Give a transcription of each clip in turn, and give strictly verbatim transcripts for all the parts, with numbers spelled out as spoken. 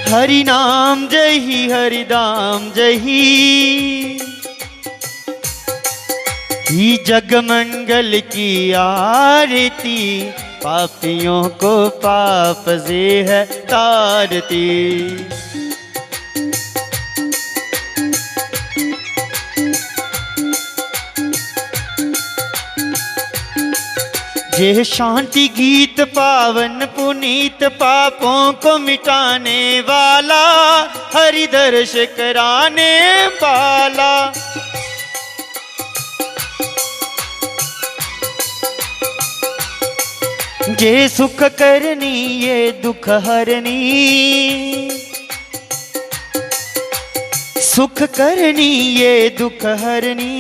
हरि नाम जही, हरि नाम जही, ही जग मंगल की आरती, पापियों को पाप से है तारती। यह शांति गीत पावन पुनीत, पापों को मिटाने वाला, हरि दर्श कराने वाला। जे सुख करनी, ये दुख हरनी, सुख करनी, ये दुख हरनी,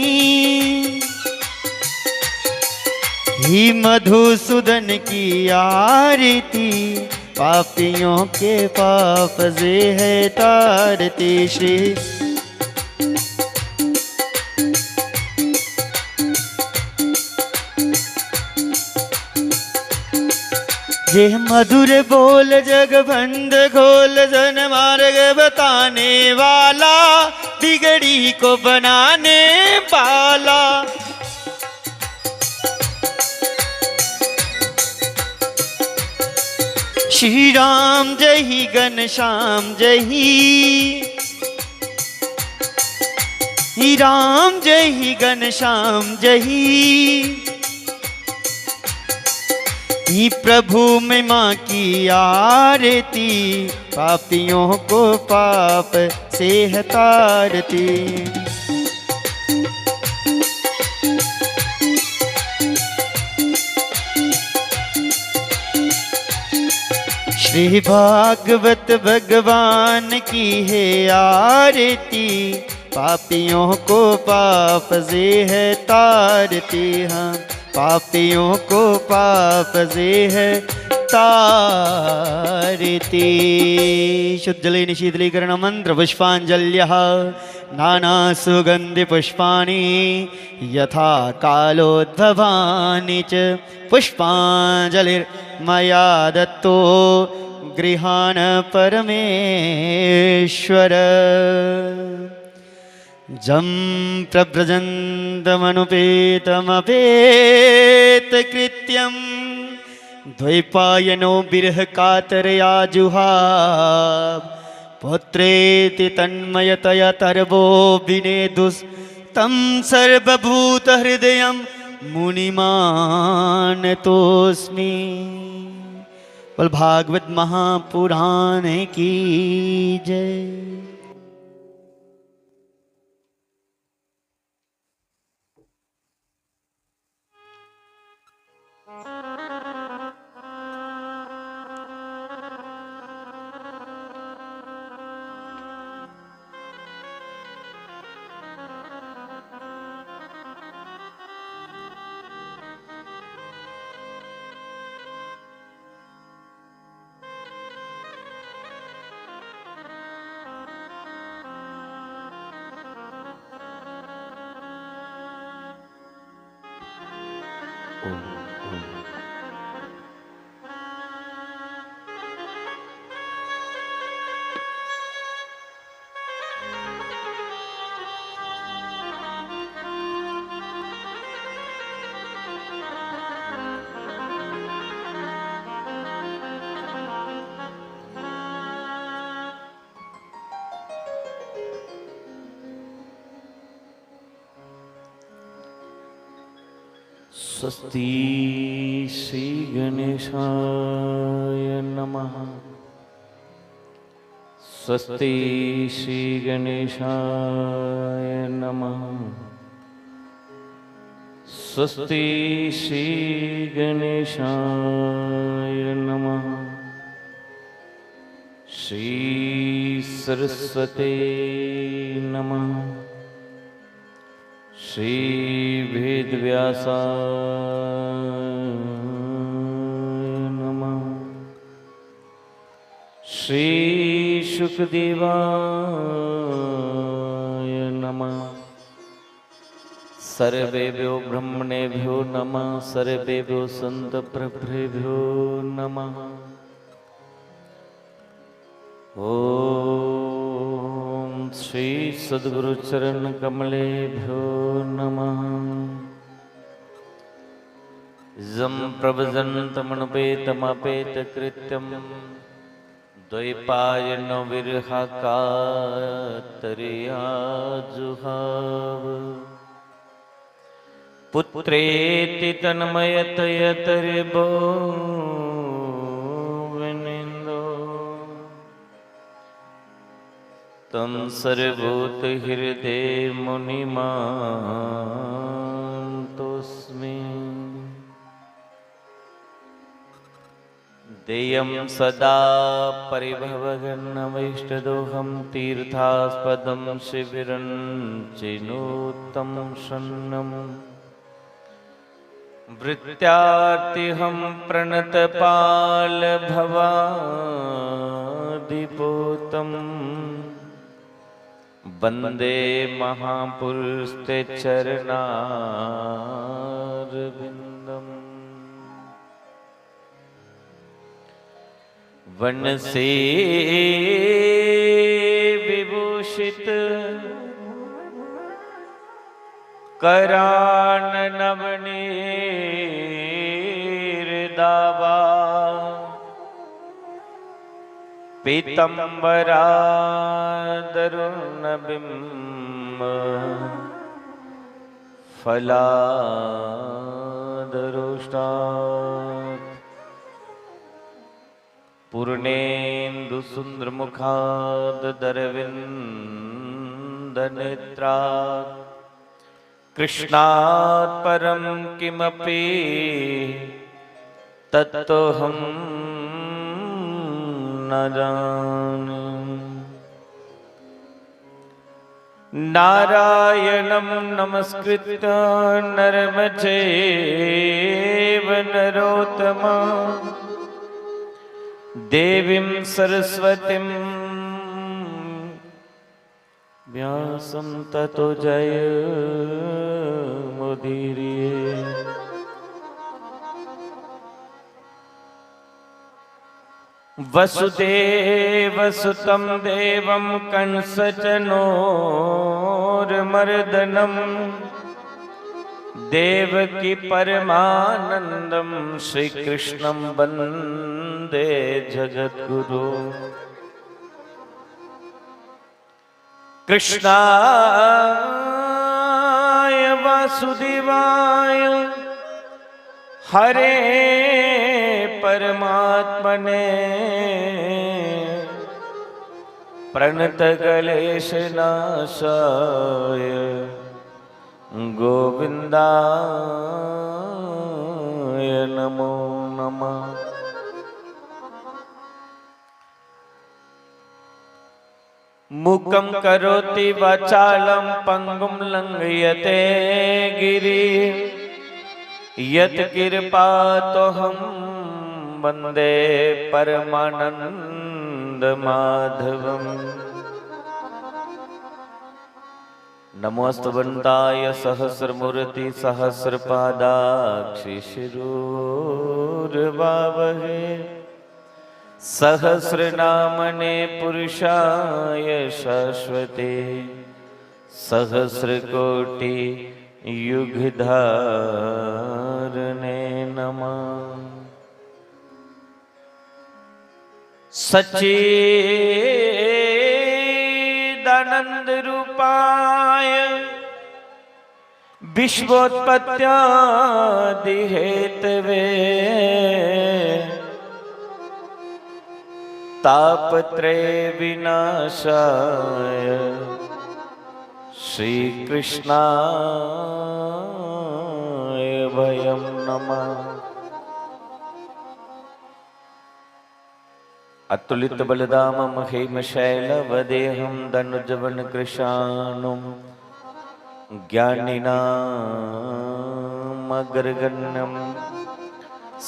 ही मधुसूदन की आरती, पापियों के पाप से है तारती। श्री ये मधुर बोल जग बंद खोल, जन मार्ग बताने वाला, बिगड़ी को बनाने वाला। श्री राम जही, घनश्याम जही, ही राम जही, घनश्याम जही, ही प्रभु महिमा की आरती, पापियों को पाप से है तारती। श्री भागवत भगवान की है आरती, पापियों को पाप से है तारती, हाँ, पापियों को पाप से है तारती। शुद्धजलेन शीतलीकरण मंत्र पुष्पांजल्यः। नाना सुगंधि पुष्पाणि यथा कालोद्भवानि च। पुष्पांजलिर्मया दत्तो गृहाण परमेश्वर। जं प्रव्रजन्तमनुपेतमपेतकृत्यं द्वैपायनो विरहकातरया जुहाव। पुत्रेति तन्मयतया तर्वो विनेदुस् तं सर्वभूतहृदयं मुनिमानतोऽस्मि। बोल भागवत महापुराण की जय। स्वस्ति श्री गणेशाय नमः। स्वस्ति श्री गणेशाय नमः। स्वस्ति श्री गणेशाय नमः। श्री सरस्वते नमः। श्री वेदव्यासाय नमः। श्री शुकदेवाय नमः। सर्वेभ्यो ब्रह्मणेभ्यो नमः। सर्वेभ्यो संत प्रभृभ्यो नमः। ॐ श्री सद्गुरु चरण कमलेभ्यो नमः। जं प्रव्रजन्तमनुपेतमापेतकृत्यं द्वैपायनो विरहकातरया जुहाव। पुत्रेति तन्मयतयतरिभो विनिन्दो। तं सर्वभूतहृदयमुनिमानतोऽस्मि। देयं सदा परिभवघ्नमष्टदोहं तीर्थास्पदं शिबिरं चिनोत्तम शन्नं। वृत्त्यार्थिहं प्रणतपालभवादिपूतं वन्दे महापुरुषते चरणारविन्दम्। वनसे विभूषित करान नवनीर दावा। पीतम्बरादरुण बिम्ब फलादरोष्टात्। पूर्णेन्दु सुन्दर मुखाद दरविन्द नेत्रात्। कृष्णात् परं किमपि तत्त्वहं न जाने। नारायणं नमस्कृत्य नरं चैव नरोत्तमं। देवीं सरस्वतीं व्यासं ततो जयमुदीरये। वसुदेवसुतं देवं कंसचनोर्मर्दनम्। देवकी परमानन्दं श्रीकृष्णं वन्दे जगद्गुरु। कृष्णाय वासुदेवाय हरे परमात्मने प्रणतकलेशनाशाय गोविन्दाय नमो नमः। मूकं करोति वाचालं पङ्गुं लङ्घयते गिरि। यत्कृपातोहं वन्दे परमानन्दमाधवम्। नमोऽस्तु भगवन्ताय सहस्रमूर्ति सहस्रपादाक्षिशिरोर्वावहे। सहस्रनामने पुरुषाय शाश्वते सहस्रकोटि युगधारणे नमः। सच्चिदानंद रूपाय विश्वोत्पत्त्यादि हेतवे तापत्रय विनाशाय श्रीकृष्णाय वयं नमः। अतुलित बलधामं महीम शैलवदेहं दनुजवनकृशानुं ज्ञानिनामग्रगण्यं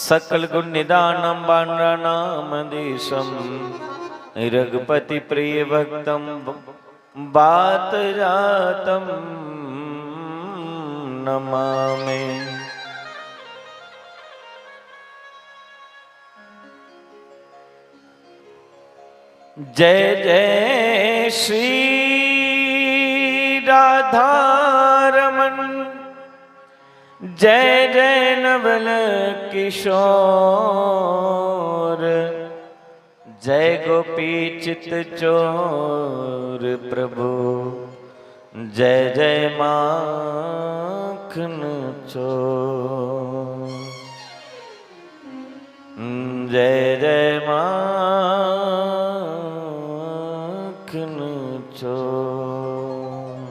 सकलगुणनिधानं वानराणामधीशं रघुपतिप्रियभक्तं वातजातं नमामि। जय जय श्री राधा रमन, जय जय नवल किशोर, जय गोपी चित चोर प्रभु, जय जय माखन चोर। जय जय माखन चोर।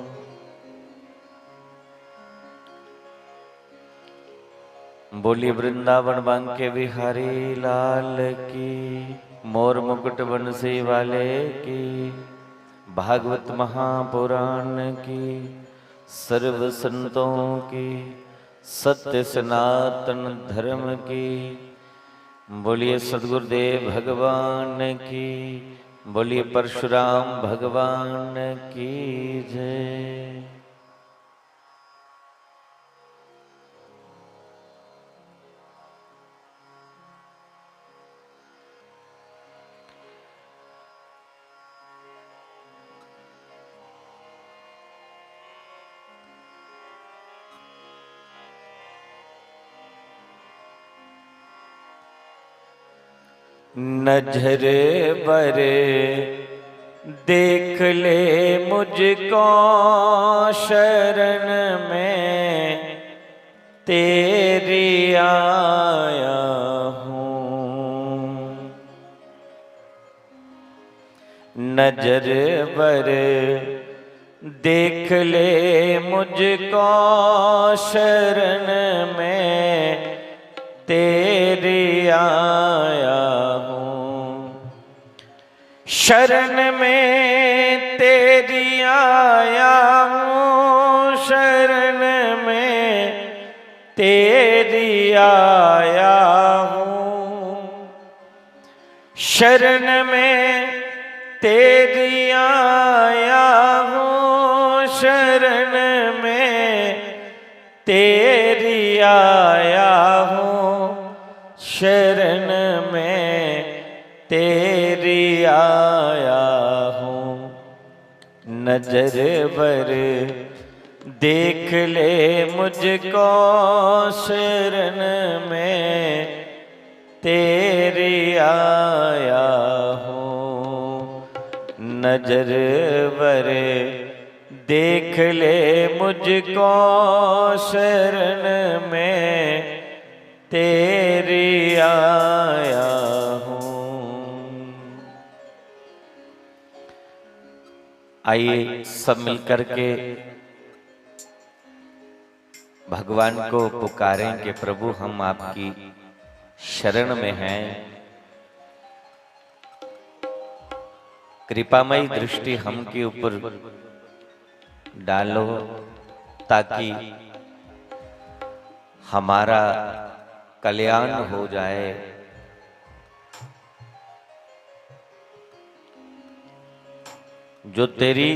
बोली वृंदावन बांके बिहारी लाल की, मोर मुकुट बंसी वाले की, भागवत महापुराण की, सर्व संतों की, सत्य सनातन धर्म की। बोलिए सतगुरुदेव भगवान की, बोलिए परशुराम भगवान की जय। नजर बर देख ले मुझको शरण में तेरी आया हूँ। नजर बर देख ले मुझको शरण में तेरी आया हूँ। शरण में तेरी आया हूँ, शरण में तेरी आया हूँ। शरण में तेरी आया हूँ, शरण में तेरी आया हूँ, शरण में तेरी आया हूँ। नजर बर देख ले मुझको शरण में तेरी आया हूँ। नजर बर देख ले मुझको शरण में तेरी आया हूँ। आइए सब मिलकर के भगवान को पुकारें कि प्रभु हम आपकी शरण में हैं, कृपामयी दृष्टि हम के ऊपर डालो ताकि हमारा कल्याण हो जाए। जो तेरी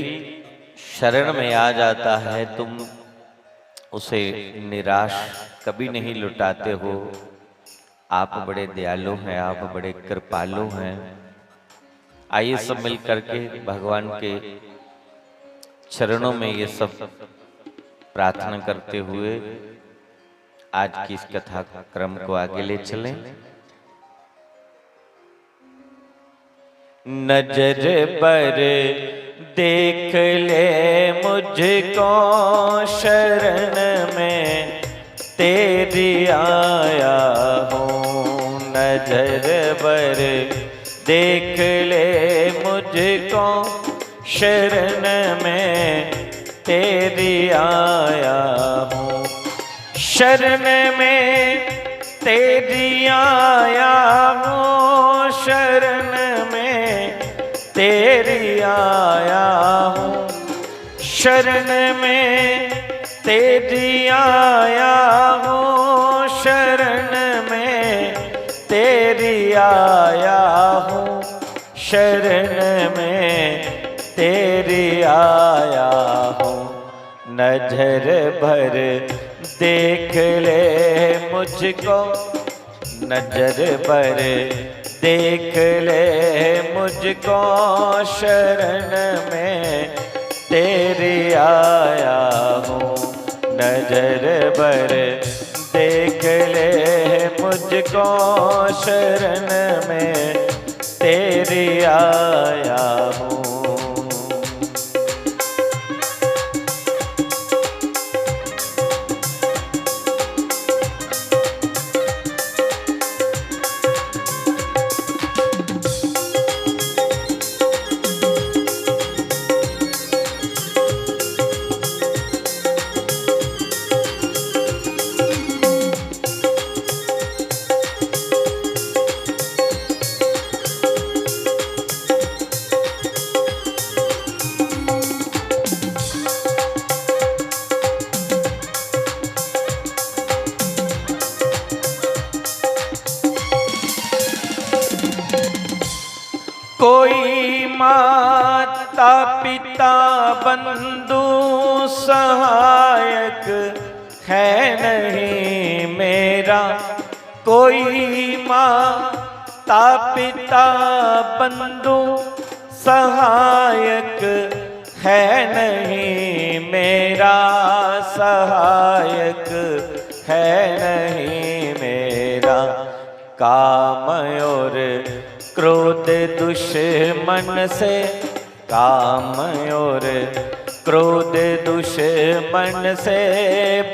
शरण में आ जाता है, तुम उसे निराश कभी नहीं लौटाते हो। आप बड़े दयालु हैं, आप बड़े कृपालु हैं। आइए सब मिल करके भगवान के चरणों में ये सब प्रार्थना करते हुए आज की इस कथा क्रम को आगे ले चलें। नजर पर देख ले मुझको शरण में तेरी आया हूँ। नजर पर देख ले मुझको शरण में तेरी आया हूँ। शरण में तेरी आया हूँ, शरण में तेरी आया हूँ। शरण में तेरी आया हूँ, शरण में तेरी आया हूँ, शरण में तेरी आया हूँ। नजर भर देख ले मुझको, नजर भर देख ले मुझको शरण में तेरी आया हूँ। नजर भर देख ले मुझको शरण में तेरी आया हूँ। कोई माता पिता बंधु सहायक है नहीं मेरा, कोई माता पिता बंधु सहायक है नहीं मेरा, सहायक है नहीं मेरा। काम और क्रोध दुश्मन से, काम और क्रोध दुश्मन से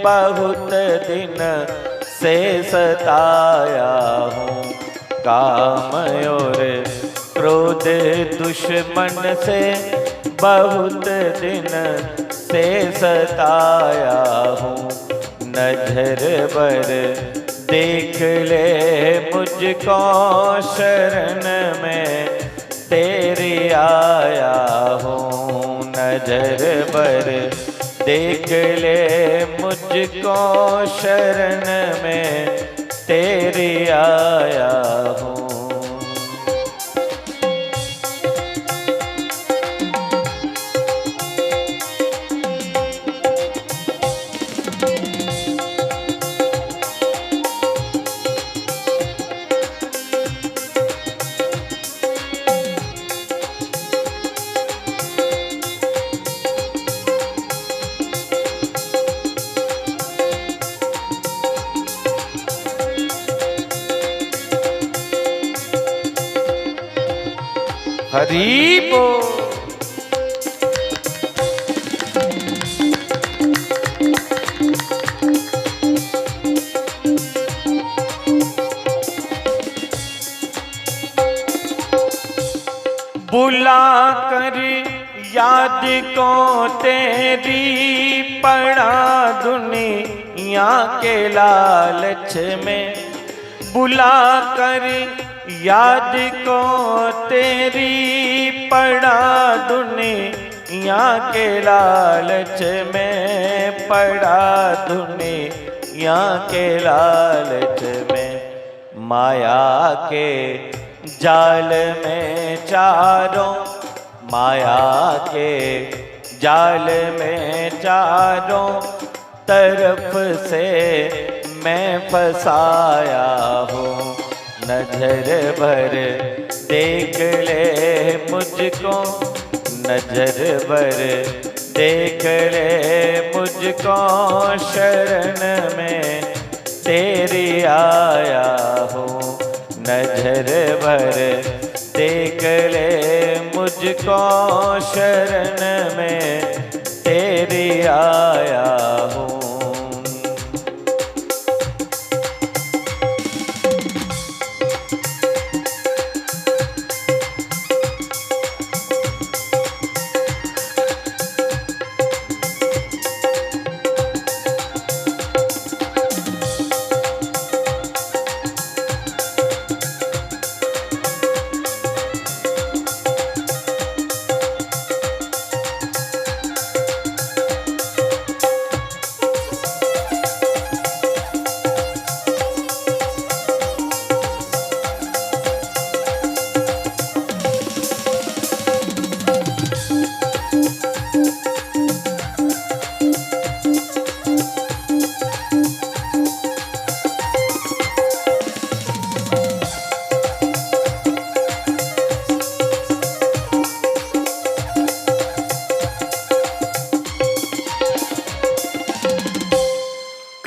बहुत दिन से सताया हूँ। काम और क्रोध दुश्मन से बहुत दिन से सताया हूँ। नजर भर देख ले मुझको शरण में तेरी आया हूँ। नजर भर देख ले मुझको शरण में तेरी आया हूँ। हरी बोल। बुला कर याद को तेरी पड़ा दुनिया के लालच में, बुला कर याद को तेरी पड़ा दुनिया के लालच में, पड़ा दुनिया के लालच में। माया के जाल में चारों, माया के जाल में चारों तरफ से मैं फंसाया हूँ। नजर भर देख ले मुझको, नजर भर देख ले मुझको, शरण में तेरी आया हूँ। नजर भर देख ले मुझको, शरण में तेरी आया हूँ।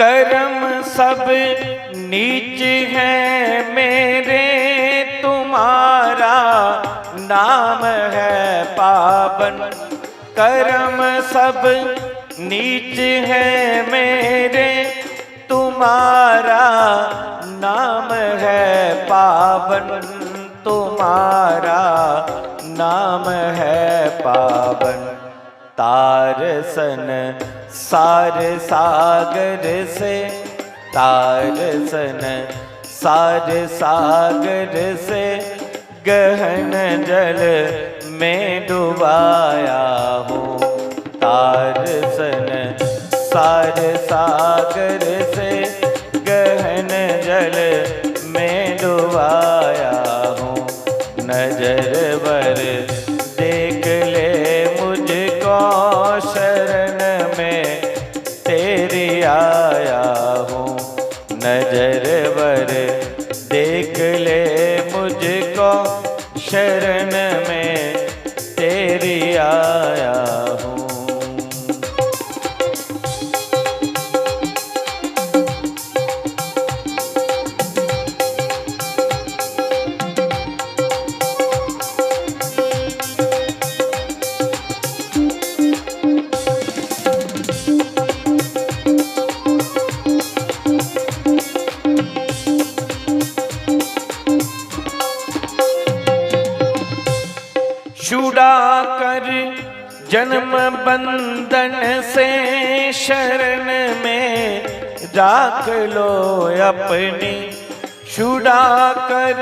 कर्म सब नीच है मेरे, तुम्हारा नाम है पावन। कर्म सब नीच है मेरे, तुम्हारा नाम है पावन, तुम्हारा नाम है पावन। तार संसार सागर से, तार संसार सागर से गहन जल में डुबाया हूँ। तार संसार सागर से गहन जल में डुबाया हूँ। नजर भर देख ले मुझको, शरण में तेरी आया हूँ। नजर भर देख ले मुझको, शरण में तेरी आया हूँ। छुड़ा कर जन्म बंधन से शरण में राख लो अपनी, छुड़ा कर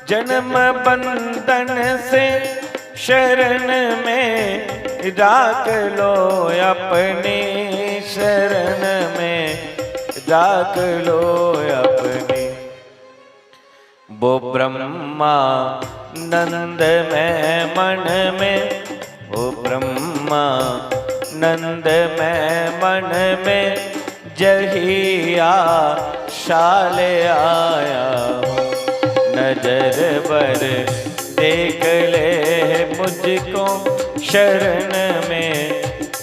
जन्म बंधन से शरण में राख लो अपनी, शरण में राख लो अपनी। वो ब्रह्मानंद में मन में, वो ब्रह्मानंद में मन में जही आशा ले आया हूँ। नजर भर देख ले मुझको, शरण में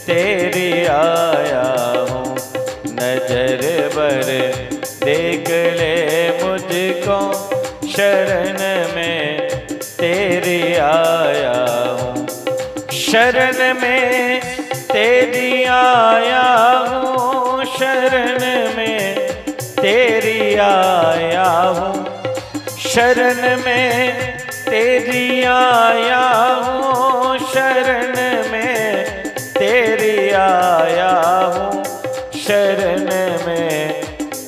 तेरी आया हूँ। नजर भर देख ले मुझको, शरण में तेरी आया हूँ। शरण में तेरी आया हूँ, शरण में तेरी आया हूँ, शरण में तेरी आया हूँ, शरण में तेरी आया हूँ, शरण में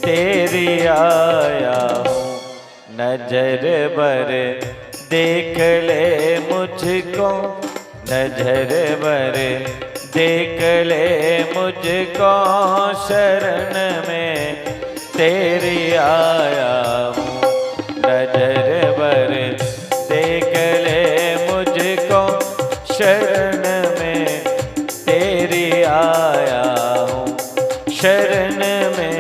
तेरी आया हूँ। नजर भर देख ले मुझको, नजर भर देख ले मुझको, शरण में तेरी आया हूँ। नजर भर देख ले मुझको, शरण में तेरी आया हूँ, शरण में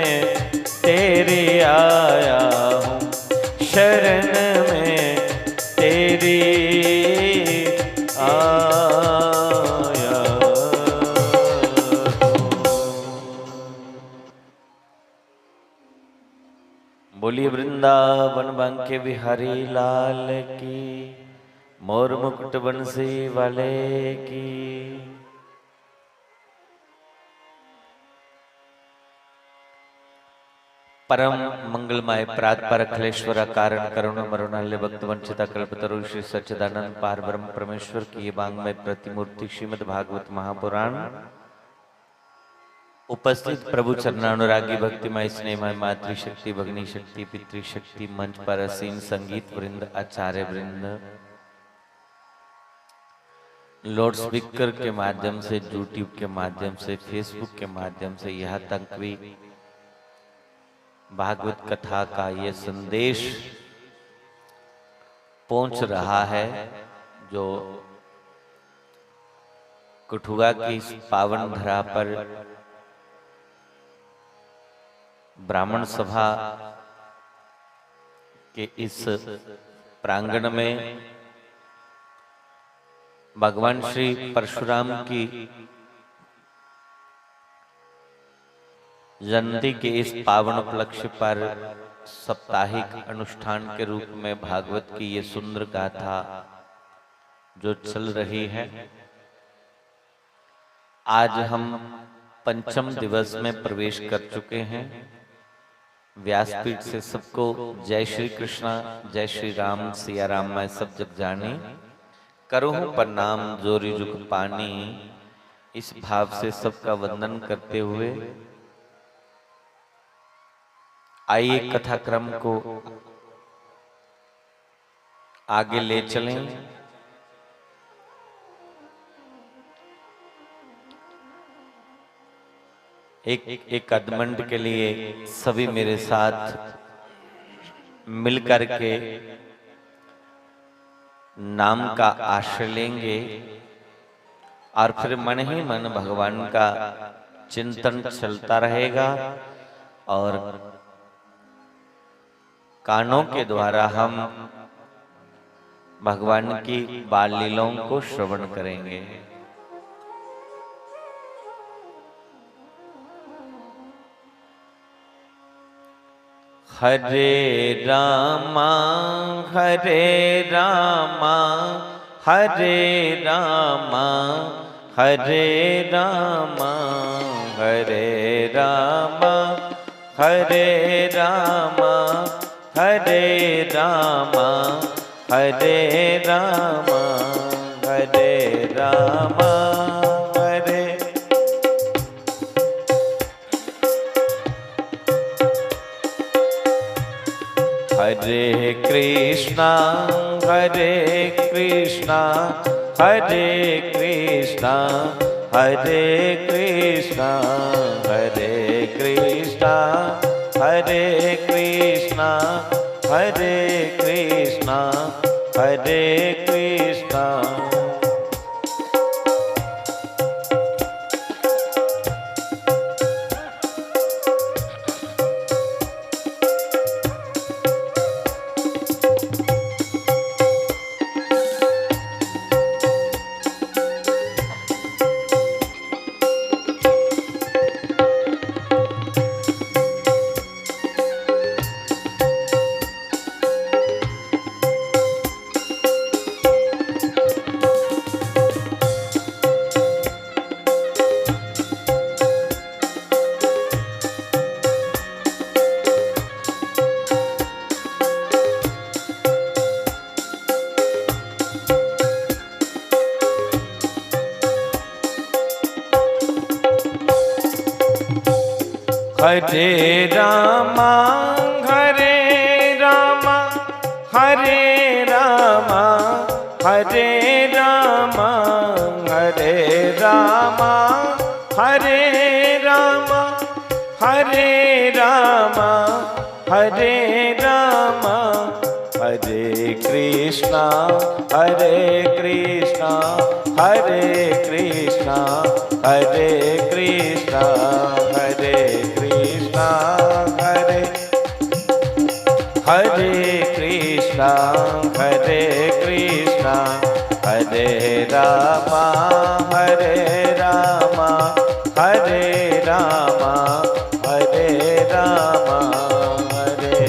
तेरी आया हूँ, शरण में तेरी आया हूँ। बोलिए वृंदावन बांके बिहारी लाल की, मोर मुकुट बंसी वाले की। परम मंगलमय प्रात पर अखिलेश्वर कारण करुण मरुणालय भक्त वंचिता कल्पतरु श्री सच्चिदानंद पार ब्रह्म परमेश्वर की ये वांग्मय प्रतिमूर्ति श्रीमद् भागवत महापुराण उपस्थित प्रभु चरणानुरागी भक्तिमय स्नेहमय मातृशक्ति भगनी शक्ति पितृशक्ति मंच पर असीन संगीत वृंद आचार्य वृंद लाउडस्पीकर के माध्यम से, YouTube के माध्यम से, Facebook के माध्यम से यहाँ तक भी भागवत कथा का ये संदेश पहुंच रहा है, जो कठुआ की इस पावन धरा पर ब्राह्मण सभा के इस प्रांगण में भगवान श्री परशुराम की जयंती के इस पावन उपलक्ष्य पर साप्ताहिक अनुष्ठान के रूप में भागवत की ये सुंदर गाथा जो चल रही है, आज हम पंचम दिवस में प्रवेश कर चुके हैं। व्यासपीठ से सबको जय श्री कृष्णा, जय श्री राम, सिया राम मैं सब जग जानी, करूँ प्रणाम जोरी जुग पानी। इस भाव से सबका वंदन करते हुए आइए कथाक्रम को आगे ले चलें। एक एक अध मिनट के लिए सभी मेरे साथ मिल करके नाम का आश्रय लेंगे और फिर मन ही मन भगवान का चिंतन चलता रहेगा और कानों के द्वारा हम भगवान की बाल लीलाओं को श्रवण करेंगे। हरे रामा, हरे रामा, हरे रामा, हरे रामा, हरे रामा, हरे रामा, हरे रामा, हरे रामा, हरे रामा, हरे हरे कृष्णा, हरे कृष्णा, हरे कृष्णा, हरे कृष्णा, हरे कृष्णा, हरे कृष्णा, हरे कृष्णा, हरे कृष्णा। हरे रामा, हरे रामा, हरे रामा, हरे रामा, हरे रामा, हरे रामा, हरे रामा, हरे रामा, हरे कृष्णा, हरे कृष्णा, हरे कृष्णा, हरे कृष्णा, हरे कृष्णा, हरे, हरे कृष्णा, हरे कृष्णा, हरे रामा, हरे रामा, हरे रामा, हरे रामा, हरे।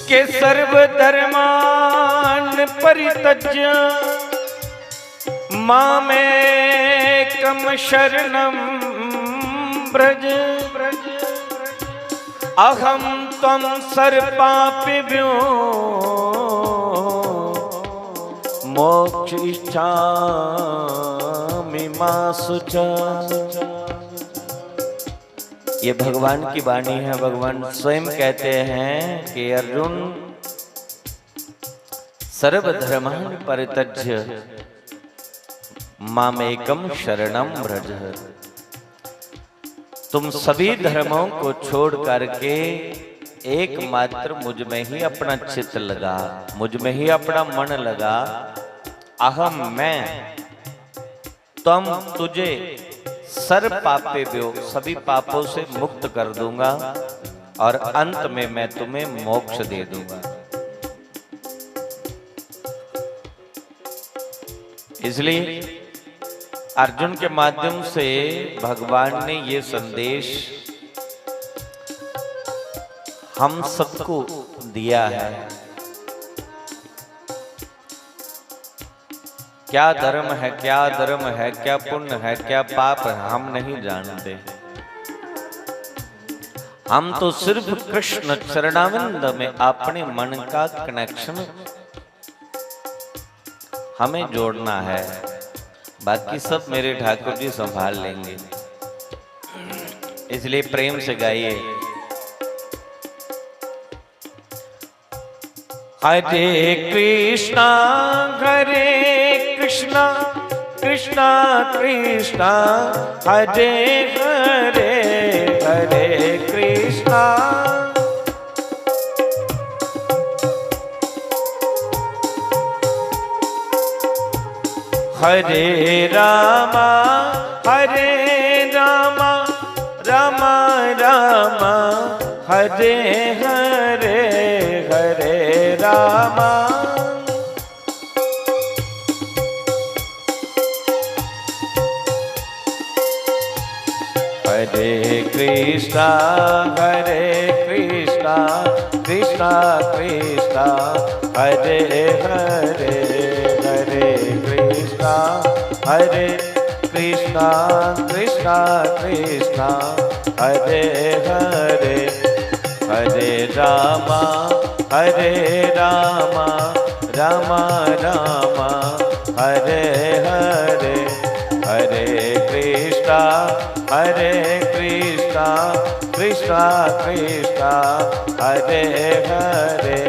के सर्व धर्मान परित्यज्य मामेकम शरणम ब्रज। अहम त्वम सर्व पापिभ्यो मोक्ष इच्छामि मा शुच। ये भगवान की वाणी है। भगवान स्वयं कहते हैं कि अर्जुन, सर्वधर्मान परित्यज्य मामेकम शरणम व्रज। तुम सभी धर्मों को छोड़ करके एकमात्र मुझ में ही अपना चित्त लगा, मुझ में ही अपना मन लगा। अहम, मैं, तम, तुझे, सर्व पापेभ्यो, सभी पापों से मुक्त कर दूंगा और अंत में मैं तुम्हें मोक्ष दे दूंगा। इसलिए अर्जुन के माध्यम से भगवान ने ये संदेश हम सबको दिया है। क्या धर्म है, क्या धर्म है, क्या पुण्य है, क्या पाप है, हम नहीं जानते। हम तो सिर्फ कृष्ण चरणाविंद में अपने मन का कनेक्शन हमें जोड़ना है, बाकी सब मेरे ठाकुर जी संभाल लेंगे। इसलिए प्रेम से गाइए। हरे कृष्णा, हरे कृष्णा, कृष्णा कृष्णा, हरे हरे, हरे कृष्णा। हरे रामा, हरे रामा, रामा रामा, हरे हरे, हरे रामा। हरे कृष्णा, हरे कृष्णा, कृष्णा कृष्णा, हरे हरे, हरे कृष्णा, हरे कृष्णा, कृष्णा कृष्णा, हरे हरे, हरे रामा, हरे रामा, रामा रामा, हरे हरे, हरे कृष्णा, हरे कृष्णा, कृष्णा कृष्णा, हरे हरे,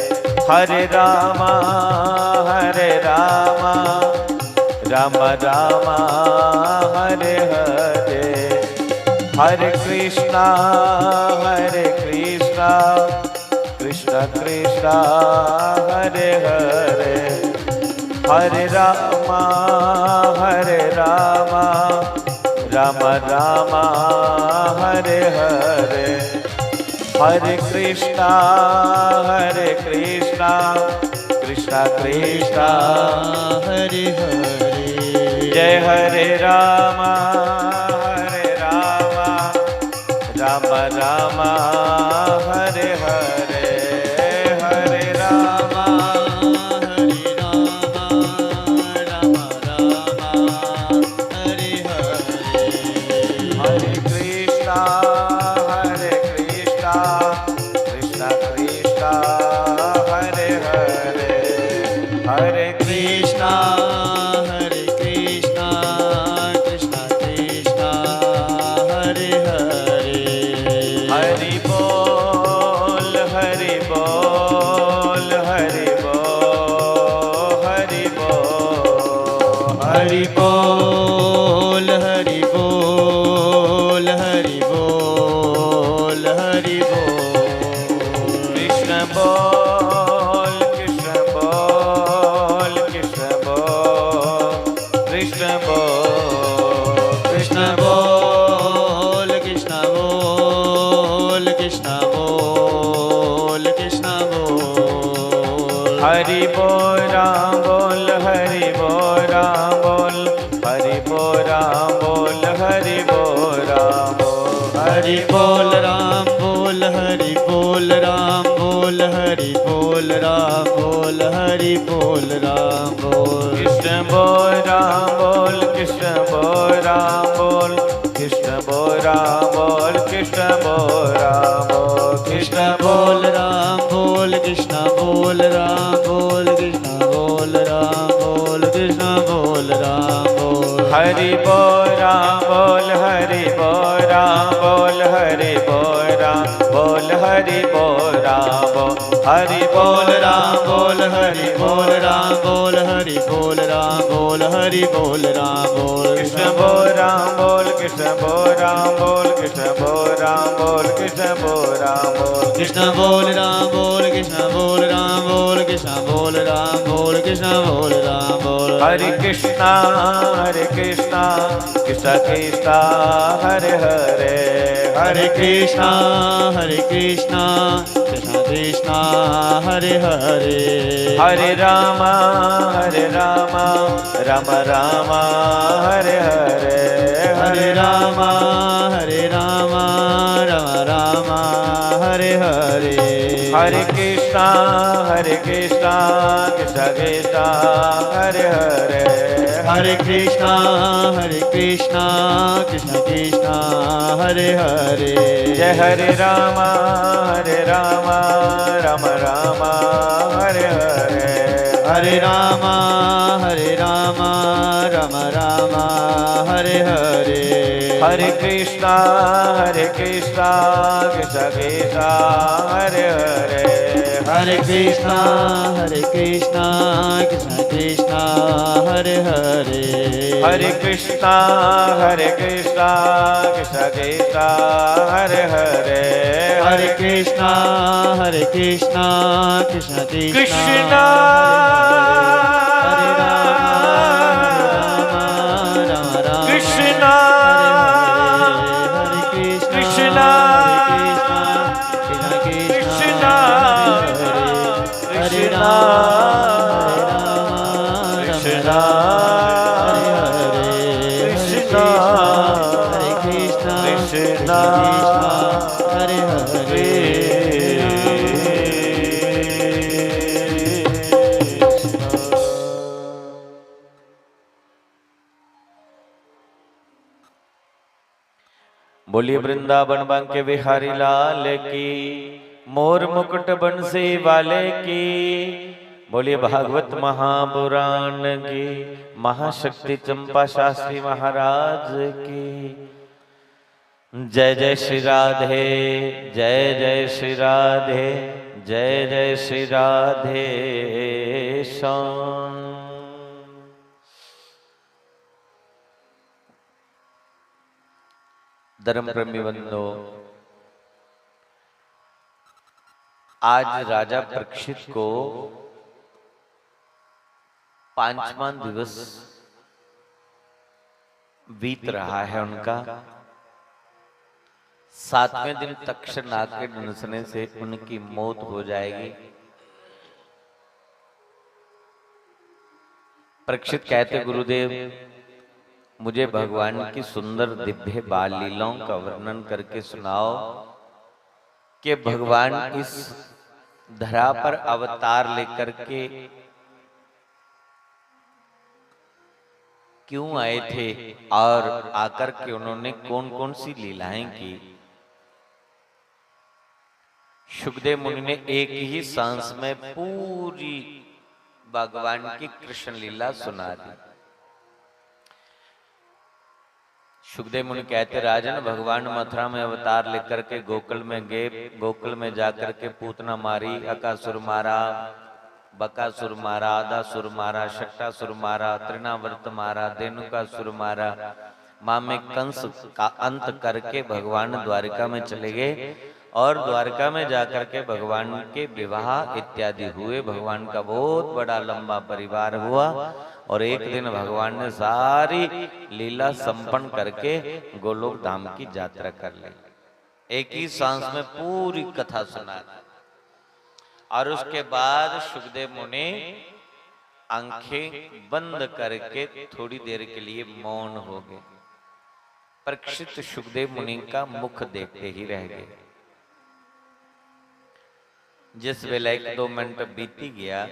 हरे रामा, हरे रामा, राम राम, हरे हरे, हरे कृष्णा, हरे कृष्णा, कृष्णा कृष्णा, हरे हरे, हरे राम, हरे राम, राम राम, हरे हरे, हरे कृष्णा, हरे कृष्णा, कृष्णा कृष्णा, हरे हरे। जय हरे राम, हरे राम, राम राम, हरे हरे, हरे राम, हरे राम, राम राम, हरे हरे। हरे कृष्णा, हरे कृष्णा, कृष्णा कृष्णा, हरे हरे, हरे कृष्णा, हरे कृष्णा, कृष्णा कृष्णा, हरे हरे। हरि बोल, हरि बोल, हरि बोल, हरि बोल। हरि बोल, हरि बोल, हरि बोल, हरि बोल। कृष्ण बोल, कृष्ण बोल, कृष्ण बोल, कृष्ण बोल। कृष्ण बोल, कृष्ण बोल, कृष्ण बोल, कृष्ण बोल। हरि बोल राम बोल, हरि बोल राम बोल, हरि बोल राम बोल, हरि बोल राम बोल। हरि बोल राम बोल, हरि बोल राम बोल, हरि बोल राम बोल, हरि बोल राम बोल। कृष्ण बोल राम बोल, कृष्ण बोल राम बोल, कृष्ण बोल राम बोल, कृष्ण बोल राम बोल। कृष्ण बोल राम बोल, कृष्ण बोल राम बोल, कृष्ण बोल राम बोल, कृष्ण बोल राम बोल। हरि बोल राम बोल, हरि बोल राम बोल, हरि बोल राम बोल, हरि बोल राम बोल, हरि बोल राम बोल, हरि बोल राम बोल, हरि बोल राम बोल, हरि बोल राम बोल। कृष्ण बोल राम बोल, कृष्ण बोल राम बोल, कृष्ण बोल राम बोल, कृष्ण बोल राम बोल। कृष्ण बोल राम बोल, कृष्ण बोल राम बोल, कृष्ण बोल राम बोल, कृष्ण बोल राम बोल। हरे कृष्णा, हरे कृष्णा, कृष्णा कृष्णा, हरे हरे। हरे कृष्णा, हरे कृष्णा, कृष्णा कृष्णा, हरे हरे। हरे रामा, हरे रामा, राम राम, हरे हरे। हरे रामा, हरे रामा, राम रामा, हरे हरे। हरे कृष्णा, हरे कृष्णा, कृष्णा कृष्णा, हरे हरे। हरे कृष्णा, हरे कृष्णा, कृष्णा कृष्णा, हरे हरे। जय हरे रामा, हरे रामा, राम रामा, हरे हरे। हरे रामा, हरे रामा, राम रामा, हरे हरे। हरे कृष्णा, हरे कृष्णा, कृष्णा कृष्णा, हरे हरे। हरे कृष्णा, हरे कृष्णा, कृष्णा कृष्णा, हरे हरे। हरे कृष्णा, हरे कृष्णा, कृष्णा कृष्णा, हरे हरे। हरे कृष्णा, हरे कृष्णा, कृष्णा कृष्णा, कृष्णा। हरे राम, हरे राम, राम राम, कृष्णा। हरे हरे। हरे कृष्णा, कृष्णा। हरे कृष्णा, कृष्णा कृष्णा, कृष्णा। हरे हरे। हरे कृष्णा, राम, हरे राम, राम कृष्णा। राम, हरे हरे। हरे कृष्णा, कृष्णा, हरे कृष्णा, कृष्णा कृष्णा, हरे हरे। बोलिए वृंदावन बांके बिहारी लाल की, मोर मुकुट बंसी वाले की। बोलिए भागवत महापुराण की, महाशक्ति चंपा शास्त्री महाराज की। जय जय श्री राधे, जय जय श्री राधे, जय जय श्री राधे श्याम। धर्म प्रेमी बंधो, आज राजा परीक्षित को पांचवा दिवस बीत रहा है उनका। सातवें दिन तक्षक नाग के डंसने से उनकी मौत हो जाएगी। परीक्षित कहते, गुरुदेव, मुझे भगवान की सुंदर दिव्य बाल लीलाओं का वर्णन करके सुनाओ कि भगवान इस धरा पर अवतार लेकर के क्यों आए थे और आकर के उन्होंने कौन कौन सी लीलाएं की। शुकदेव मुनि ने एक ही सांस में पूरी भगवान की कृष्ण लीला सुना दी। शुकदेव मुनि कहते, राजन, भगवान मथुरा में अवतार लेकर के गोकुल में गए। गोकुल में जाकर के पूतना मारी, अकासुर मारा, बकासुर मारा, आदासुर मारा, शक्टासुर मारा, तृणावर्त मारा, देनुकासुर मारा, मामे कंस का अंत करके भगवान द्वारिका में चले गए और द्वारिका में जाकर के भगवान के विवाह इत्यादि हुए। भगवान का बहुत बड़ा लंबा परिवार हुआ और एक दिन भगवान ने सारी लीला संपन्न करके गोलोक धाम की यात्रा कर ली। एक ही सांस में पूरी कथा सुना दी। और उसके बाद शुकदेव मुनि आंखें बंद करके थोड़ी देर के लिए मौन हो गए। परीक्षित शुकदेव मुनि का मुख देखते ही रह गए। जिस वेले एक दो मिनट बीती गया,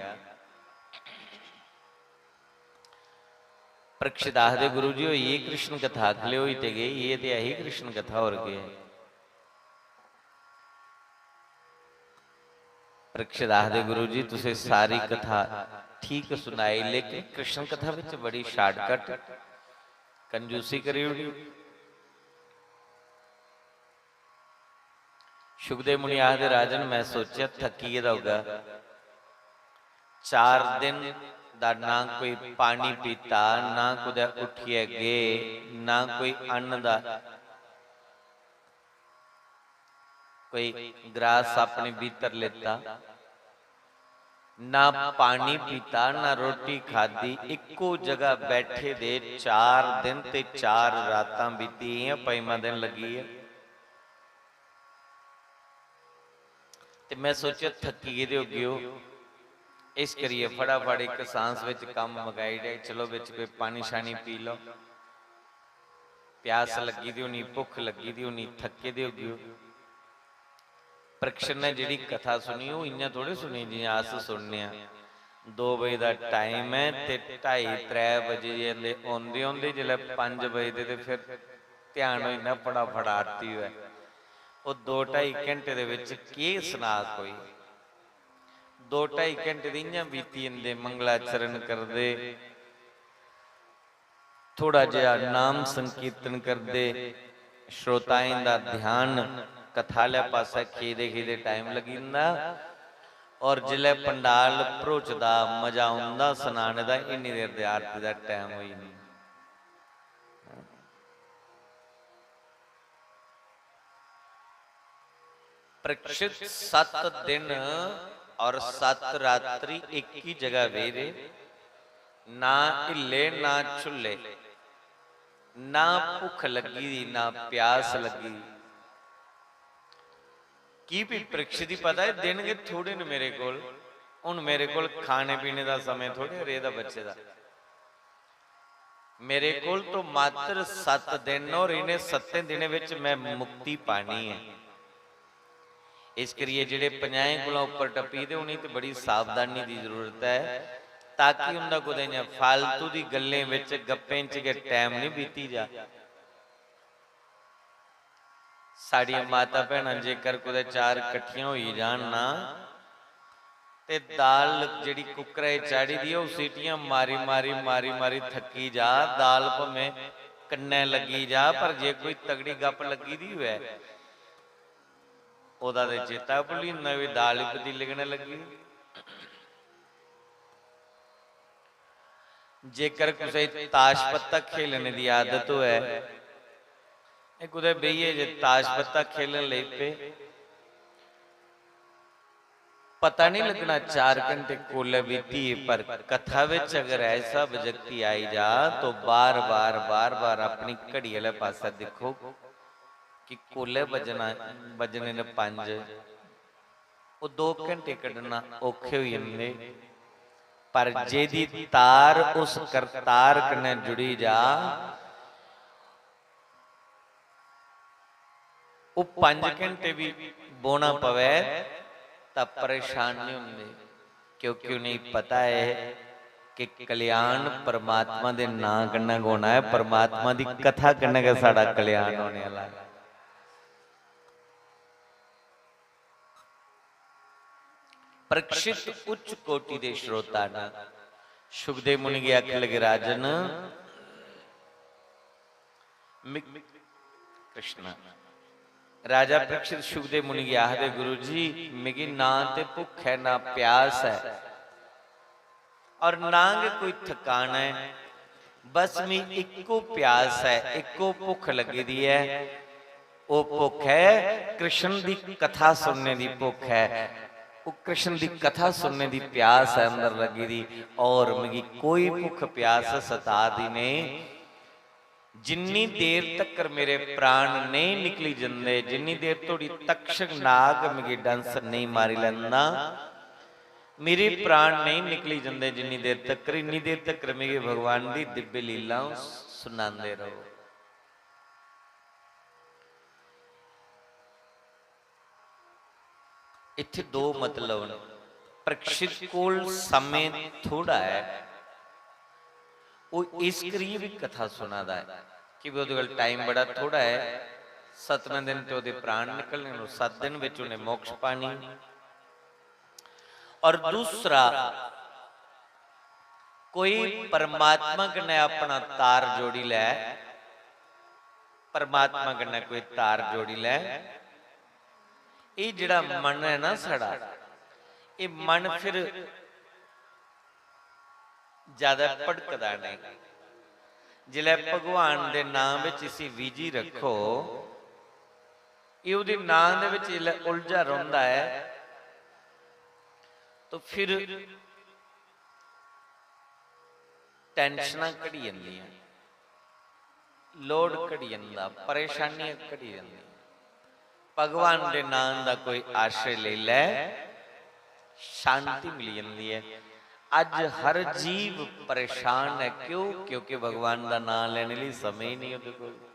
परीक्षित आखदे, "गुरु जी, ये कृष्ण कथा अगले होई ते गई, ये ते ऐही कृष्ण कथा होर के है?" परीक्षित आखदे, "गुरु जी, तुसें सारी कथा ठीक सुनाई, लेकिन कृष्ण कथा विच बड़ी shortcut, कंजूसी करी ओड़ी। शुकदेव मुनि आखदे, "राजन, मैं सोचेआ थक्की गेदा होगा, चार दिन दा ना कोई पानी पीता, ना कुतै उट्ठियै गे, ना कोई अन्न दा कोई ग्रास अपने भीतर लेता, ना पानी पीता, ना रोटी खादी, इक्को जगह बैठे दे चार दिन ते चार रातां बीती गेइयां, पंजमा दिन लग्गी गेआ। ते मैं सोचेआ थक्की गेदे होगेओ, इस करियै फटाफट इक सांस बिच कम्म मकाई ओड़ेआ, चलो बिच कोई पानी शानी पी लैओ, प्यास लग्गी दी होनी, भुक्ख लग्गी दी होनी, थक्के दे होगेओ।" परीक्षित ने जेह्ड़ी कथा सुनी, ओह् इ'यां थोड़ी सुनी जि'यां अस सुनने आं। दो बजे दा टाइम ऐ ते ढाई त्रै बजे जंदे, औंदे औंदे जिसलै पंज बजदे ते फिर ध्यान होई जंदा फटाफट आरती होऐ। ओह् दो ढाई घैंटे दे बिच केह् सना कोई? दो ढाई घैंटे ते इ'यां बीती जंदे, मंगलाचरण करदे, थोड़ा जेहा नाम संकीर्तन करदे, श्रोताएं दा ध्यान कथा आह्ले पासै खीदे खीदे टाइम लग्गी जंदा। और जिसलै पंडाल भरोचदा, मजा औंदा सनाने दा, इन्नी देर ते आरती दा टाइम होई जंदा। परीक्षित सत्त दिन और सत्त रात्रि इक ही जगह बेही रेह्, ना हिल्ले, ना झुल्ले, ना भुक्ख लग्गी दी, ना प्यास लग्गी दी। की भी परीक्षित गी पता ऐ, दिन गै थोड़े न मेरे कोल, हुन मेरे कोल खाने पीने दा समें थोड़े रेह्दा बचे दा। मेरे कोल तो मात्र सत्त दिन न और इ'नें सत्तें दिनें बिच मैं मुक्ति पानी ऐ। इस करियै जेह्ड़े पंजाहें कोला उप्पर टप्पी दे, उ'नेंगी ते बड़ी सावधानी दी जरूरत ऐ, ताकि उं'दा कुतै इ'यां फालतू दी गल्लें बिच, गप्पें च गै टैम निं बीती जा। साढ़ियां माता भैनां जेकर कुतै चार कट्ठियां होई जान ना, ते दाल जेह्ड़ी कुक्करै च चाढ़ी दी ऐ, ओह् सीटियां मारी, मारी, मारी, मारी थक्की जा। दाल भामें कन्नै लग्गी जा, पर जे कोई तगड़ी गप्प लग्गी दी होऐ, ओह्दा ते चेता भुल्ली जंदा, "एह् दाल ही पतीले कन्नै लग्गी दी।" जेकर कुसै गी ताश पत्ता खेलने दी आदत होऐ, एह् कुतै बेहियै जे ताश पत्ता खेलन लेई पे, पता नहीं लगना चार घंटे कोलै बीती गे, पर कथा बिच अगर ऐसा व्यक्ति आई जा तो बार-बार, बार-बार अपनी घड़ी आह्ले पासै दिक्खो कि कोलै बजना, बजने न पंज। ओह् दो घैंटे कड्ढना औखे होई जंदे, पर जेह्दी तार उस करतार कन्नै जुड़ी जा, ओह् पंज घैंटे बी बौह्ना पवै तां परेशान निं होंदे, क्योंकि उ'नेंगी पता ऐ कि कल्याण परमात्मा दे नांऽ कन्नै गै होना ऐ, परमात्मा दी कथा कन्नै गै साढ़ा कल्याण होने आह्ला ऐ। परीक्षित उच्च कोटि दे श्रोता न। शुकदेव मुनि गी आखन लगे, "राजन, मि-, कृष्ण।" राजा परीक्षित शुकदेव मुनि गी आखदे, "गुरु जी, मिगी ना ते भुक्ख ऐ, ना प्यास ऐ।" और ना गै कोई थकान ऐ। बस मी इक्को प्यास ऐ, इक्को भुक्ख लग्गी दी ऐ। ओह् भुक्ख ऐ कृष्ण दी कथा सुनने दी भुक्ख ऐ। ओह् कृष्ण दी कथा सुनने दी प्यास ऐ अंदर लग्गी दी, और मिगी कोई भुक्ख प्यास सता दी नेईं। जिन्नी देर तक्कर मेरे प्राण नेईं निकली जंदे, जिन्नी देर धोड़ी तक्षक नाग मिगी डंस नेईं मारी लैंदा, मेरे प्राण नेईं निकली जंदे जिन्नी देर तक्कर, इन्नी देर तक्कर मिगी भगवान दी दिव्य लीला सुनांदे रहो। इत्थै दो मतलब न। परीक्षित कोल समें थोड़ा ऐ, ओह् इस करियै बी कथा सुना दा ऐ कि ओह्दे कोल टाइम बड़ा थोड़ा ऐ। सतमें दिन ते ओह्दे प्राण निकलने न, ओह् सत्त दिन बिच उ'नें मोक्ष पानी। और दूसरा, कोई परमात्मा कन्नै अपना तार जोड़ी लै, परमात्मा कन्नै कोई तार जोड़ी लै, एह् जेह्ड़ा मन ऐ ना साढ़ा, एह् मन फिर ज्यादा भटकदा नेईं। जिसलै भगवान दे नां बिच इसी बिजी रक्खो, एह् ओह्दे नां दे बिच जिसलै उलझा रौंह्दा ऐ, तो फिर टैंशनां घटी जंदियां, लोड घटी जंदा, परेशानियां घटी जंदियां। भगवान दे नां दा कोई आश्रय लेई लै, शांति मिली जंदी ऐ। अज्ज हर जीव परेशान ऐ। क्यों? क्योंकि भगवान दा नां लैने लेई समय ही नहीं ओह्दे कोल।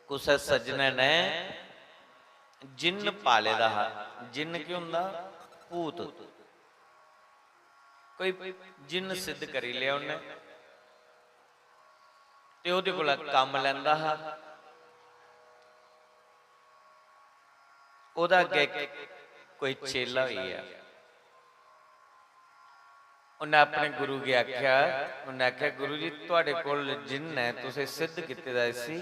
कुसै सज्जनै ने जिन्न पाले दा हा। जिन्न केह् होंदा? भूत। कोई जिन्न सिद्ध करी लेआ उन्नै ते ओह्दे कोला कम्म लैंदा हा। ओह्दा अग्गें कोई चेला होई गेआ। उन्नै अपने गुरु गी आखेआ, उन्नै आखेआ, "गुरु जी, थुआढ़े कोल जिन्न ऐ, तुसें सिद्ध कीते दा इसी,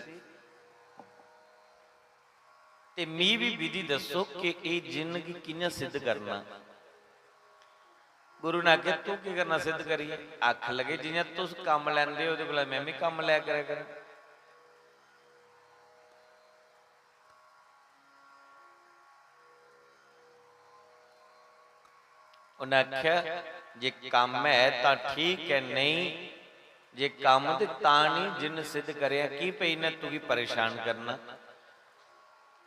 ते मी बी विधि दस्सो कि एह् जिन्न गी कि'यां सिद्ध करना।" गुरु ने आखेआ, "तूं केह् करना सिद्ध करियै?" आखन लगे, "जि'यां तुस कम्म लैंदे ओ, ओह्दे कोला में बी कम्म लै करै करां।" उन्नै आखेआ, "जे कम्म ऐ तां ठीक ऐ, नेईं जे कम्म ते तां निं, जिन्न सिद्ध करेआं, की भई इ'न्नै तुगी परेशान करना?"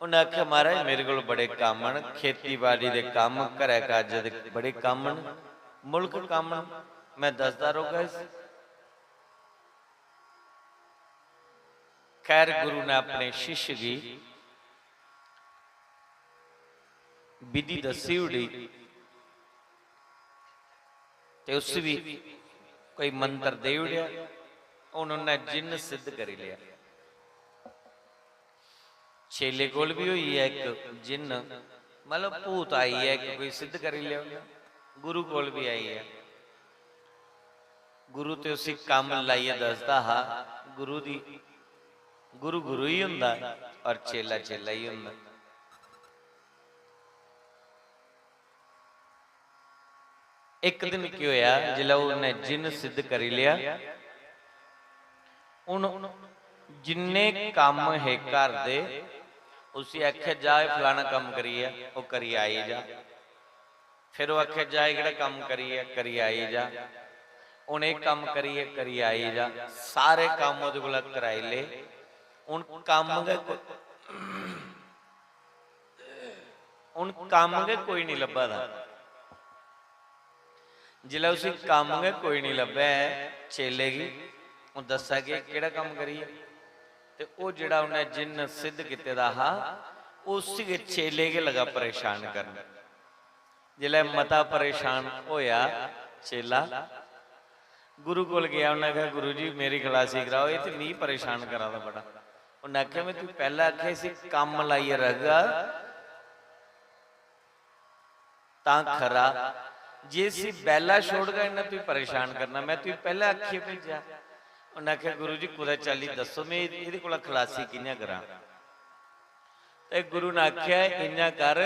उन्नै आखेआ, "महाराज, मेरे कोल बड़े कम्म न, खेती बाड़ी दे कम्म, घरै काजै दे बड़े कम्म न, मुल्ख कम्म न, में दसदा रौह्गा इसी।" खैर, गुरु ने अपने शिष्य गी विधि दस्सी ओड़ी ते उसी बी कोई मंत्र देई ओड़ेआ। हून उन्नै जिन्न सिद्ध करी लेआ। चेले कोल बी होई गेआ इक जिन्न, मतलब भूत आई गेआ इक, कोई सिद्ध करी लेआ उन्नै। गुरु कोल बी आई गेआ। गुरु ते उसी कम्म लाइयै दसदा हा। गुरु दी, गुरु गुरु ही होंदा और चेला चेला ही होंदा। इक दिन केह् होआ, जिसलै उन्नै जिन्न सिद्ध करी लेआ, हून जिन्ने कम्म हे घर दे, उसी आखेआ, "जा, एह् फलाना कम्म करियै, ओह् करियै आई जा।" फिर ओह् आखेआ, "जा, एह्कड़ा कम्म करियै, करियै आई जा। हून एह् कम्म करियै, करियै आई जा।" सारे कम्म ओह्दे कोला कराई ले। हून कम्म गै को-, हून कम्म गै कोई निं लब्भा दा। जिसलै उसी कम्म गै कोई निं लब्भै चेले गी, ओह् दस्सै कि केह्ड़ा कम्म करियै, ते ओह् जेह्ड़ा उन्नै जिन्न सिद्ध कीते दा हा, उसी गै चेले गै लगा परेशान करन। जिसलै मता परेशान होएआ चेला, गुरु कोल गेआ, उन्नै आखेआ, "गुरु जी, मेरी खलासी कराओ, एह् ते मिगी परेशान करा दा बड़ा।" उन्नै आखेआ, "में तुगी पैह्लें आखेआ, इसी कम्म लाइयै रखगा तां खरा, जे इसी बैह्ला छोड़गा, इन्नै तुगी परेशान करना, में तुगी पैह्लें आखियै भेजेआ।" उन्नै आखेआ, "गुरु जी, कुतै चाल्ली दस्सो, में एह्दे कोला खलासी कि'यां करां?" ते गुरु ने आखेआ, "इ'यां कर,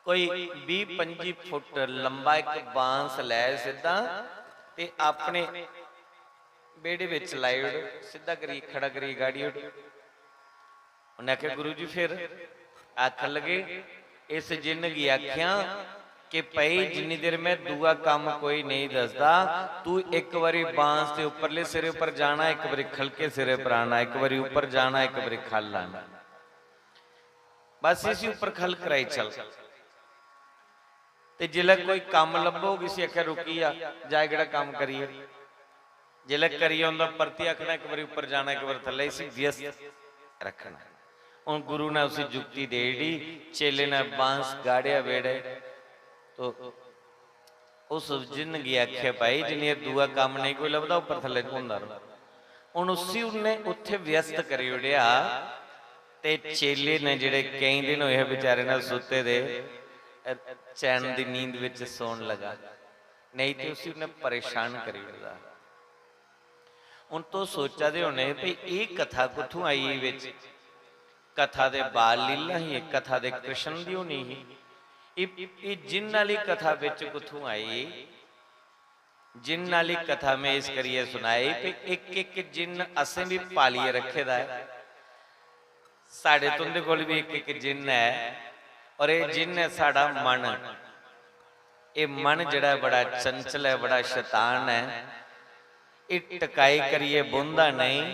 कोई बीह् पंजी फुट लम्बा इक बांस लै सिद्धा ते अपने बेह्ड़े बिच लाई ओड़, सिद्धा करी खड़ा करी गाड़ी ओड़।" उन्नै आखेआ, "गुरु जी, फिर?" आखन लगे, "इस जिन्न गी आखेआं कि भई, जिन्नी देर में दूआ कम्म कोई नेईं दसदा, तू इक बारी बांस दे उप्परले सिरे उप्पर जाना, इक बारी ख'लके सिरे उप्पर आना, इक बारी उप्पर जाना, इक बारी ख'ल्ल आना। बस इसी उप्पर ख'ल्ल कराई चल। ते जिसलै कोई कम्म लब्भग, इसी आखेआ, रुकी जा, जा एह्कड़ा कम्म करियै।" जिसलै करी औंदा, परतियै आखना, इक बारी उप्पर जाना, इक बारी थल्लै, इसी व्यस्त रक्खना। हून गुरु ने उसी जुक्ति देई ओड़ी, चेले ने बांस गाड़ेआ बेड़े। तो उस जिन्न गी आखेआ, "भाई, जिन्नी देर दूआ कम्म नेईं कोई लभदा, उप्पर थल्लै घुमदा रौह्।" हून उसी उन्नै उत्थै व्यस्त करी ओड़ेआ। ते चेले ने जेह्ड़े केईं दिन होए हे बेचारे ने सुत्ते दे, अ, चैन दी नींद बिच सौन लगा, नेईं ते उसी उन्नै परेशान करी ओड़दा। हून तुस सोचा दे होने भई एह् कथा कुत्थूं आई बिच? कथा दे बाल लीला ही, एह् कथा दे कृष्ण दी होनी ही। एह्, एह् जिन्न आह्ली कथा बिच कुत्थूं आई? जिन्न आह्ली कथा में इस करियै सनाई कि इक इक जिन्न असें बी पालियै रक्खे दा ऐ। साढ़े तुं'दे कोल बी इक इक जिन्न ऐ, और एह् जिन्न ऐ साढ़ा मन। एह् मन जेह्ड़ा ऐ बड़ा चंचल ऐ, बड़ा शैतान ऐ। एह् टकाई करियै बौंह्दा नेईं।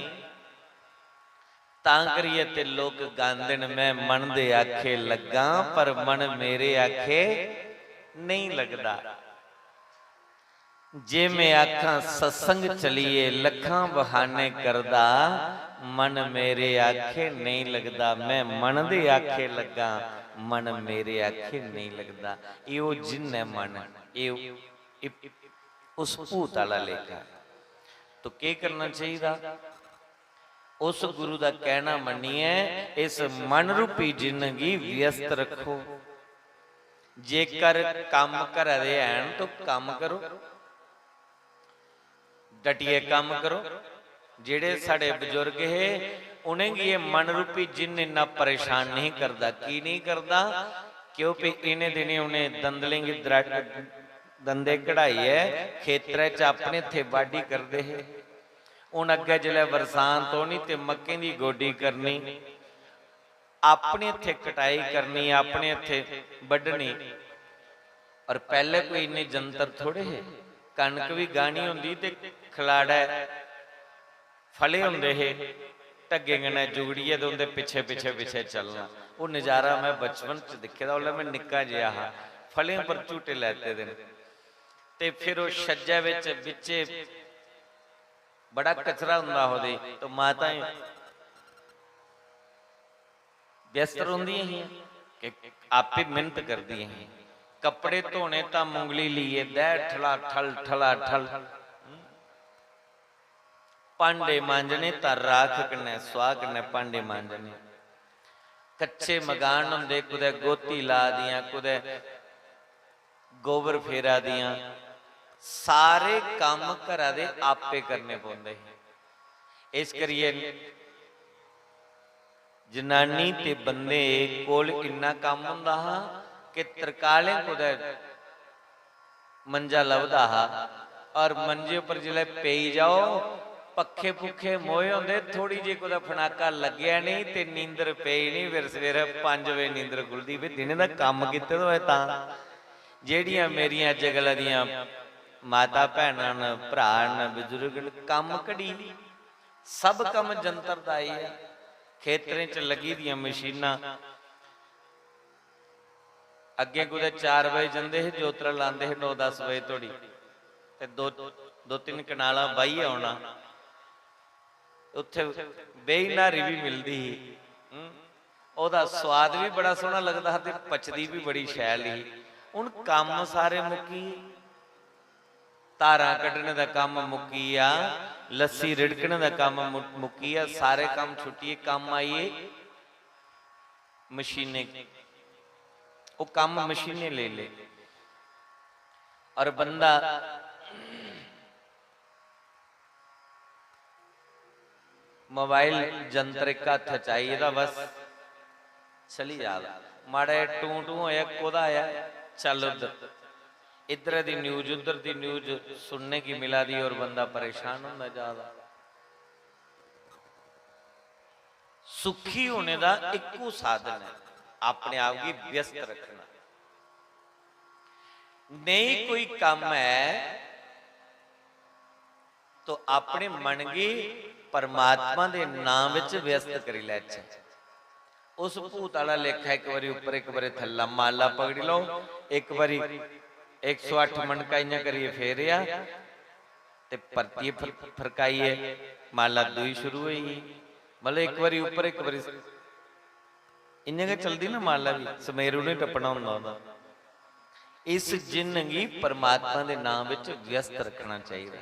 तां करियै ते लोक गांदे न, "मैं मन दे आखे लग्गां, पर मन मेरे आखे नेईं लगदा।" जे मैं आखां सत्संग चलिए, लखां बहाने करदा, मन मेरे आखे नहीं लगदा। मैं मन दे आखे लग्गा, मन मेरे आखे नहीं लगदा। एह् ओह् जिन्न ऐ मन, एह्, एह् उस भूत आह्ला लेखा। तो केह् करना चाहिदा? उस गुरु दा कहना मन्नियै इस मन रूपी जिन्न गी व्यस्त रक्खो। जेकर कम्म घरै दे हैन तो कम्म करो, डटियै कम्म करो। जेह्ड़े साढ़े बजुर्ग हे, उ'नेंगी एह् मन रूपी जिन्न इन्ना परेशान नेईं करदा। की नेईं करदा? क्योंकि इ'नें दिनें उ'नें दंदलें गी दरा-, दंदे कढाइयै खेतरै च अपने हत्थें बाड्ढी करदे हे। हून अग्गें जिसलै बरसांत होनी ते मक्कें दी गोड्डी करनी, अपने हत्थें कटाई करनी, अपने हत्थें बड्ढनी। और पैह्ले कोई इन्ने जंतर थोड़े हे, कनक बी गाह्नी होंदी ते खलाड़ै फले होंदे हे, ढग्गें कन्नै जुगड़ियै ते उं'दे पिच्छे, पिच्छे, पिच्छे चलना। ओह् नज़ारा में बचपन च दिक्खे दा, उसलै में निक्का जेहा हा, फलें पर झूटे लैते दे न। ते फिर ओह् छज्जै बिच बिच्चे बड़ा कचरा होंदा हा ओह्दे, तो माताएं व्यस्त रौंह्दियां हियां कि आपे मेह्नत करदियां हियां। कपड़े धोने तां मुंगली लेइयै दै ठला ठल, ठला ठल। भांडे मांजने तां राख कन्नै, सुआह् कन्नै भांडे मांजने। कच्चे मकान होंदे, कुतै गोह्ती ला दियां, कुतै गोबर फेरा दियां, सारे कम्म घरा दे आपे करने पौंदे हे। इस करियै जनानी ते बंदे कोल इन्ना कम्म होंदा हा कि तरकालें कुतै मंजा लभदा हा, और मंजे उप्पर जिसलै पेई जाओ, पक्खे पुक्खे मोए होंदे, थोड़ी जेही कुतै फनाका लग्गेआ नेईं ते नींदर पेई नेईं। फिर सवेरै पंज बजे नींदर खु'लदी, फ्ही दिनें दा कम्म कीते दा होऐ तां। जेह्ड़ियां मेरियां अज्जै कल्लै दियां माता भैनां न, भ्राऽ न, बजुर्ग न, कम्म घड़ी, सब कम्म जंतर दा आई ऐ। खेतरें च लग्गी दियां मशीनां, अग्गें कुतै चार बजे जंदे हे, जोतरा लांदे हे नौ दस बजे धोड़ी, ते दो, दो तिन्न कनालां बाहियै औना। उत्थै बेही न्हारी बी मिलदी ही। हूं? ओह्दा सोआद बी बड़ा सोह्ना लगदा हा ते पचदी बी बड़ी शैल ही। हून कम्म सारे मुक्की गे। धारां कड्ढने दा कम्म मुक्की गेआ, लस्सी रिड़कने दा कम्म मु-, मुक्की गेआ, सारे कम्म छुट्टियै कम्म आई गे मशीनें। ओह् कम्म मशीनें लेई ले। और बंदा मोबाइल जंत्र इक हत्थ च आई गेदा, बस चली जा दा। माड़ा जेहा टूं टूं होएआ, कोह्दा आया, चल उद्धर। इद्धरै दी न्यूज, उद्धर दी न्यूज सुनने गी मिला दी और बंदा परेशान होंदा जा दा। सुखी होने दा इक्को साधन ऐ, अपने आप गी व्यस्त रखना। नेईं कोई कम्म ऐ तो अपने मन गी परमात्मा दे नाम विच व्यस्त करी लैचै। उस भूत आह्ला लेखा इक बारी उप्पर, इक बारी थल्ला, माला पकड़ी लैओ, इक बारी इक सौ अट्ठ मनका इ'यां करियै फेरेआ ते परतियै फर-, फरकाइयै माला दूई शुरू होई गेई। मतलब इक बारी उप्पर, इक बारी इ'यां गै चलदी ना माला बी, समेरू ने टप्पना होंदा ओह्दा। इस जिन्न गी परमात्मा दे नां बिच व्यस्त रक्खना चाहिदा।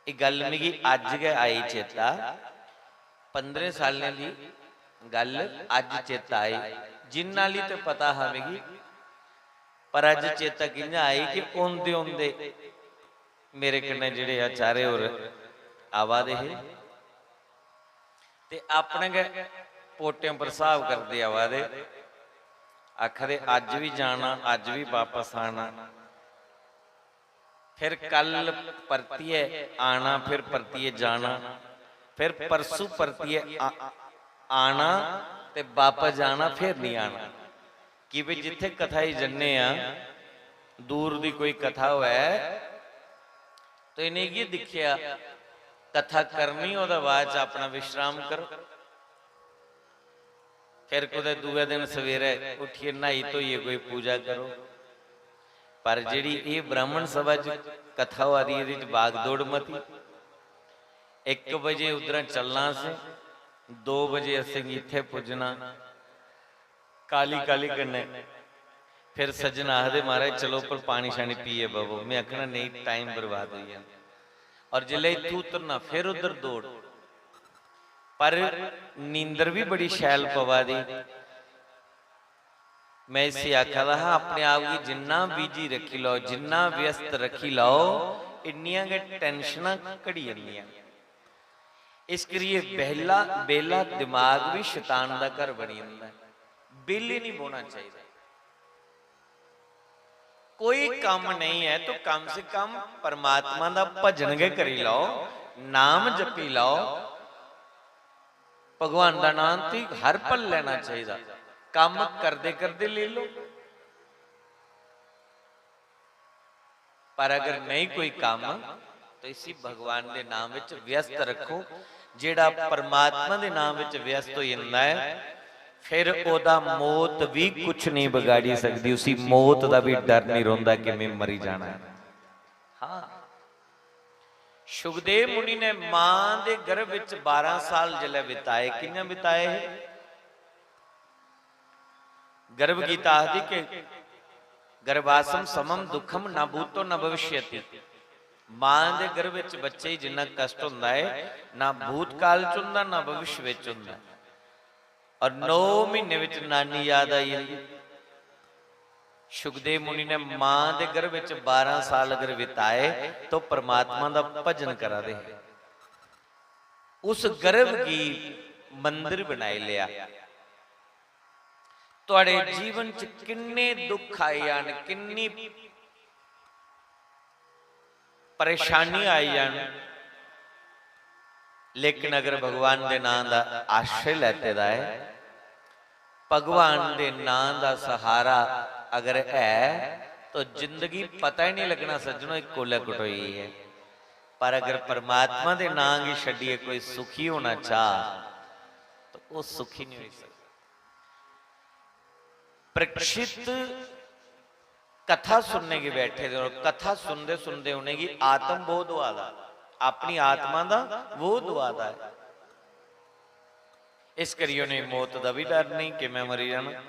एह् गल्ल मिगी अज्ज गै आई चेता, पंदरें साल्लें दी गल्ल अज्ज चेता आई, जिन्ना आह्ली ते पता हा मिगी, पर अज्ज चेता कि'यां आई कि औंदे-औंदे मेरे कन्नै जेह्ड़े आचार्य होर आवा दे हे ते अपने गै पोटें पर स्हाब करदे आवा दे, आखा दे, "अज्ज बी जाना, अज्ज बी बापस आना।" फिर कल परतियै आना, फिर परतियै जाना, फिर परसू परतियै आ-, आना ते बापस जाना, फिर निं आना। कि भई जित्थै कथा गी जन्ने आं, दूर दी कोई कथा होऐ, तो इ'नें इ'यै दिक्खेआ, कथा करनी, ओह्दे बाद च अपना विश्राम करो। फिर कुतै दूए दिन सवेरै उट्ठियै न्हाई धोइयै कोई पूजा करो। पर जेह्ड़ी एह् ब्राह्मण सभा च कथा होआ दी, एह्दे च बागदौड़ मती। इक बजे उद्धरा चलना असें, दो बजे असेंगी इत्थै पुज्जना। काली काली कन्नै फिर सज्जन आखदे, "महाराज, चलो, पर पानी शानी पियै बवो।" में आखना, "नेईं, टाइम बर्बाद होई जाना।" और जिसलै इत्थूं उतरना, फिर उद्धर दौड़। पर नींदर बी बड़ी शैल पवा दी। में इसी आखा दा हा, "अपने आप गी जिन्ना बिजी रक्खी लैओ, जिन्ना व्यस्त रक्खी लैओ, इन्नियां गै टैंशनां घटी जंदियां।" इस करियै बेह्ला, बेह्ला दमाग बी शैतान दा घर बनी जंदा ऐ। बेह्ले निं बौह्ना चाहिदा। कोई कम्म नेईं ऐ, तो कम से कम परमात्मा दा भजन गै करी लैओ, नाम जपी लैओ। भगवान दा नाम ते हर पल लैना चाहिदा, कम्म करदे करदे लेई लैओ। पर अगर नेईं कोई कम्म, तो इसी भगवान दे नाम विच व्यस्त रखो। जेह्ड़ा परमात्मा दे नाम विच व्यस्त होई जंदा ऐ, फिर ओह्दा मौत भी कुछ नहीं बगाड़ी सकदी, उसी मौत दा भी डर नहीं रौंह्दा कि मैं मरी जाना ऐ। हाँ, शुकदेव मुनि ने मां दे गर्भ विच बारां साल जिसलै बिताए, कि'यां बिताए हे? गर्भ गीता आखदी कि गर्भासम समम दुखम न भूतो न भविष्यति। मां दे गर्भ विच बच्चे गी जिन्ना कष्ट होंदा है, ना भूतकाल च होंदा, ना भविष्य विच होंदा। और नौ महीने विच नानी याद आई जंदी। शुकदेव मुनि ने मां दे गर्भ विच बारां साल अगर बिताए, तो परमात्मा दा भजन करा दे हे। उस गर्भ गी मंदिर बनाई लिया। थुआढ़े जीवन च किन्ने दुख आई जान, किन्नी परेशानी आई जान, लेकिन अगर भगवान दे नां दा आश्रय लैते दा है, भगवान दे नां दा सहारा अगर है, तो जिंदगी पता ही नहीं लगना सज्जनो, एह् कोलै कटोई है। पर अगर परमात्मा दे नां गी छड्डियै कोई सुखी होना चाह, तो ओह् सुखी नहीं होई सकदा। परीक्षित कथा सुनने गी बैठे दे, और कथा सुनदे सुनदे उ'नेंगी आत्म बोध होआ दा, अपनी आत्मा दा बोध होआ दा ऐ। इस करियै उ'नेंगी मौत दा बी डर नहीं कि मैं मरी जाना।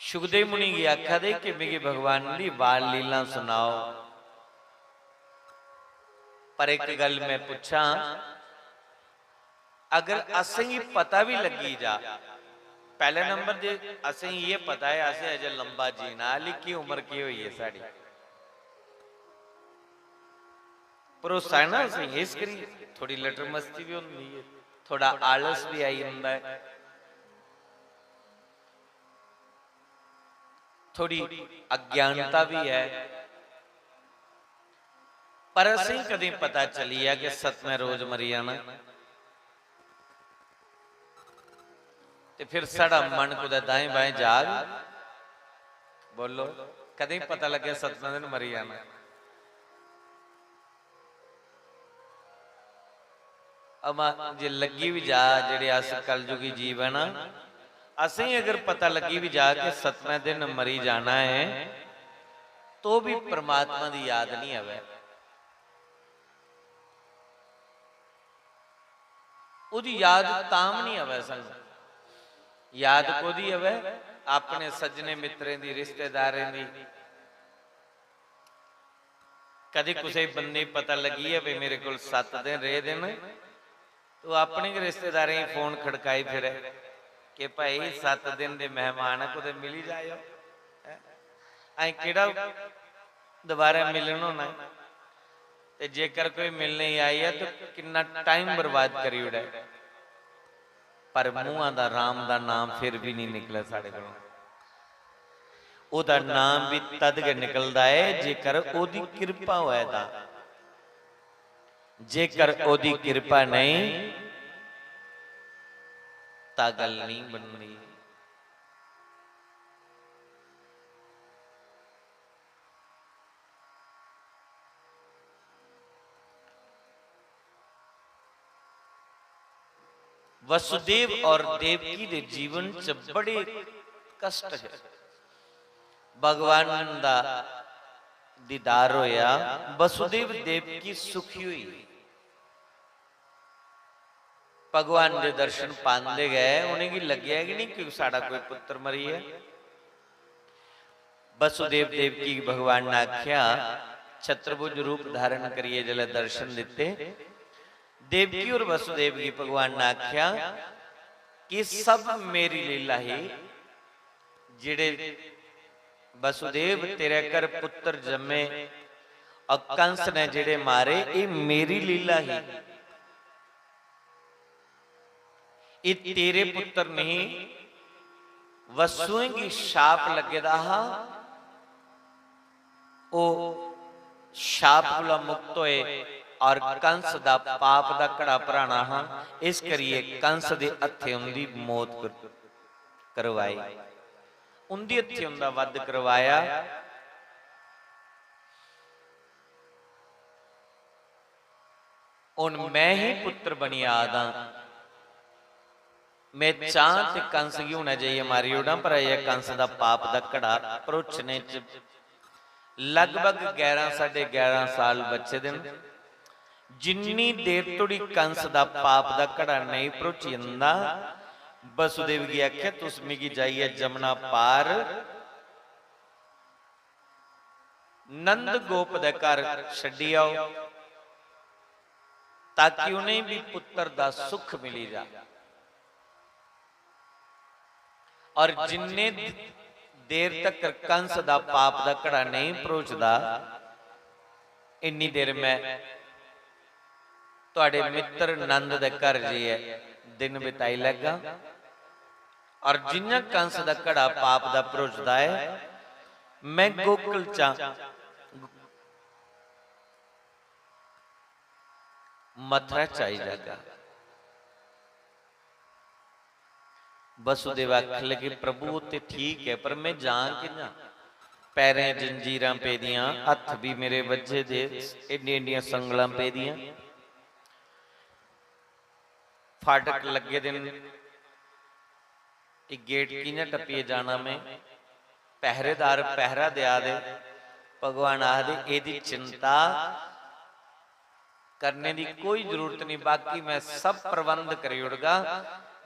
शुकदेव मुनि गी आखा दे कि मिगी भगवान दी बाल लीला सुनाओ। पर इक गल्ल मैं पुच्छां, अगर असेंगी पता बी लग्गी जा, पैह्ले नंबर ते असेंगी एह् पता ऐ असें अजें लंबा जीना, हल्ली केह् उम्र केह् होई ऐ साढ़ी, भरोसा ऐ ना असेंगी, इस करी थोड़ी लटर मस्ती बी होंदी ऐ, थोड़ा आलस बी आई जंदा ऐ, थोड़ी अज्ञानता बी ऐ। पर असेंगी कदें पता चली गेआ कि सतमें रोज मरी जाना, ते फिर साढ़ा मन कुतै दाएं बाएं जाग? बोलो, कदें पता लग्गेआ सतमें दिन मरी जाना? अमा जे लग्गी बी जा, जेह्ड़े अस कलयुगी जीव है ना, असेंगी अगर पता लग्गी बी जा कि सतमें दिन मरी जाना है, तो भी परमात्मा दी याद नहीं आवे। ओह्दी याद तां बी नहीं आवे सानू। याद कोह्दी आवे? अपने सज्जने मित्रें दी, रिश्तेदारें दी। कदी कुसै बंदे गी पता लग्गी जाए, "भाई, मेरे कोल सत्त दिन रेह् दे न, तू अपने गै रिश्तेदारें गी फोन खड़काई फिरै कि भाई, सत्त दिन दे मेहमान आ, कुतै मिली जाएओ। हैं? अजें केह्ड़ा दोबारा मिलन होना ऐ? ते जेकर कोई मिलने गी आई ऐ, ते किन्ना टाइम बर्बाद करी ओड़ै, पर मुंहा दा राम दा नाम फिर बी निं निकलै साढ़े कोलों। ओह्दा नाम बी तद गै निकलदा ऐ, जेकर ओह्दी किरपा होऐ तां। जेकर ओह्दी किरपा नेईं, तां गल्ल नेईं बनदी। वसुदेव और देवकी दे जीवन च बड़े कष्ट है। भगवान दा दीदार होया, वसुदेव देवकी सुखी हुई। भगवान दे दर्शन पांदे गै उ'नेंगी लग्गेआ कि नेईं, कि साढ़ा कोई पुत्र मरी गेआ। वसुदेव देवकी गी भगवान ने आखेआ, छत्रभुज रूप धारण करियै जिसलै दर्शन दित्ते, देवकी और वसुदेव गी भगवान ने आखेआ कि सब मेरी लीला ही। जेह्ड़े वसुदेव तेरे घर पुत्र जम्मे और कंस ने जेह्ड़े मारे, एह् मेरी लीला ही। एह् तेरे पुत्र नहीं, वसुएं गी शाप लग्गे दा हा, ओह् शाप कोला मुक्त होए और कंस दा पाप दा घड़ा भराना हा, इस करियै कंस दे हत्थे उंदी मौत कर-, करवाई, उंदे हत्थे उंदा वध करवाया। हुन मैं ही पुत्र बनी आदा। मैं चां ते कंस गी हुनै जाइयै मारी ओड़ां, पर अजें कंस दा पाप दा घड़ा भरोचने च लगभग ग्यारह, साढ़े ग्यारह साल बचे दे न। जिन्नी देर तोड़ी कंस दा पाप दा घड़ा नेईं भरोची जंदा, वसुदेव गी आखेआ, "तुस मिगी जाइयै जमुना पार नंद गोप दे घर छड्डी आओ, ताकि उ'नें बी पुत्तर दा सुख मिली जा।" और जिन्ने दि-, देर तक कंस दा पाप दा घड़ा नेईं भरोचदा, इन्नी देर मैं तुहाड़े मित्र नंद दे घर जाइयै दिन बिताई लैगा। और जि'यां कंस दा घड़ा पाप दा भरोचदा ऐ, मैं गोकुल चा मथुरा च आई जागा। वसुदेव आखन लगे, "प्रभु, ओह् ते ठीक ऐ, पर मैं जां कि'यां? पैरें जंजीरां पेदियां, हत्थ बी मेरे बज्झे दे, एड्डियां एड्डियां संगलां पेदियां, फाटक लग्गे दे न, एह् गेट कि'यां टप्पियै जाना में?" पहरेदार पहरा देआ दे। भगवान आखदे, "एह्दी चिंता करने दी कोई जरूरत नहीं, बाकी मैं सब प्रबंध करी ओड़गा।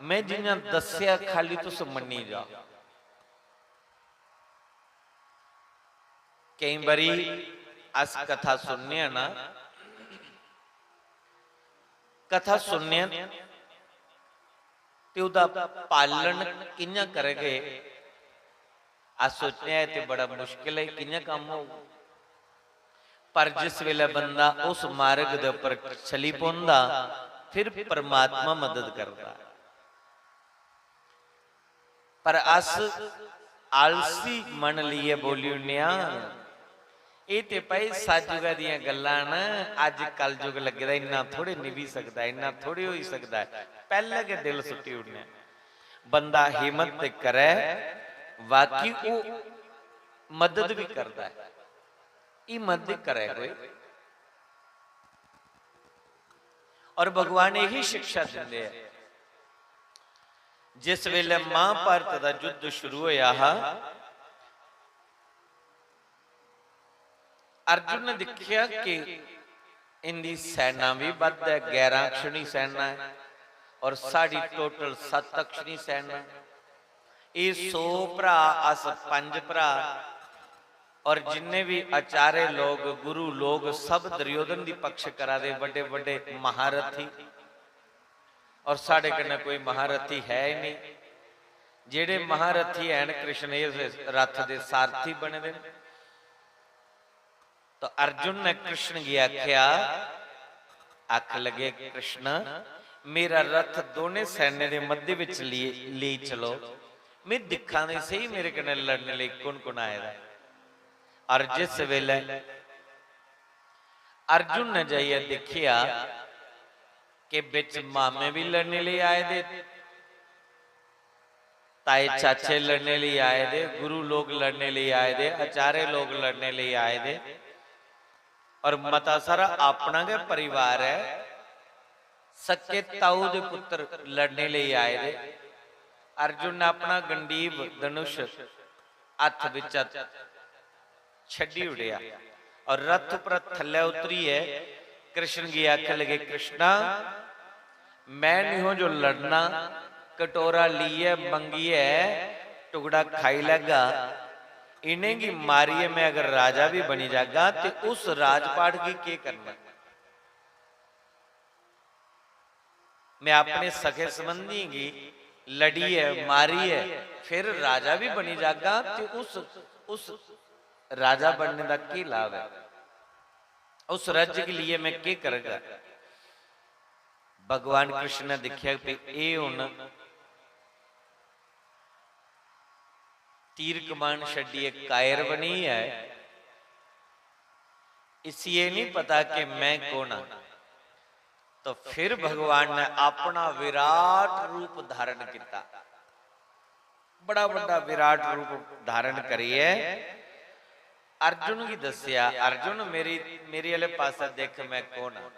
मैं जि'यां दस्सेआ, खाली तुस मन्नी जाओ।" केईं बारी अस कथा सुनने आं ना, कथा सुनने आं ते ओह्दा पालन कि'यां करगे, अस सोचने आं, "एह् ते बड़ा मुश्किल ऐ, कि'यां कम्म होग?" पर जिस बेल्लै बंदा उस मार्ग दे उप्पर चली पौंदा, फिर परमात्मा मदद करदा। पर अस आलसी मन लेइयै बोली ओड़ने आं, "एह् ते भाई सतयुगा दियां गल्लां न, अज्ज कलयुग लग्गे दा, इन्ना थोड़े निभी सकदा, इन्ना थोड़े होई सकदा ऐ।" पैह्लें गै दिल सुट्टी ओड़ने आं। बंदा हिम्मत ते करै, बाकी ओह् मदद बी करदा ऐ, हिम्मत बी करै कोई। और भगवान यही शिक्षा दिंदे हैं। जिस वेले महाभारत दा युद्ध शुरू होया हा, अर्जुन ने दिखेया कि इंदी सेना भी बद्ध है, ग्यारह अक्षणी सेना है और साड़ी total सत्त अक्षणी सेना है। एह् सौ भ्रा, अस पंज भ्रा, और जिन्ने भी आचार्य लोग, गुरु लोग, सब दुर्योधन दी पक्ष करा दे, बड़े बड़े महारथी। और साढ़े कन्नै कोई महारथी है ही नहीं। जेह्ड़े महारथी हैन, कृष्ण इस रथ दे सारथी बने दे न। तो अर्जुन ने कृष्ण गी आख्या, आख लगे, "कृष्ण, मेरा रथ दोने सैन्य दे मध्य विच लेई, लेई चलो, मैं दिखां ते सही मेरे कन्नै लड़ने लेई कु'न-कु'न आए दा ऐ।" और जिस वेले अर्जुन ने जाइयै दिक्खेआ कि बिच मामे भी लड़ने लेई आए दे, ताए चाचे लड़ने लेई आए दे, गुरु लोग लड़ने लेई आए दे, आचार्य लोग लड़ने लेई आए दे, और मता सारा अपना गै परिवार ऐ, सक्के ताऊ दे पुत्र लड़ने लेई आए दे। अर्जुन ने अपना गंडीव धनुष हत्थ बिच्चा छड्डी ओड़ेआ और रथ उप्परा थल्लै उतरियै कृष्ण गी आखन लगे, "कृष्णा, मैं निं हो जो लड़ना, कटोरा लेइयै मंगियै टुकड़ा खाई लैगा। इ'नेंगी मारियै मैं अगर राजा भी बनी जागा ते उस राजपाट गी केह् करना? मैं अपने सखे संबंधियें गी लड़ियै मारियै फिर राजा भी बनी जागा ते उस, उस राजा बनने दा केह् लाभ ऐ? उस राज्य के लिए मैं केह् करगा?" भगवान कृष्ण ने दिक्खेआ कि एह् हुन तीर कमान छड्डियै कायर बनी ऐ, इसी एह् नहीं पता कि मैं कौन आं। तो फिर भगवान ने अपना विराट रूप धारण किया, बड़ा बड़ा विराट रूप धारण करियै अर्जुन गी दस्सेआ, "अर्जुन, मेरी, मेरे आह्ले पासै दिक्ख, मैं कौन आं।"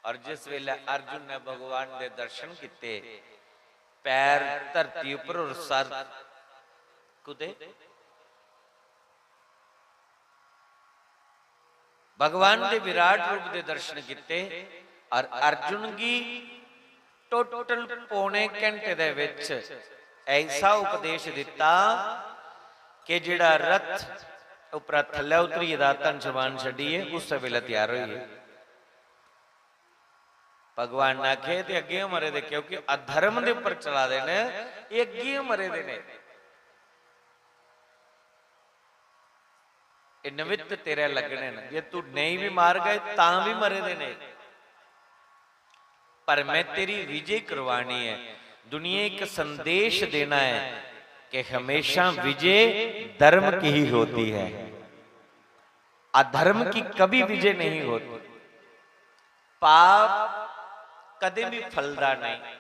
और जिस वेले अर्जुन ने भगवान दे दर्शन कीते, पैर धरती उप्पर और सर कुदे? भगवान दे विराट रूप दे दर्शन कीते और अर्जुन गी टोटल पौने घंटे दे विच ऐसा उपदेश दिता कि जेड़ा रथ उपरा थल्लै उतरियै दा धन समान छड्डियै उस्सै वेले त्यार होई गे। भगवान ने आखे, "ते अग्गें मरे दे, क्योंकि अधर्म दे उप्पर चला दे न, एह् अग्गें मरे दे ने। एह् निमित्त तेरे लगने न, जे तू नेईं भी मारगा, तां भी मरे दे ने। पर मैं तेरी विजय करवानी है, दुनिया एक संदेश देना है कि हमेशा विजय धर्म की ही होती है, अधर्म की कभी विजय नहीं होती।" पाप कदे भी फलदा नहीं,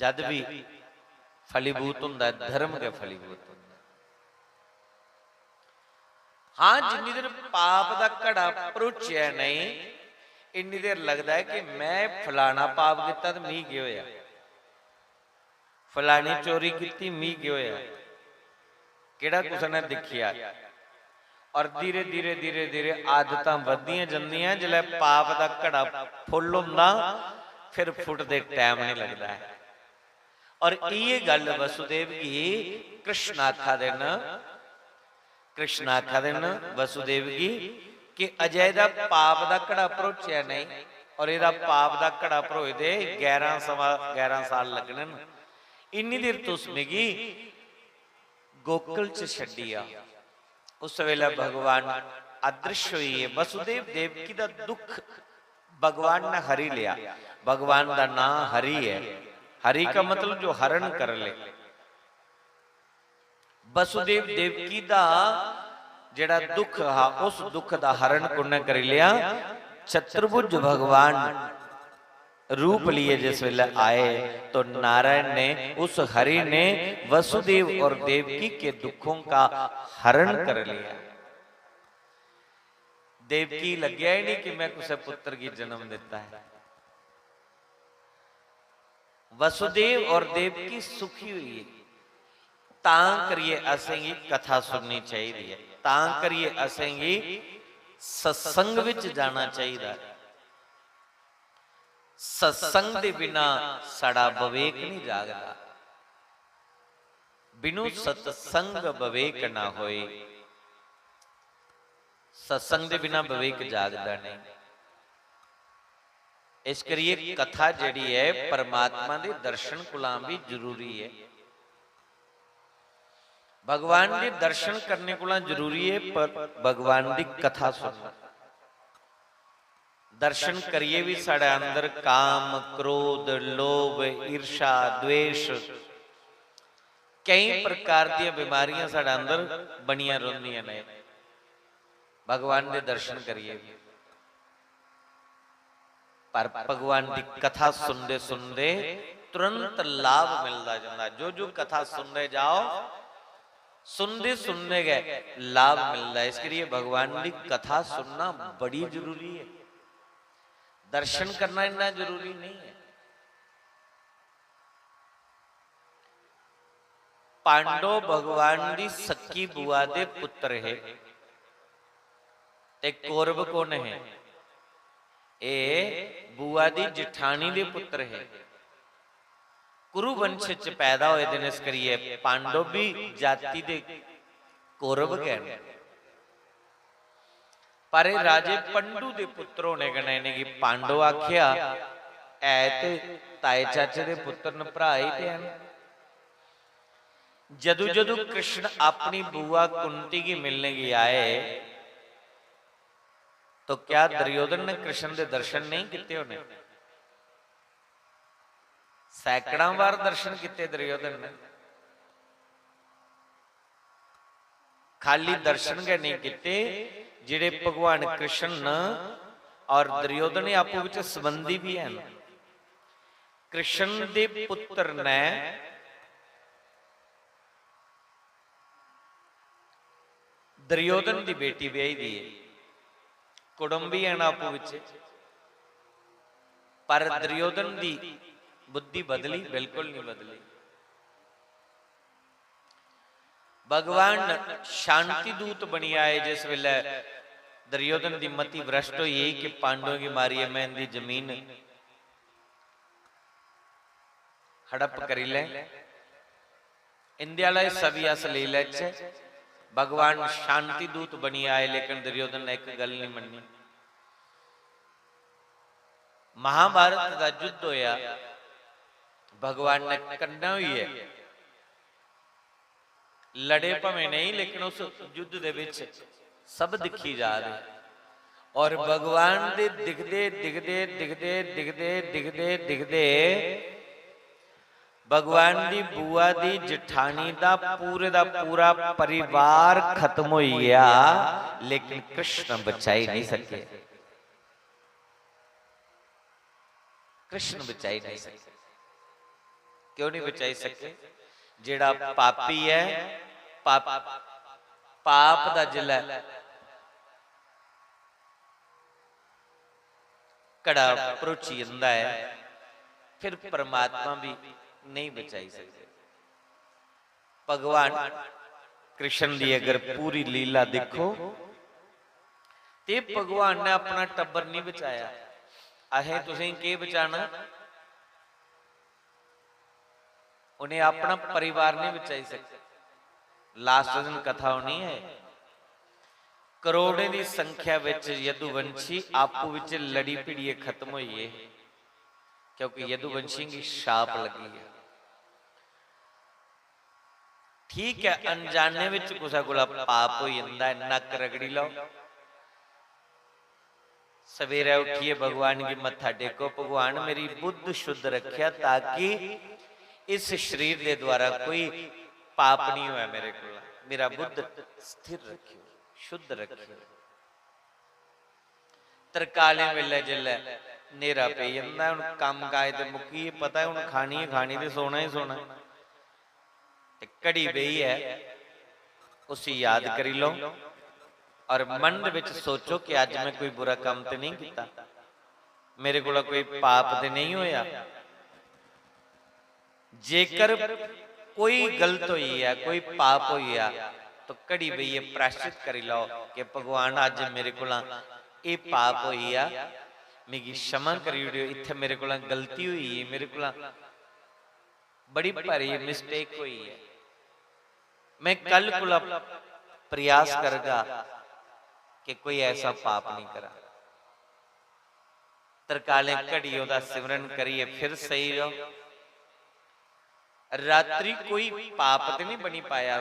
जद भी फलीभूत हुंदा ऐ, धर्म गै फलीभूत हुंदा ऐ। हां, जिन्नी देर पाप दा घड़ा भरोचेआ नेईं, इन्नी देर लगदा ऐ कि मैं फलाना पाप कीता ते मिगी केह् होआ? फलानी चोरी कीती, मी केह् होया? केह्ड़ा कुसै ने दिक्खेआ? और धीरे, धीरे, धीरे, धीरे आदतां बधदियां जंदियां। जिसलै पाप दा घड़ा full होंदा, फिर फुटदे टैम निं लगदा ऐ। और इ'यै गल्ल वसुदेव गी कृष्ण आखा दे न। कृष्ण आखा दे न वसुदेव गी कि अजय दा पाप दा घड़ा भरोचेआ नेईं, और एह्दा पाप दा घड़ा भरोए दे ग्यारह सवा ग्यारह साल लग्गने न। इन्नी देर तुस मिगी गोकुल च छड्डी आ। उस वेले भगवान अदृश्य होई गे। वसुदेव देवकी दा दुख भगवान ने हरी लिया। भगवान दा नां हरि है। हरि का मतलब जो हरण कर ले। वसुदेव देवकी दा जेड़ा दुख हा, उस दुख दा हरण कुन्ने करी लिया? चतुर्भुज भगवान रूप लिए जिस वेले आए, तो नारायण ने, उस हरि ने वसुदेव और देवकी के दुखों का हरण कर लिया। देवकी लग्गेआ ही नहीं कि मैं कुसै पुत्र गी जन्म दिता है। वसुदेव और देवकी सुखी होई गे। तां करियै असेंगी कथा सुननी चाहिदी ऐ, तां करियै असेंगी सत्संग विच जाना चाहिदा ऐ। सत्संग दे बिना साढ़ा विवेक नहीं जागदा। बिनु सत्संग विवेक ना होए। सत्संग दे बिना विवेक जागदा नहीं। इस करियै कथा जेह्ड़ी ऐ, परमात्मा दे दर्शन कोला बी जरूरी ऐ। भगवान दे दर्शन करने कोला जरूरी ऐ, पर भगवान दी कथा सुनना। दर्शन करियै बी साढ़े अंदर काम, क्रोध, लोभ, ईर्ष्या, द्वेष, केई प्रकार दियां बीमारियां साढ़े अंदर बनियां रौंह्दियां ने। भगवान दे दर्शन करियै बी। पर भगवान दी कथा सुनदे सुनदे तुरंत लाभ मिलदा जंदा। जो जो कथा सुनदे जाओ, सुनदे सुनदे गै लाभ मिलदा। इस करियै भगवान दी कथा सुनना बड़ी जरूरी ऐ। दर्शन करना इन्ना जरूरी नहीं ऐ। पांडव भगवान दी सक्की बुआ दे पुत्र हे ते कौरव कौन हे? एह् बुआ दी जठानी दे पुत्र हे। कुरुवंश च पैदा होए दे न, इस करियै पांडव बी जाति दे कौरव गै न। पर एह् राजे पंडु दे पुत्र होने कन्नै इ'नेंगी पांडव आखेआ ऐ ते ताए चाचे दे पुत्र न, भ्राऽ ही ते हैन। जदू जदू कृष्ण अपनी बुआ कुंती गी मिलने गी आए, तो क्या दुर्योधन ने कृष्ण दे दर्शन नहीं कीते होने? सैकड़ां बार दर्शन कीते दुर्योधन ने। खाली दर्शन गै नहीं कीते, जेह्ड़े भगवान कृष्ण न और दुर्योधन, एह् आपूं बिच संबंधी भी हैन। कृष्ण दे पुत्र ने दुर्योधन दी बेटी ब्याही दी है। कुटुंबी हैन आपूं बिच, पर दुर्योधन दी बुद्धि बदली? बिल्कुल नहीं बदली। भगवान शांति दूत बनी आए जिस वेले दुर्योधन दी मति भ्रष्ट होई गेई कि पांडवों गी मारियै मैं इंदी जमीन हड़प करी लें, इंदे आह्ला हिस्सा बी अस लेई लैचे। भगवान शांति दूत बनी आए, लेकिन दुर्योधन ने इक गल्ल नहीं मन्नी। महाभारत दा युद्ध होया, भगवान ने कन्नै होइयै लड़े भामें नहीं, लेकिन उस युद्ध दे विच सब दिक्खी जा रहे। और भगवान दे दिखदे, दिखदे, दिखदे, दिखदे, दिखदे, दिखदे भगवान दी बुआ दी जठानी दा पूरे दा पूरा परिवार खत्म होई गया, लेकिन कृष्ण बचाई नहीं सके। कृष्ण बचाई नहीं सके। क्यों नहीं बचाई सके? जेड़ा पापी है, पाप, पाप दा जिसलै घड़ा भरोची जंदा है, फिर परमात्मा भी नहीं बचाई सकदे। भगवान कृष्ण दी अगर पूरी लीला दिक्खो, ते भगवान ने अपना टब्बर नहीं बचाया। असें तुसें केह् बचाना? उन्हें अपना परिवार नहीं बचाई सकते। लास्ट दिन कथा होनी है। करोड़ें दी संख्या विच यदुवंशी आपू विच लड़ी भिड़ियै खत्म होई गे, क्योंकि यदुवंशियें गी शाप लगी है। ठीक है, अनजाने विच कुसै कोला पाप होई जंदा है, नक्क रगड़ी लैओ। सवेरै उट्ठियै भगवान गी मत्था टेको, "भगवान, मेरी बुद्ध शुद्ध रखेआ, ताकि इस शरीर दे द्वारा कोई पाप नहीं होऐ मेरे कोला, मेरा बुद्ध स्थिर रखेओ, शुद्ध रखेओ।" तरकालें बेल्लै जेल्लै न्हेरा पेई जंदा ऐ, हुन कम्म काज ते मुक्की गे, पता ऐ हुन खानी गै खानी ते सोना ही सोना। ते घड़ी बेहियै उसी याद करी लो और मन दे विच सोचो कि अज्ज मैं कोई बुरा कम्म ते नहीं कीता, मेरे कोला कोई पाप ते नहीं होया। जेकर कोई गलत होई ऐ, कोई पाप होई ऐ, तो घड़ी बेहियै प्रायश्चित करी लैओ कि भगवान, अज्ज मेरे कोला एह् पाप होई ऐ, मिगी क्षमा करी ओड़ेओ, इत्थै मेरे कोला गलती होई ऐ, मेरे कोला बड़ी भारी मिस्टेक होई ऐ। मैं कल कोला प्रयास करगा कि कोई ऐसा पाप नहीं करा। तरकालें घड़ी ओह्दा सिमरन करियै फिर सेई जाओ। रात्रि कोई पाप ते नहीं बनी पाया,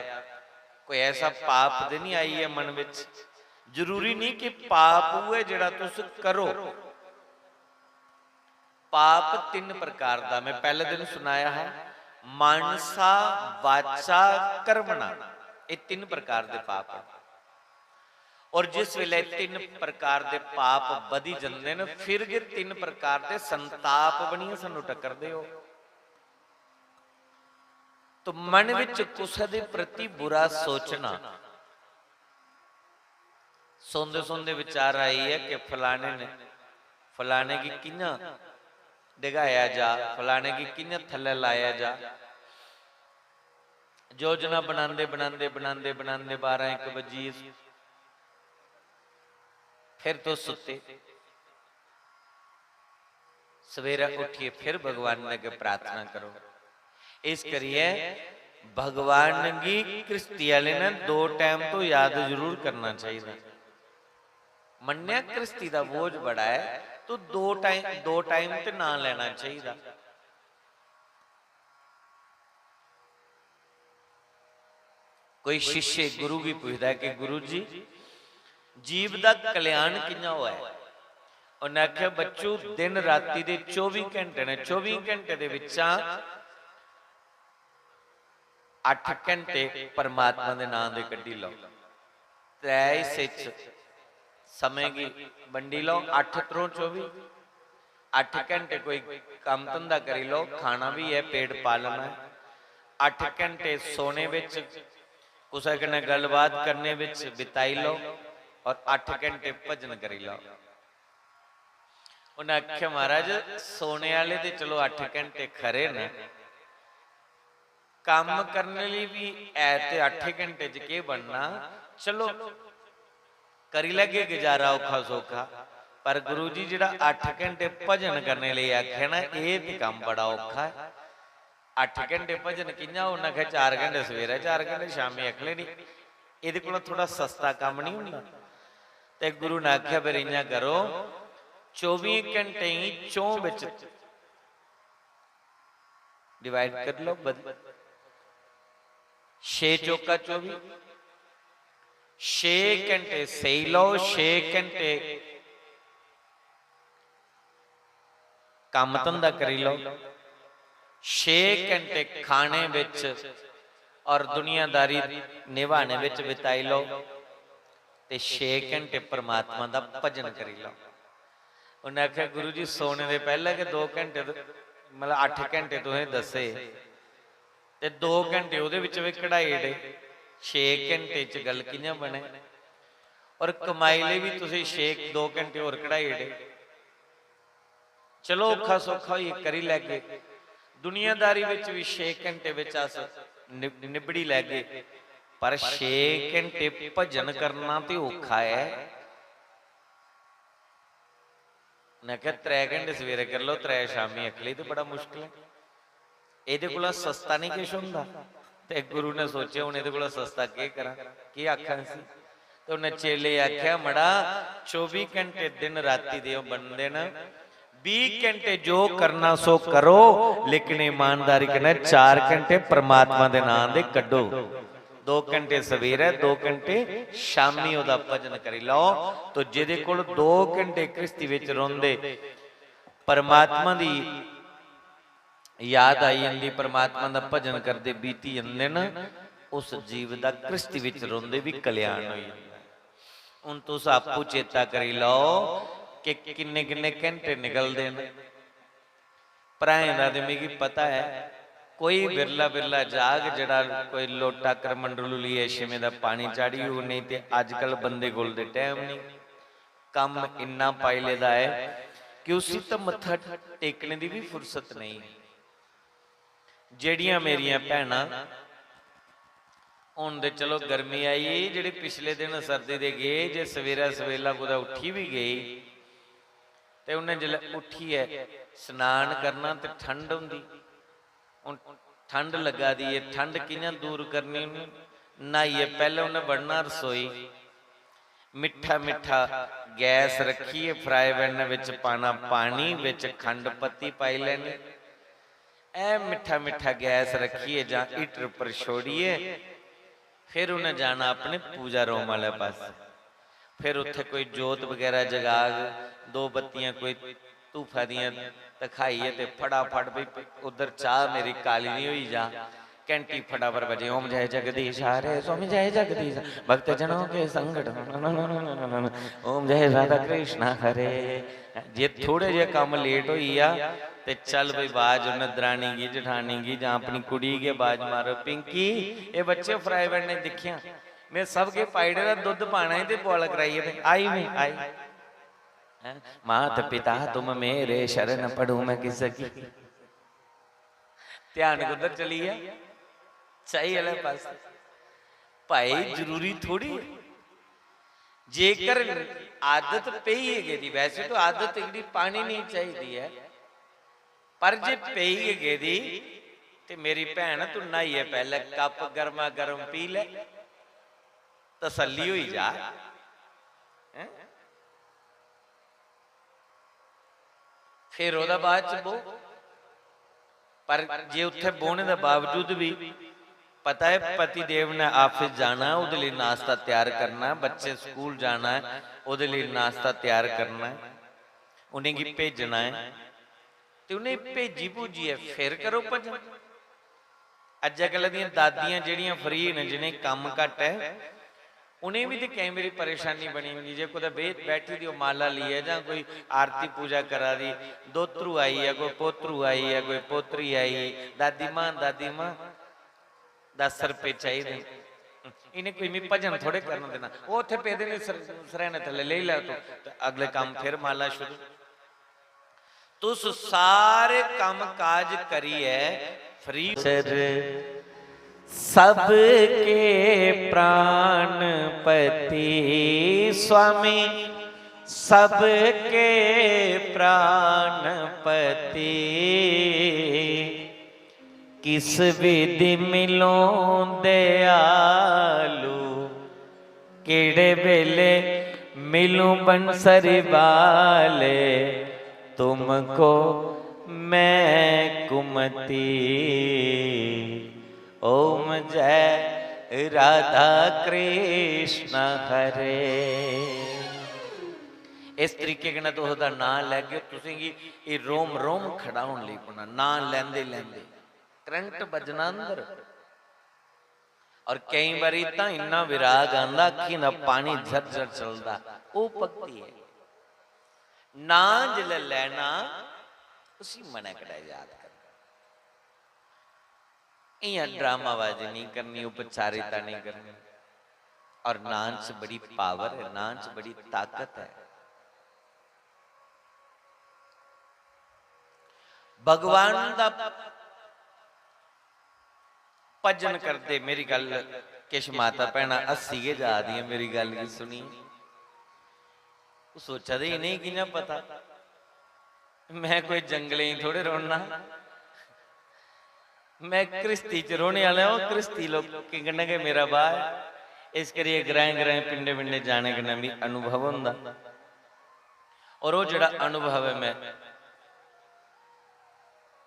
कोई ऐसा पाप ते नहीं आई है मन विच। जरूरी नहीं कि पाप उ'ऐ जेह्ड़ा तुस करो। पाप तिन्न प्रकार दा, मैं पैह्ले दिन सुनाया हा, मानसा, वाचा, कर्मणा, एह् तिन्न प्रकार दे पाप न। और जिस वेले तिन्न प्रकार दे पाप बधी जंदे न, फिर गै तिन्न प्रकार दे संताप बनियै सानू टकरदे ओ। तो मन विच कुसै दे प्रति बुरा सोचना, सोंदे सोंदे विचार आई है कि फलाने ने, फलाने गी कि'यां डिगाया जा, फलाने गी कि'यां थल्लै लाया जा। योजना बनांदे, बनांदे, बनांदे, बनांदे बारां इक बज्जी गे, फिर तुस सुत्ते। सवेरै उट्ठियै फिर भगवान दे अग्गें प्रार्थना करो। इस करियै भगवान गी घृस्ती आह्ले ने दो टैम तो याद जरूर करना चाहिदा। मन्नेआ घृस्ती दा बोझ बड़ा ऐ, तू दो टाइम, दो टाइम ते नां लैना चाहिदा। कोई शिष्य गुरु गी पुछदा ऐ कि गुरु जी, जीव दा कल्याण कि'यां होऐ? उन्नै आखेआ, बच्चू, दिन राती दे चौबी घैंटे न, चौबी घैंटे दे बिच्चा अट्ठ घैंटे परमात्मा दे नां दे कड्ढी लैओ। त्रै हिस्से च समें गी बंडी लैओ, अट्ठ त्रों चौबी। अट्ठ घैंटे कोई कम्म धंधा करी लैओ, खाना बी ऐ, पेट पालना ऐ। अट्ठ घैंटे सोने बिच, कुसै कन्नै गल्लबात करने बिच बिताई लैओ और अट्ठ घैंटे भजन करी लैओ। उन्नै आखेआ, महाराज, सोने आह्ले ते चलो अट्ठ घैंटे खरे न, कम्म करने लेई बी ऐ ते अट्ठ घैंटे च केह् बनना, चलो करी लैगे गुजारा औखा सौखा, पर गुरु जी जेह्ड़ा अट्ठ घैंटे भजन करने लेई आखेआ ना, एह् ते कम्म बड़ा औखा ऐ। अट्ठ घैंटे भजन कि'यां होना? आखेआ, चार घैंटे सवेरै, चार घैंटे शामीं आखी लैनी, एह्दे कोला थोह्ड़ा सस्ता कम्म निं होंदा? ते गुरु ने आखेआ, फिर इ'यां करो, चौबी घैंटें गी चौं बिच divide करी लैओ, बद-, छे चौका चौबी, छे घैंटे सेई लैओ, छे घैंटे कम्म धंधा करी लैओ, छे घैंटे खाने बिच और दुनियादारी निभाने बिच बिताई लैओ, ते छे घैंटे परमात्मा दा भजन करी लैओ। उन्नै आखेआ, गुरु जी, सोने दे पैह्लें गै दो घैंटे, मतलब, अट्ठ घैंटे तुसें दस्से, ते दो घैंटे ओह्दे बिच बी कढाई ओड़े, छे घैंटे च गल्ल कि'यां बने? और कमाई लेई बी तुसें छे, दो घैंटे होर कढाई ओड़े। चलो, औखा सौखा होई करी लैगे, दुनियादारी बिच बी छे घैंटे बिच अस नि-, निबड़ी लैगे, पर छे घैंटे भजन करना ते औखा ऐ। उन्नै आखेआ, त्रै घैंटे सवेरे करी लैओ, त्रै शामीं आखी लेई, ते बड़ा मुश्कल ऐ। एह्दे कोला सस्ता निं किश होंदा। ते गुरु ने सोचेआ, हून एह्दे कोला सस्ता केह् करां, केह् आखां इसी? ते उन्नै चेले गी आखेआ, मड़ा, चौबी घैंटे दिन राती दे ओह् बनदे न, बीह् घैंटे जो करना सो करो, लेकिन ईमानदारी कन्नै चार घैंटे परमात्मा दे नां दे कड्ढो। दो घैंटे सवेरै, दो घैंटे शामीं ओह्दा भजन करी लैओ। तो जेह्दे कोल दो घैंटे घृस्ती बिच रौंह्दे, परमात्मा दी याद आई जंदी, परमात्मा दा भजन करदे बीती जंदे न, उस जीव दा घृस्ती बिच रौंह्दे बी कल्याण होई जंदा ऐ। हून तुस आपूं चेता करी लैओ कि किन्ने किन्ने घैंटे निकलदे न। भ्राएं दा ते मिगी पता ऐ, कोई बिरला बिरला जाग जेह्ड़ा कोई लोटा करमंडलू लेइयै छिमें दा पानी चाढ़ी होग, नेईं ते अजकल बंदे कोल ते टैम नेईं। कम्म इन्ना पाई लेदा ऐ कि उसी तां मत्था टेकने दी बी फुर्सत नेईं। जेह्ड़ियां मेरियां भैनां, हून ते चलो गर्मी आई गेई, जेह्ड़े पिछले दिन सर्दी दे गे, जे सवेरै सवेला कुतै उट्ठी बी गेई ते उ'न्नै जिसलै उट्ठियै स्नान करना ते ठंड होंदी, हून ठंड लग्गा दी ऐ, ठंड कि'यां दूर करनी? उ'न्नै न्हाइयै पैह्लें उ'न्नै बड़ना रसोई, मिट्ठा मिट्ठा गैस रक्खियै फ्राई पैन बिच पाना पानी, बिच खंड पत्ती पाई लैनी। ऐ मिट्ठा मिट्ठा गैस रक्खियै जां हीटर पर छोड़ियै फिर उ'नें जाना अपने पूजा रूम आह्ले पासै। फिर उत्थै कोई जोत बगैरा जगाग, दो बत्तियां कोई धूफा दियां धखाइयै ते फटाफट भी उद्धर चाह् मेरी काली निं होई जा। घंटी फटाफट बजे, "ओम जय जगदीश हरे, ओम जय जगदीश, भक्त जनों के संकट, ओम जय राधा कृष्ण हरे।" जे थोड़े जे कम्म लेट होई गेआ ते चल भाई, बाज उन्नै दरानी गी, जठानी गी जां अपनी कुड़ी गी बाज मारो, "पिंकी, एह् बच्चे फ्राई पैन ने दिक्खेआ, में सब किश पाई ओड़े दा, दुद्ध पाना ही ते boil कराइयै ते आई में आई।" हैं? "मात पिता तुम मेरे, शरण पड़ूं मैं किसकी।" ध्यान कुद्धर चली गेआ? चाही आह्ले पासै। भाई, जरूरी थोड़ी ऐ। जेकर आदत पेई गै गेदी, वैसे तो आदत एह्कड़ी पानी नेईं चाहिदी ऐ, पर जे पेई गै गेदी ते मेरी भैन, तूं न्हाइयै पैह्लें कप गर्मा गर्म पी लै, तसल्ली होई जा। हैं? फिर ओह्दे बाद च बो। पर जे उत्थै बौह्ने दे बावजूद बी पता ऐ पति देव ने office जाना ऐ, ओह्दे लेई नाश्ता त्यार करना ऐ, बच्चे स्कूल जाना ऐ, ओह्दे लेई नाश्ता त्यार करना ऐ, उ'नेंगी भेजना ऐ, ते उ'नेंगी भेजी भूजियै फिर करो भजन। अज्जै कल्लै दियां दादियां जेह्ड़ियां free न, जि'नेंगी कम्म घट्ट ऐ, उ'नेंगी बी ते केईं बारी परेशानी बनी जंदी। जे कुतै बे-, बैठी दी ओह् माला लेइयै जां कोई आरती पूजा करा दी, दोतरू आई गेआ, कोई पोतरू आई गेआ, कोई पोतरी आई गेई, "दादी मां, दादी मां, दस रपेऽ चाहिदे न।" इ'नें कोई मी भजन थोड़े करन देना। ओह् उत्थै पेदे न सर-, सरैह्ने थल्लै, लेई लैओ तुस। ते अगले कम्म फिर माला शुरू। तुस सारे कम्म काज करियै free। सर सबके प्राणपति स्वामी, सबके प्राणपति। किस विधि मिलो दयालु, केड़े बेले मिलूं बंसरी वाले, तुमको मैं कुमति। ओम जय राधा कृष्ण हरे। इस तरीके कन्नै तुस ओह्दा नांऽ लैगे, तुसेंगी एह् रोम रोम खड़ा होन लगी पौना, नांऽ लैंदे लैंदे। करंट बज्जना अंदर। और केईं बारी तां इन्ना विराग आंदा, अक्खीं दा पानी झरझर चलदा, ओह् भक्ति ऐ। नांऽ जिसलै लैना, उसी मनै कन्नै याद करना। इ'यां ड्रामाबाजी नेईं करनी, उपचारिता नेईं करनी। और नांऽ च बड़ी power ऐ, नांऽ च बड़ी ताकत ऐ। भगवान दा भजन करदे, मेरी गल्ल, किश माता भैनां हस्सी गै जा दियां मेरी गल्ल गी सुनियै। ओह् सोचा दे, "इ'नेंगी कि'यां पता? मैं कोई जंगलें च थोड़े रौह्ना, मैं घृस्ती च रौह्ने आह्ला, ओह् घृस्ती लोकें कन्नै गै मेरा ब्याह् ऐ, इस करियै ग्राएं ग्राएं, पिंडें पिंडें जाने कन्नै मिगी अनुभव होंदा।" और ओह् जेह्ड़ा अनुभव ऐ, मैं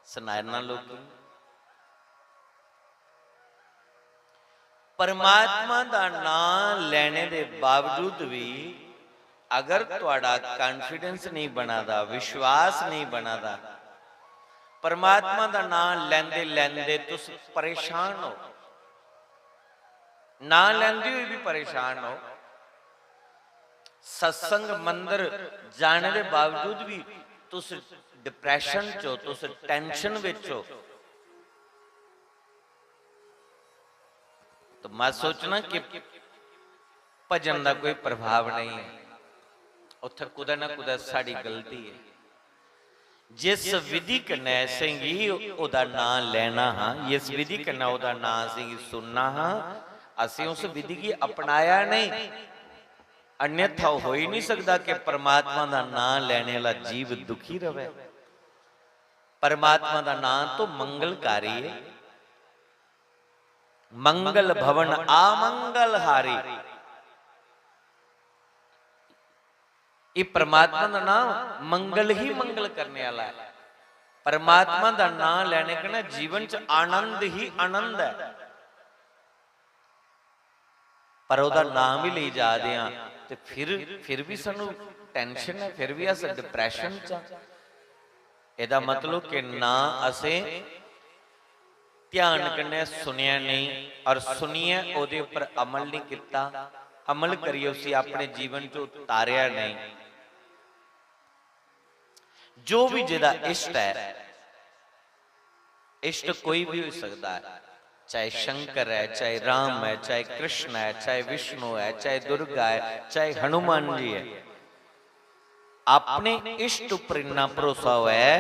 सनाना लोकें गी। परमात्मा दा नांऽ लैने दे बावजूद बी अगर थुआढ़ा confidence नेईं बना दा, विश्वास नेईं बना दा, परमात्मा दा नांऽ लैंदे लैंदे तुस परेशान हो, नांऽ लैंदे होई बी परेशान हो, सत्संग मंदर जाने दे बावजूद बी तुस depression च हो, तुस tension बिच हो, तो मत सोचना कि भजन दा कोई प्रभाव नेईं ऐ। उत्थै कुतै ना कुतै साढ़ी गलती ऐ। जिस विधि कन्नै असेंगी ओह्दा नांऽ लैना हा, जिस विधि कन्नै ओह्दा नांऽ असेंगी सुनना हा, असें उस विधि गी अपनाया नेईं। अन्यथा होई निं सकदा कि परमात्मा दा नांऽ लैने आह्ला जीव दुखी र'वै। परमात्मा दा नांऽ तो मंगलकारी ऐ। मंगल भवन आमंगल हारी। ये परमात्मा दा नाम मंगल ही मंगल करने वाला है। परमात्मा दा नाम लेने कन्नै जीवन च आनंद ही आनंद है। पर ओह्दा नाम ही लेई जा दे आं ते फिर फिर भी सानू टेंशन है, फिर भी अस डिप्रैशन च आं। एह्दा मतलब कि ना असें ध्यान कन्नै सुनेआ नेईं और सुनियै ओह्दे उप्पर अमल नेईं कीता, अमल करियै उसी अपने जीवन च उतारेआ नेईं। जो भी जेह्दा इष्ट ऐ, इष्ट कोई भी होई सकदा ऐ, चाहे शंकर ऐ, चाहे राम ऐ, चाहे कृष्ण ऐ, चाहे विष्णु ऐ, चाहे दुर्गा ऐ, चाहे हनुमान जी ऐ। अपने इष्ट उप्पर इन्ना भरोसा होऐ,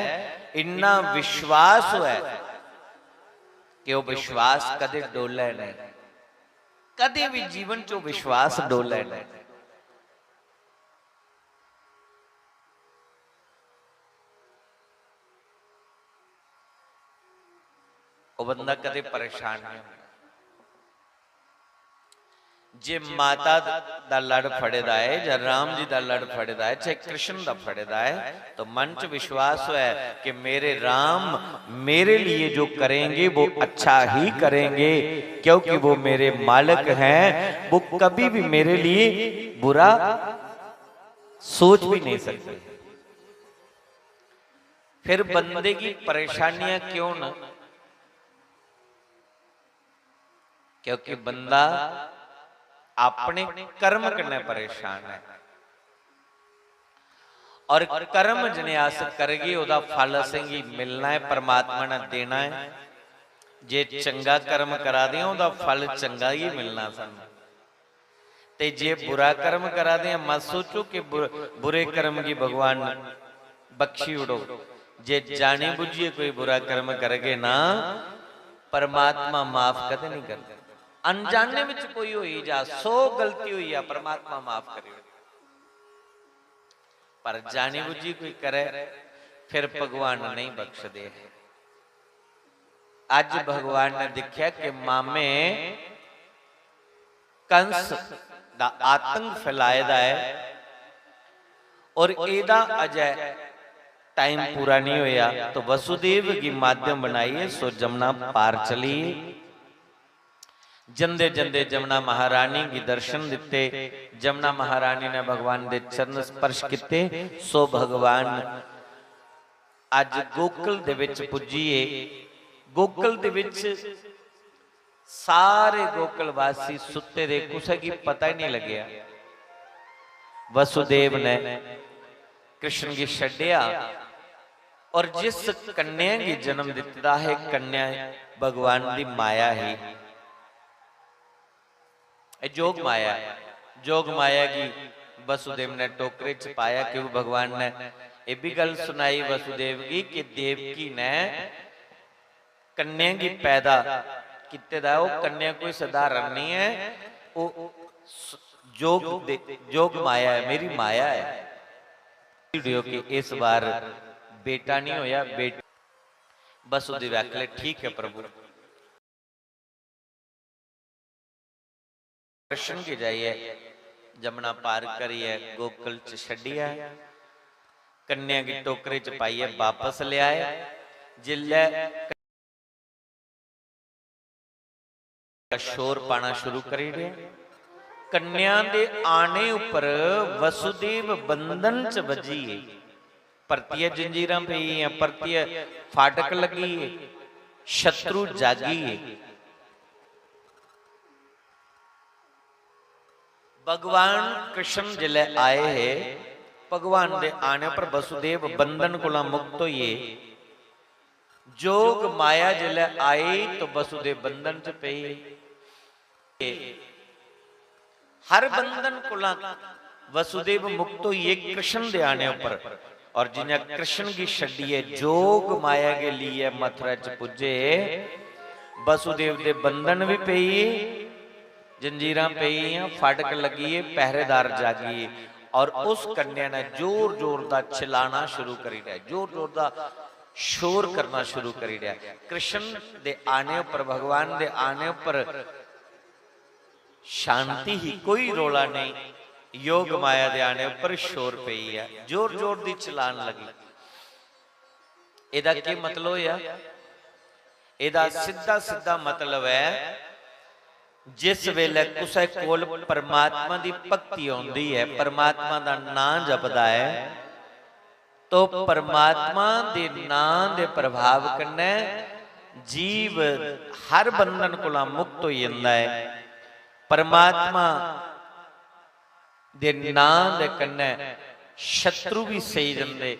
इन्ना विश्वास होऐ कि ओह् विश्वास कदे डोलै नहीं, कदे भी जीवन च ओह् विश्वास डोलै नहीं। ओह् बंदा कदे परेशान नहीं होंदा। जे माता दा लड़ फड़े दा है, या राम जी दा लड़ फड़े दा है, चाहे कृष्ण दा फड़े दा है, तो मन च विश्वास होऐ कि मेरे राम मेरे लिए जो करेंगे, वो अच्छा ही करेंगे, क्योंकि वो मेरे मालिक हैं, वो कभी भी मेरे लिए बुरा सोच भी नहीं सकते। फिर बंदे की परेशानियां क्यों ना? क्योंकि बंदा अपने कर्म कन्नै परेशान है। और कर्म जिने अस करगे, ओह्दा फल असेंगी मिलना है, परमात्मा ने देना है। जे चंगा कर्म करा दे आं, ओह्दा फल चंगा ही मिलना सानू। ते जे बुरा कर्म करा दे आं, मत सोचो कि बु-, बुरे कर्म गी भगवान बख्शी ओड़ो। जे जानी बुझियै कोई बुरा कर्म करगे ना, परमात्मा माफ कदे नहीं करदा। अनजाने विच कोई होई जा, सौ गलती होई जा, परमात्मा माफ करी ओड़े। पर जानी बुझी कोई करे, फिर भगवान नहीं बख्शदे। अज भगवान ने दिख्या कि मामे कंस दा आतंक फैलाए दा है और एदा अजय टाइम पूरा नहीं होया, तो वसुदेव गी माध्यम बनाइए सो जमुना पार चली। जंदे जंदे जमुना महारानी गी दर्शन दिते, जमुना महारानी ने भगवान दे चरण स्पर्श किते। सो भगवान अज गोकुल दे विच पुज्जिए। गोकुल दे विच सारे गोकुलवासी सुत्ते दे, कुसै गी पता ही नहीं लग्या। वसुदेव ने कृष्ण गी छड्डेआ और जिस कन्या गी जन्म दित्ता है, कन्या भगवान दी माया ही। एह् जोग माया ऐ। जोग माया गी वसुदेव ने टोकरे च पाया, क्योंकि भगवान ने एह् भी गल्ल सुनाई वसुदेव गी कि देवकी ने कन्या गी पैदा कीते दा ऐ। ओह् कन्या कोई सधारण नहीं ऐ, ओह् स-, जोग दे, जोग माया ऐ, मेरी माया ऐ। कि इस बार बेटा नहीं होया, बेटी। वसुदेव आखले, "ठीक है प्रभु।" कृष्ण गी जाइयै जमुना पार करियै गोकुल च छड्डी आए, कन्या गी टोकरे च पाइयै बापस ले आए। जिसलै शोर पाना शुरू करी ओड़ेआ, कन्या दे आने उप्पर वसुदेव बंधन च बज्झी गे। परतियै जंजीरां पेई गेइयां, परतियै फाटक लग्गी गे, शत्रु जागी गे। भगवान कृष्ण जिसलै आए हे, भगवान दे आने पर वसुदेव बंधन कोला मुक्त होई गे। जोग माया जिसलै आई तो वसुदेव बंधन च पेई। हर बंधन कोला वसुदेव मुक्त होइयै कृष्ण दे आने उप्पर, और जियां कृष्ण गी छड्डियै जोग माया गे लेइयै मथुरा च पुज्जे, वसुदेव दे बंधन भी पेई, जंजीरां पेई गेइयां, फाटक लग्गी गे, पहरेदार जागी गे, और उस कन्या ने जोर जोर दा चिल्लाना शुरू करी दिया, जोर जोर दा शोर करना शुरू करी दिया। कृष्ण दे आने उप्पर, भगवान दे आने उप्पर शांति ही, कोई रोला नहीं। योग माया दे आने उप्पर शोर पेई ऐ, जोर जोर दी चलान लगी। एदा केह् मतलब होया? एदा सिद्धा सिद्धा मतलब ऐ, जिस वेले कुसै कोल परमात्मा दी भक्ति औंदी ऐ, परमात्मा दा नां जपदा ऐ, तो परमात्मा दे नां दे प्रभाव कन्नै जीव हर बंधन कोला मुक्त होई जंदा ऐ। परमात्मा दे नां दे कन्नै शत्रु भी सेई जंदे।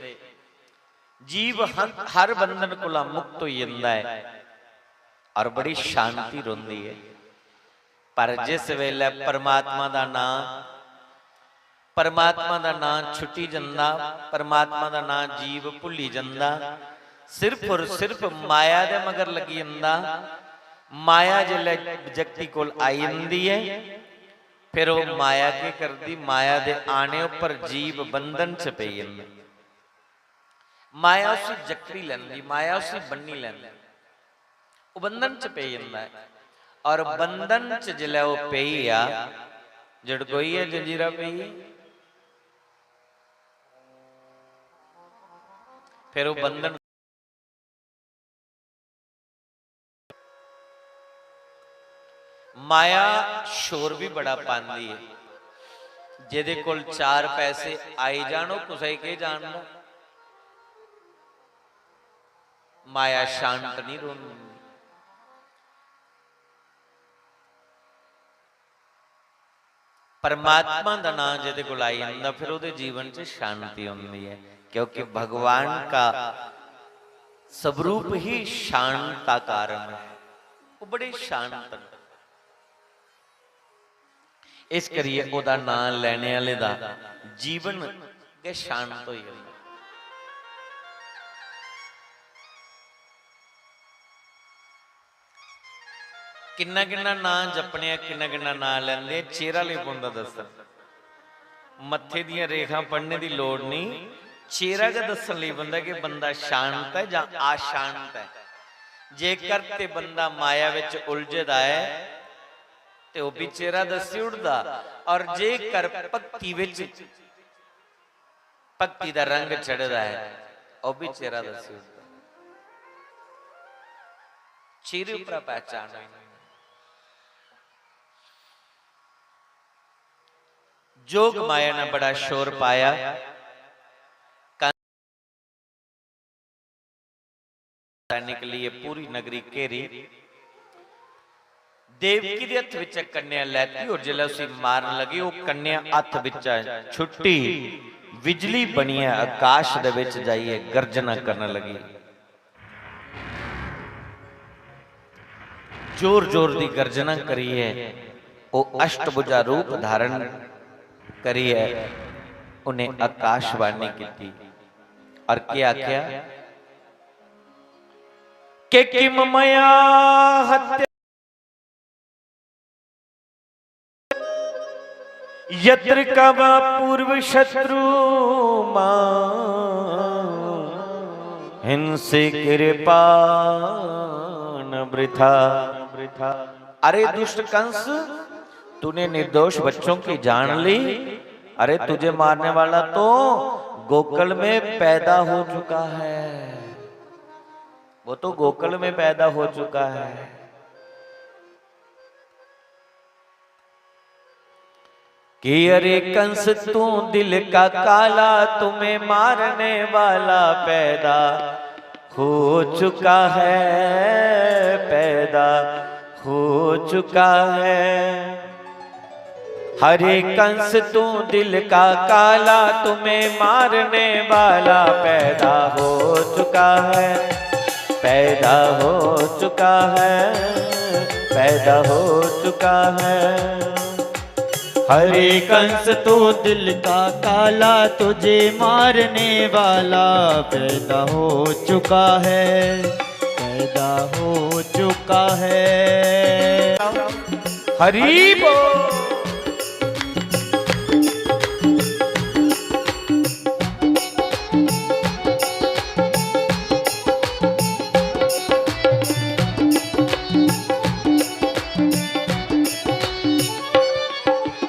जीव हं-, हर बंधन कोला मुक्त होई जंदा ऐ और बड़ी शांति रौंदी ऐ। पर जिस वेले परमात्मा दा नां, परमात्मा दा नां छुट्टी जंदा, परमात्मा दा नां जीव भुल्ली जंदा, सिर्फ और सिर्फ माया दे मगर लगी जंदा। माया जिसलै जगती कोल आई जंदी ऐ, फिर ओह् माया केह् करदी? माया दे आने उप्पर जीव बंधन च पेई जंदा। माया उसी जकड़ी लैंदी, माया उसी बन्नी लैंदी, ओह् बंधन च पेई जंदा ऐ। और बंधन च जिसलै ओह् पेई गेआ, जड़कोई ऐ, जंजीरा पेई, फिर ओह् बंधन माया शोर भी बड़ा पांदी ऐ। जेदे कोल चार पैसे आई जान, ओह् कुसै गी केह् जानदा? माया शांत नहीं रौंह्दी। परमात्मा दा नां जेदे कोल आई जंदा, फिर ओह्दे जीवन च शांति होंदी ऐ, क्योंकि भगवान का स्वरूप ही शांत का कारण है। वो बड़े शांत न। इस करियै ओह्दा नां लैने आह्ले दा जीवन गै शांत होई जंदा। किन्ना किन्ना नां जपने आं, किन्ना किन्ना नां लैंदे आं, चेहरा लगी पौंदा दस्सन। मत्थे दियां रेखां पढ़ने दी लोड़ नेईं, चेहरा गै दस्सन लगी पौंदा कि बंदा शांत ऐ जां अशांत ऐ। जेकर ते बंदा माया बिच उलझे दा ऐ ते ओह् बी चेहरा दस्सी ओड़दा, और जेकर भक्ति बिच भक्ति दा रंग चढ़े दा ऐ, ओह् बी चेहरा दस्सी ओड़दा। चेहरे उप्परा पहचान होई जंदी। जोग माया ने बड़ा शोर पाया। निकली, पूरी नगरी घेरी। देवकी दे हत्थ बिच कन्या लैती और जिसलै उसी मारन लगी, ओह् कन्या हत्थ बिच्चा छुट्टी, बिजली बनियै आकाश दे बिच जाइयै गर्जना करन लगी। जोर जोर दी गर्जना करियै ओह् अष्टभुजा रूप धारण करियै उन्हें आकाशवाणी कीती। और केह् आखेआ? कि किम मया हत्या यत्र कामा पूर्व शत्रु मां हिंसी कृपा न वृथा। अरे दुष्ट कंस, तूने निर्दोष बच्चों की जान ली। अरे तुझे मारने वाला तो गोकुल में पैदा हो चुका है, वो तो गोकुल में पैदा हो चुका है। कि अरे कंस, तू दिल का काला, तुम्हें मारने वाला पैदा हो चुका है, पैदा हो चुका है। हरे कंस, तू दिल का काला, तुम्हें मारने वाला पैदा हो चुका है, पैदा हो चुका है, पैदा हो चुका है। हरे कंस, तू दिल का काला, तुझे मारने वाला पैदा हो चुका है, पैदा हो चुका है। हरि बोल।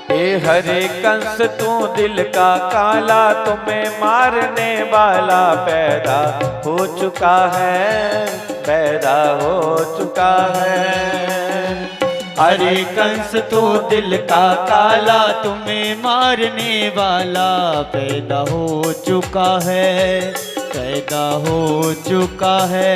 ए हरे कंस तू दिल का काला, तुम्हें मारने वाला पैदा हो चुका है, पैदा हो चुका है। हरे कंस तू दिल का काला, तुम्हें मारने वाला पैदा हो चुका है, पैदा हो चुका है।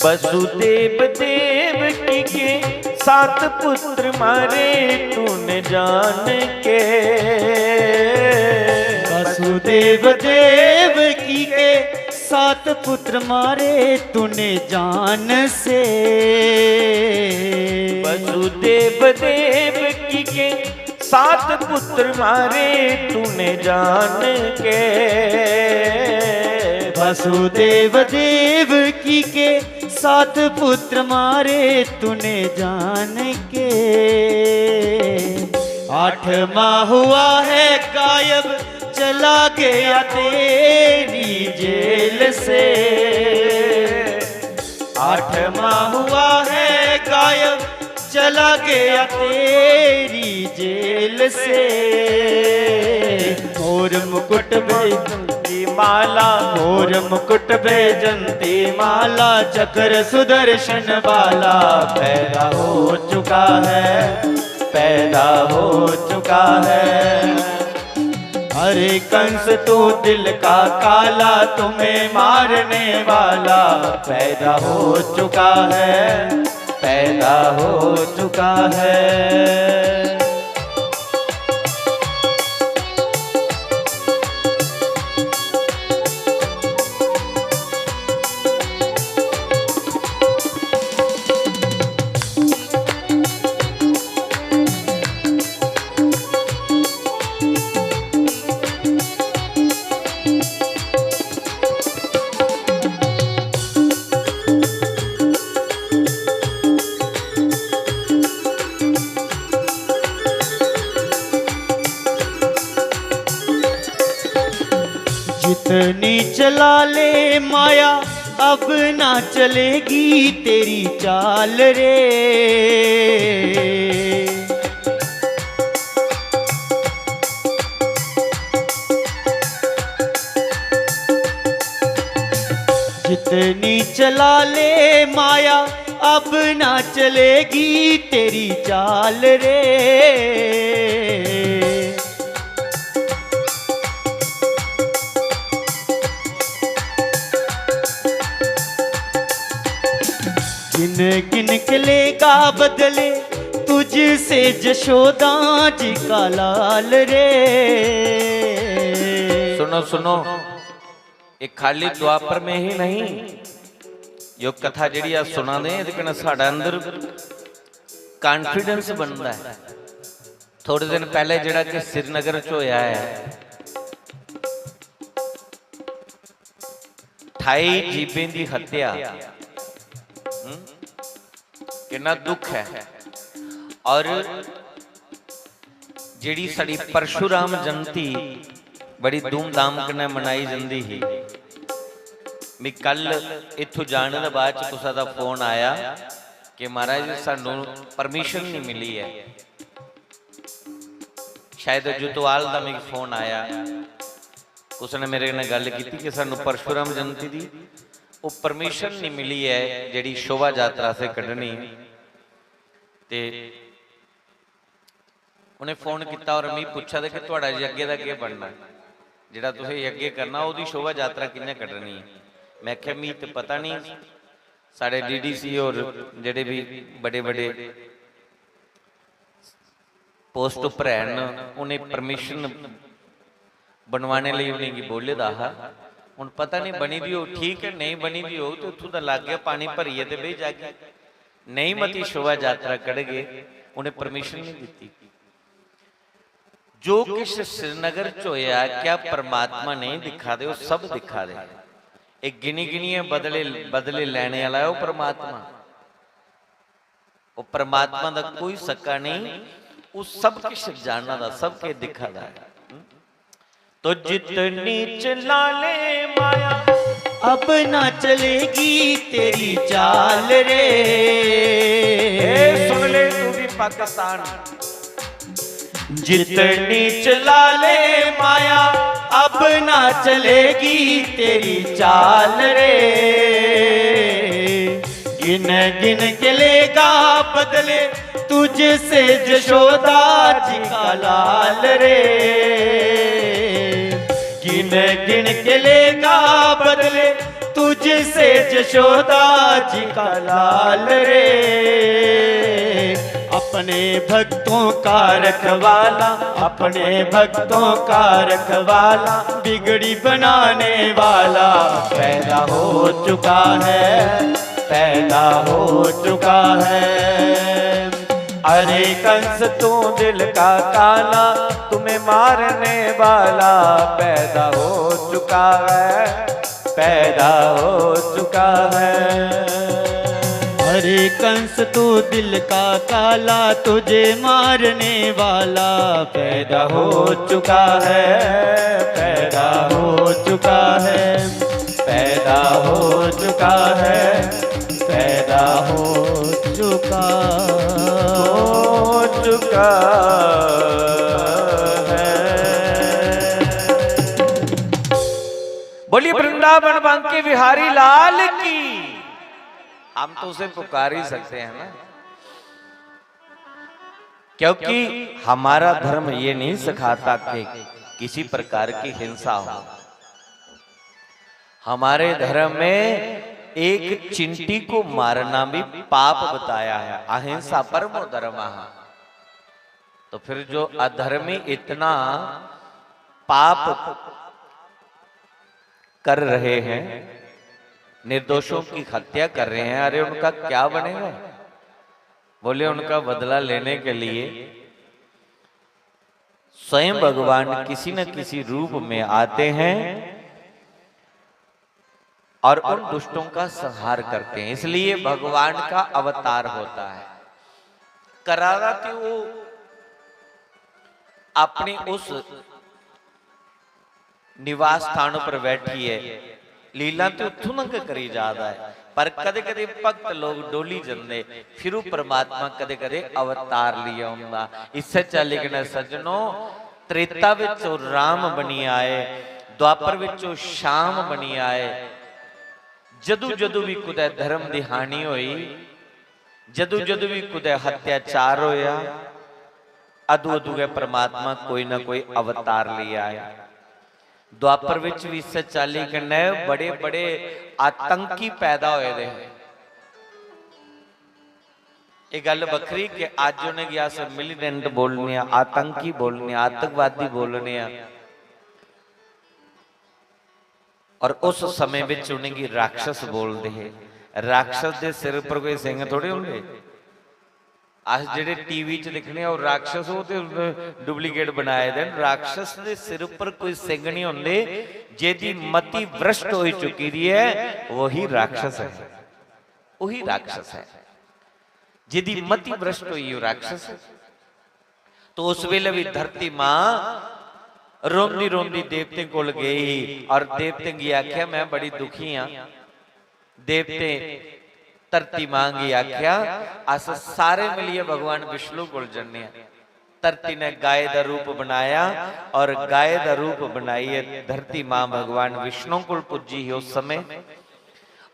वसुदेव देवकी के सात पुत्र मारे तूने जान के। वसुदेव देवकी के सात पुत्र मारे तूने जान से। वसुदेव देवकी के सात पुत्र मारे तूने जान के। वसुदेव देवकी के सात पुत्र मारे तूने जान के। आठवां हुआ है गायब, चला गया तेरी जेल से। आठवां हुआ है गायब, चला गया तेरी जेल से। मोर मुकुट बैजंती माला, मोर मुकुट बैजंती माला, चक्र सुदर्शन वाला पैदा हो चुका है, पैदा हो चुका है। अरे कंस तू दिल का काला, तुम्हें मारने वाला पैदा हो चुका है, पैदा हो चुका है। जितनी चला ले माया, अब ना चलेगी तेरी चाल रे। जितनी चला ले माया, अब ना चलेगी तेरी चाल रे। गिन गिन के लेगा बदले तुझसे जशोदा जी का लाल रे। सुनो, सुनो, ये खाली द्वापर में ही नहीं, यो कथा जेह्ड़ी अस सुना दे, एह्दे कन्नै साढ़े अंदर confidence बनदा ऐ। थोड़े दिन पैह्ले जेह्ड़ा कि श्रीनगर च होया ऐ, ठाई जीवें दी हत्या, हम्म? किन्ना दुख ऐ। और जेह्ड़ी साढ़ी परशुराम जयंती बड़ी धूमधाम कन्नै मनाई जंदी ही, मी कल इत्थों जाने दे बाद च कुसै दा फोन आया कि महाराज जी, सानू परमिशन नहीं मिली है। शायद जुतवाल दा मिगी फोन आया, कुसै ने मेरे कन्नै गल्ल कीती कि सानू परशुराम जयंती दी ओह् परमिशन नहीं मिली है जेह्ड़ी शोभा यात्रा असें कड्ढनी। ते उ'नें फोन कीता और मी पुच्छा दे कि थुआढ़ा यज्ञ दा केह् बनना, जेह्ड़ा तुसें यज्ञ करना ओह्दी शोभा यात्रा कि'यां कड्ढनी ऐ। मैं आखेआ मी ते पता नहीं, साढ़े डीडीसी और जेह्ड़े भी बड़े बड़े पोस्ट उप्पर हैन, उ'नें परमिशन बनवाने लेई उ'नेंगी बोले दा हा। हुन पता नहीं बनी दी होग, ठीक ऐ, नेईं बनी दी होग ते उत्थूं दा लाग्गै पानी भरियै ते बेही जागे। नेईं मती शोभा यात्रा कढगे, उ'नें परमिशन नहीं दित्ती। जो किश श्रीनगर च होया, क्या परमात्मा नेईं दिक्खा दे? ओह् सब दिक्खा दे। एह् गिनी गिनियै बदले, बदले लैने आह्ला ऐ ओह् परमात्मा। ओह् परमात्मा दा कोई सक्का नेईं, ओह् सब किश जानना दा, सब किश दिक्खा दा ऐ। तो जितनी चला ले माया, अब ना चलेगी तेरी चाल रे। ए, सुन ले तू भी पाकिस्तान। जितनी चला ले माया, अब ना चलेगी तेरी चाल रे। गिन गिन के लेगा बदले तुझसे जशोदा जी का लाल रे। गिन गिन के लेगा बदले तुझसे जशोदा जी का लाल रे। अपने भक्तों का रखवाला, अपने भक्तों का रखवाला, बिगड़ी बनाने वाला पैदा हो चुका है, पैदा हो चुका है। अरे कंस तू दिल का काला, तुम्हें मारने वाला पैदा हो चुका है, पैदा हो चुका है। अरे कंस तू दिल का काला, तुझे मारने वाला पैदा हो चुका है, पैदा हो चुका है, पैदा हो चुका है, पैदा हो चुका, हो चुका है। बोलिए वृंदावन बांके बिहारी लाल की। हम तो उसे पुकार ही सकते हैं ना, क्योंकि हमारा धर्म ये नहीं सिखाता कि किसी प्रकार की हिंसा हो। हमारे धर्म में एक चींटी को मारना भी पाप बताया है। अहिंसा परमो धर्म। तो फिर जो अधर्मी इतना पाप कर रहे हैं, निर्दोषों की हत्या कर रहे हैं, अरे उनका क्या बनेगा? बोले उनका बदला लेने के लिए स्वयं भगवान किसी न किसी रूप में आते हैं और उन दुष्टों का संहार करते हैं, इसलिए भगवान का अवतार होता है। करारा तो वो अपनी उस निवास स्थान पर बैठी है, लीला ते उत्थों लंघ करी जा रहा है, पर कदे कदे भक्त लोग डोली जंदे, फिर वो परमात्मा कदे कदे अवतार लिया हुंदा। इस्सै चाल्ली कन्नै सज्जनो, त्रेता विच ओह राम बनी आए, द्वापर विच ओह श्याम बनी आए। जदू जदू भी कुतै धर्म दी हानि होई, जदू जदू भी कुतै हत्याचार होया, अदू अदू गै परमात्मा कोई ना कोई अवतार लेई आया। द्वापर विच भी इस्सै चाल्ली कन्नै बड़े बड़े आतंकी पैदा होए दे हे। एह गल्ल बक्खरी कि अज्ज उ'नेंगी अस मिलिटेंट बोलने आं, आतंकी बोलने आं, आतंकवादी बोलने आं। और उस समय विच उ'नेंगी राक्षस बोलदे हे। राक्षस दे सिर पर कोई सिंह थोड़े होंदे। अस जेह्ड़े टीवी च दिक्खने आं, ओह् राक्षस, ओह् ते डुप्लीकेट बनाए दे न। राक्षस दे सिर पर कोई सिंह नहीं होंदे। जेह्दी मति भ्रष्ट होई चुकी दी है, वही राक्षस है, वही राक्षस है। जेह्दी मति भ्रष्ट होई, ओह् राक्षस है। तो उस वेले भी धरती मां रोंदी रोंदी देवतें कोल गई और देवतें गी आख्या, "मैं बड़ी दुखी हां।" देवतें धरती मां गी आख्या, "अस सारे मिलियै भगवान विष्णु कोल जन्ने आं।" धरती ने गाय दा रूप बनाया और गाय दा रूप बनाइयै धरती मां भगवान विष्णु कोल पुज्जी ही उस समय।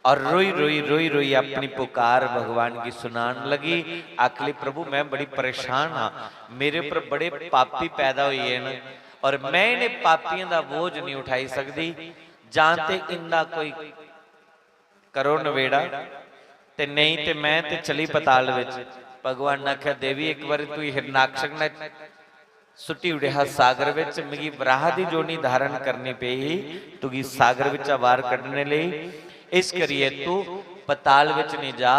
और रोई, रोई, रोई, रोई अपनी पुकार भगवान की सुनान लगी। आखली, "प्रभु, मैं बड़ी परेशान हाँ, मेरे पर बड़े पापी पैदा हुए हैं और मैं इन्हें पापियों का बोझ नहीं उठाई सकती। जां ते इनका कोई करो नवेड़ा, ते नहीं ते मैं ते चली पताल विच।" भगवान ने आख्या, "देवी, एक बार तू हिरणाक्षक ने सुट्टी उड़ेआ हा सागर विच, मिगी वराह दी जोनी धारण करनी पेई ही तुगी सागर बिच्चा बाहर कड्ढने लेई। इस करियै तू पताल विच निं जा,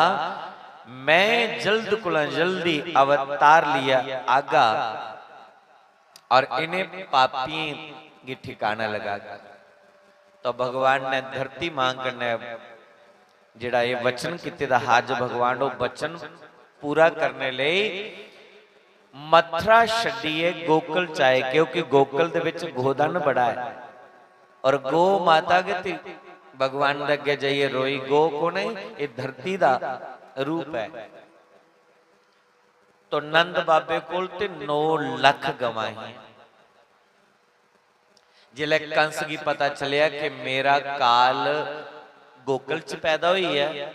मैं जल्द कोला जल्दी अवतार लिया आगा।" और इन्हें पापियें गी ठिकाना लगागा। तो भगवान ने धरती मां कन्नै जेड़ा ये वचन कीते दा हा, अज भगवान वो वचन पूरा करने ले मथुरा छड्डिए गोकुल च आए, क्योंकि गोकुल दे विच गोधन बड़ा है और गौ माता के ते भगवान दे अगे जाइए रोई। गौ कौन है? ये धरती दा रूप है। तो नंद बाबे कोल ते नौ लख गवां ही। जिसलै कंस गी पता चलेआ कि मेरा काल गोकुल च पैदा होई ऐ,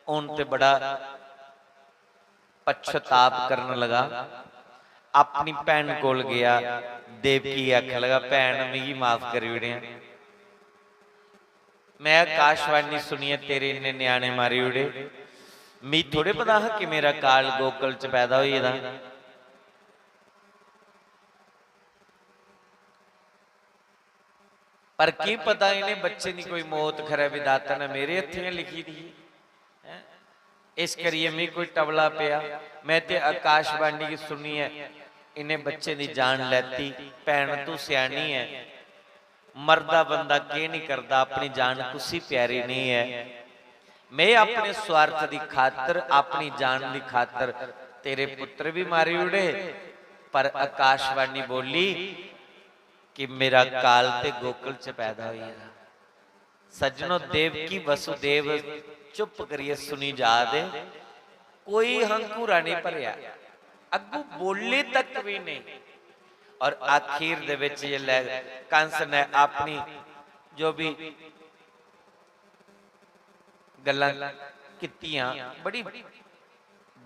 हून ते बड़ा पश्चाताप करन लगा। अपनी भैन कोल गया, देवकी गी आखन लगा, "भैन, मिगी माफ करी ओड़ेआं, मैं आकाशवाणी सुनियै तेरे इन्ने ञ्याणे मारी ओड़े। मिगी थोड़े पता हा कि मेरा काल गोकुल च पैदा होई गेदा।" पर की पता इन्हें बच्चें दी कोई मौत खरै विधाता ने मेरे हत्थें लिखी दी है। इस करियै मिगी कोई टवला पेआ। मैं ते आकाशवाणी गी सुनियै इन्हें बच्चें दी जान लैती। भैन, तू स्यानी है, मरदा बंदा केह् नहीं करदा, अपनी जान कुसी प्यारी नहीं है। मैं अपने स्वार्थ दी खातर, अपनी जान दी खातर तेरे पुत्र भी मारी ओड़े, पर आकाशवाणी बोली कि मेरा काल ते गोकुल च पैदा होई गेदा। सज्जनो, देवकी वसुदेव चुप करियै सुनी जा दे, कोई हंकूरा नहीं भरेआ, अग्गू बोले तक भी नहीं। और आखिर दे विच जिसलै कंस ने अपनी जो भी गल्लां कीतियां, बड़ी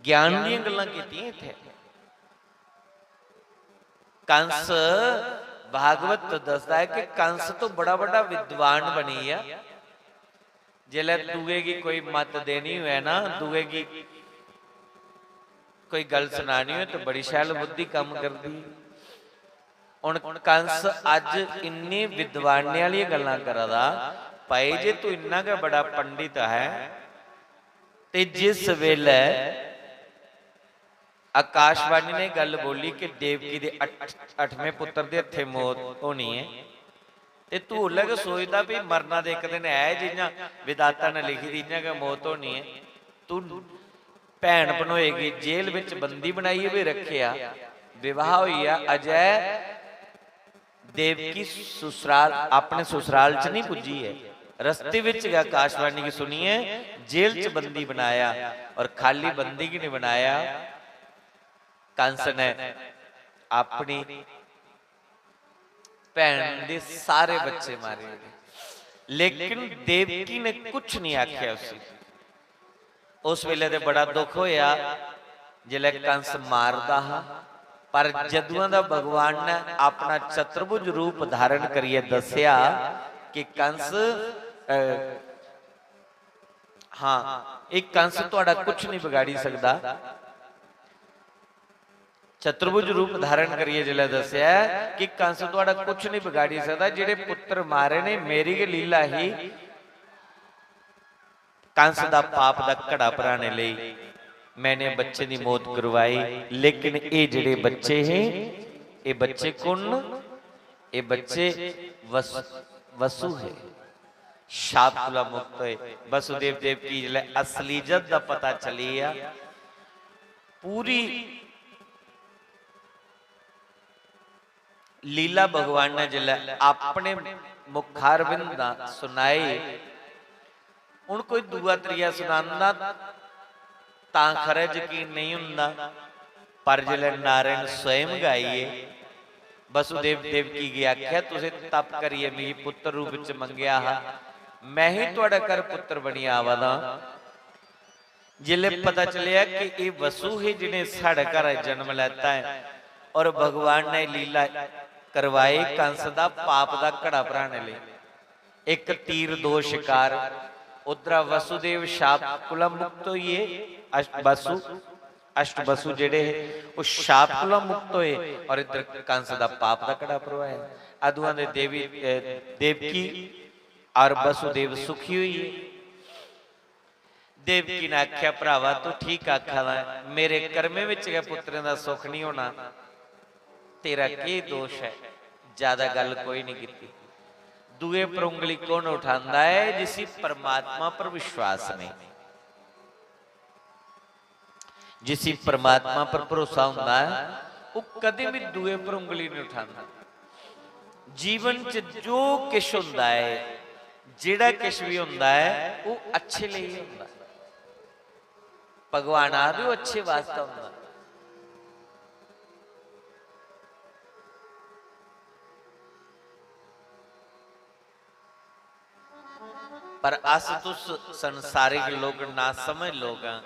ज्ञान दियां गल्लां कीतियां इत्थै। कंस, भागवत तो दसदा है कि कंस तो बड़ा बड़ा विद्वान बनी गया। जिसलै दूए गी कोई मत देनी होऐ ना, दूए गी कोई गल सनानी होऐ, तो बड़ी शैल बुद्धि कम्म करदी। हुन कंस अज्ज इन्नी विद्वानें आह्लियां गल्लां करा दा, भाई, जे तू इन्ना गै बड़ा पंडित है, ते जिस वेले आकाशवाणी ने गल्ल बोली कि देवकी दे अठ-, अठमें पुत्र दे हत्थे मौत होनी है, ते तू उसलै गै सोचदा भी मरना ते इक दिन है, जि'यां विधाता ने लिखी दी, इ'यां गै मौत होनी है। तू भैन भनोए गी जेल बिच बंदी बनाइयै भी रखेआ, विवाह होई गेआ, अजय देवकी ससुराल, अपने ससुराल च नहीं पुज्जी है, रस्ते विच गै आकाशवाणी गी सुनियै जेल च बंदी बनाया, और खाली बंदी गी नहीं बनाया, कंस ने अपनी भैन दे सारे बच्चे मारे ओड़े, लेकिन देवकी ने कुछ नहीं आख्या उसी। उस वेले ते बड़ा दुख होया जिसलै कंस मारदा हा, पर जदुआं दा भगवान ने अपना चतुर्भुज रूप धारण करियै दस्सेआ कि कंस, अ, हाँ, एक कंस तुहाडा कुछ नहीं बिगाड़ी सकदा। चतुर्भुज रूप धारण करियै जिसलै दस्सेआ कि कंस तुहाडा कुछ नहीं बिगाड़ी सकदा, जेह्ड़े पुत्र मारे ने, मेरी गै लीला ही। कंस दा पाप दा घड़ा भराने लेई मैंने बच्चे दी मौत करवाई, लेकिन एह् जेह्ड़े बच्चे हे, एह् बच्चे कु'न न? एह् बच्चे वस-, वसु हे। शाप कोला मुक्त होए। वसुदेव देवकी जिसलै असलीयत दा पता चली गेआ, पूरी लीला भगवान ने जिसलै अपने मुखारविंद दा सुनाई, हुन कोई दूआ त्रीया सुनांदा तां खरै यकीन नेईं हुंदा, पर जिसलै नारायण स्वयं गै आई गे, वसुदेव देवकी गी आखेआ, "तुसें तप करियै मिगी पुत्तर रूप च मंगेआ हा, में ही तुआढ़े घर पुत्तर बनियै आवा दा आं।" जिसलै पता चलेआ कि एह् वसु हे जि'नें साढ़े घर जन्म लैता ऐ और भगवान ने लीला करवाई कंस दा पाप दा घड़ा भराने लेई, इक तीर दो शिकार, उद्धरा वसुदेव शाप कोला मुक्त होई गे, अष्ट वसु, अष्ट वसु जेह्ड़े हे ओह् शाप कोला मुक्त होए और इद्धर कंस दा पाप दा घड़ा भरवाया। अदुआं दे देवी, अ, देवकी और वसुदेव सुखी होई गे। देवकी ने आखेआ, "भ्रावा, तू ठीक आखा दा ऐ, मेरे कर्में बिच गै पुत्तरें दा सुख निं होना।" तेरा केह् दोश ऐ? ज्यादा गल्ल कोई निं कीती। दूए पर उंगली कौन उठांदा ऐ? जिसी परमात्मा पर विश्वास नेईं। जिसी परमात्मा पर भरोसा होंदा ऐ, ओह् कदें बी दूए पर उंगली निं उठांदा। जीवन च जो किश होंदा ऐ, जेह्ड़ा किश बी होंदा ऐ, ओह् अच्छे लेई होंदा ऐ। भगवान आखदे ओह् अच्छे वास्तै होंदा। पर अस तुस संसारिक लोक, नासमझ लोक आं।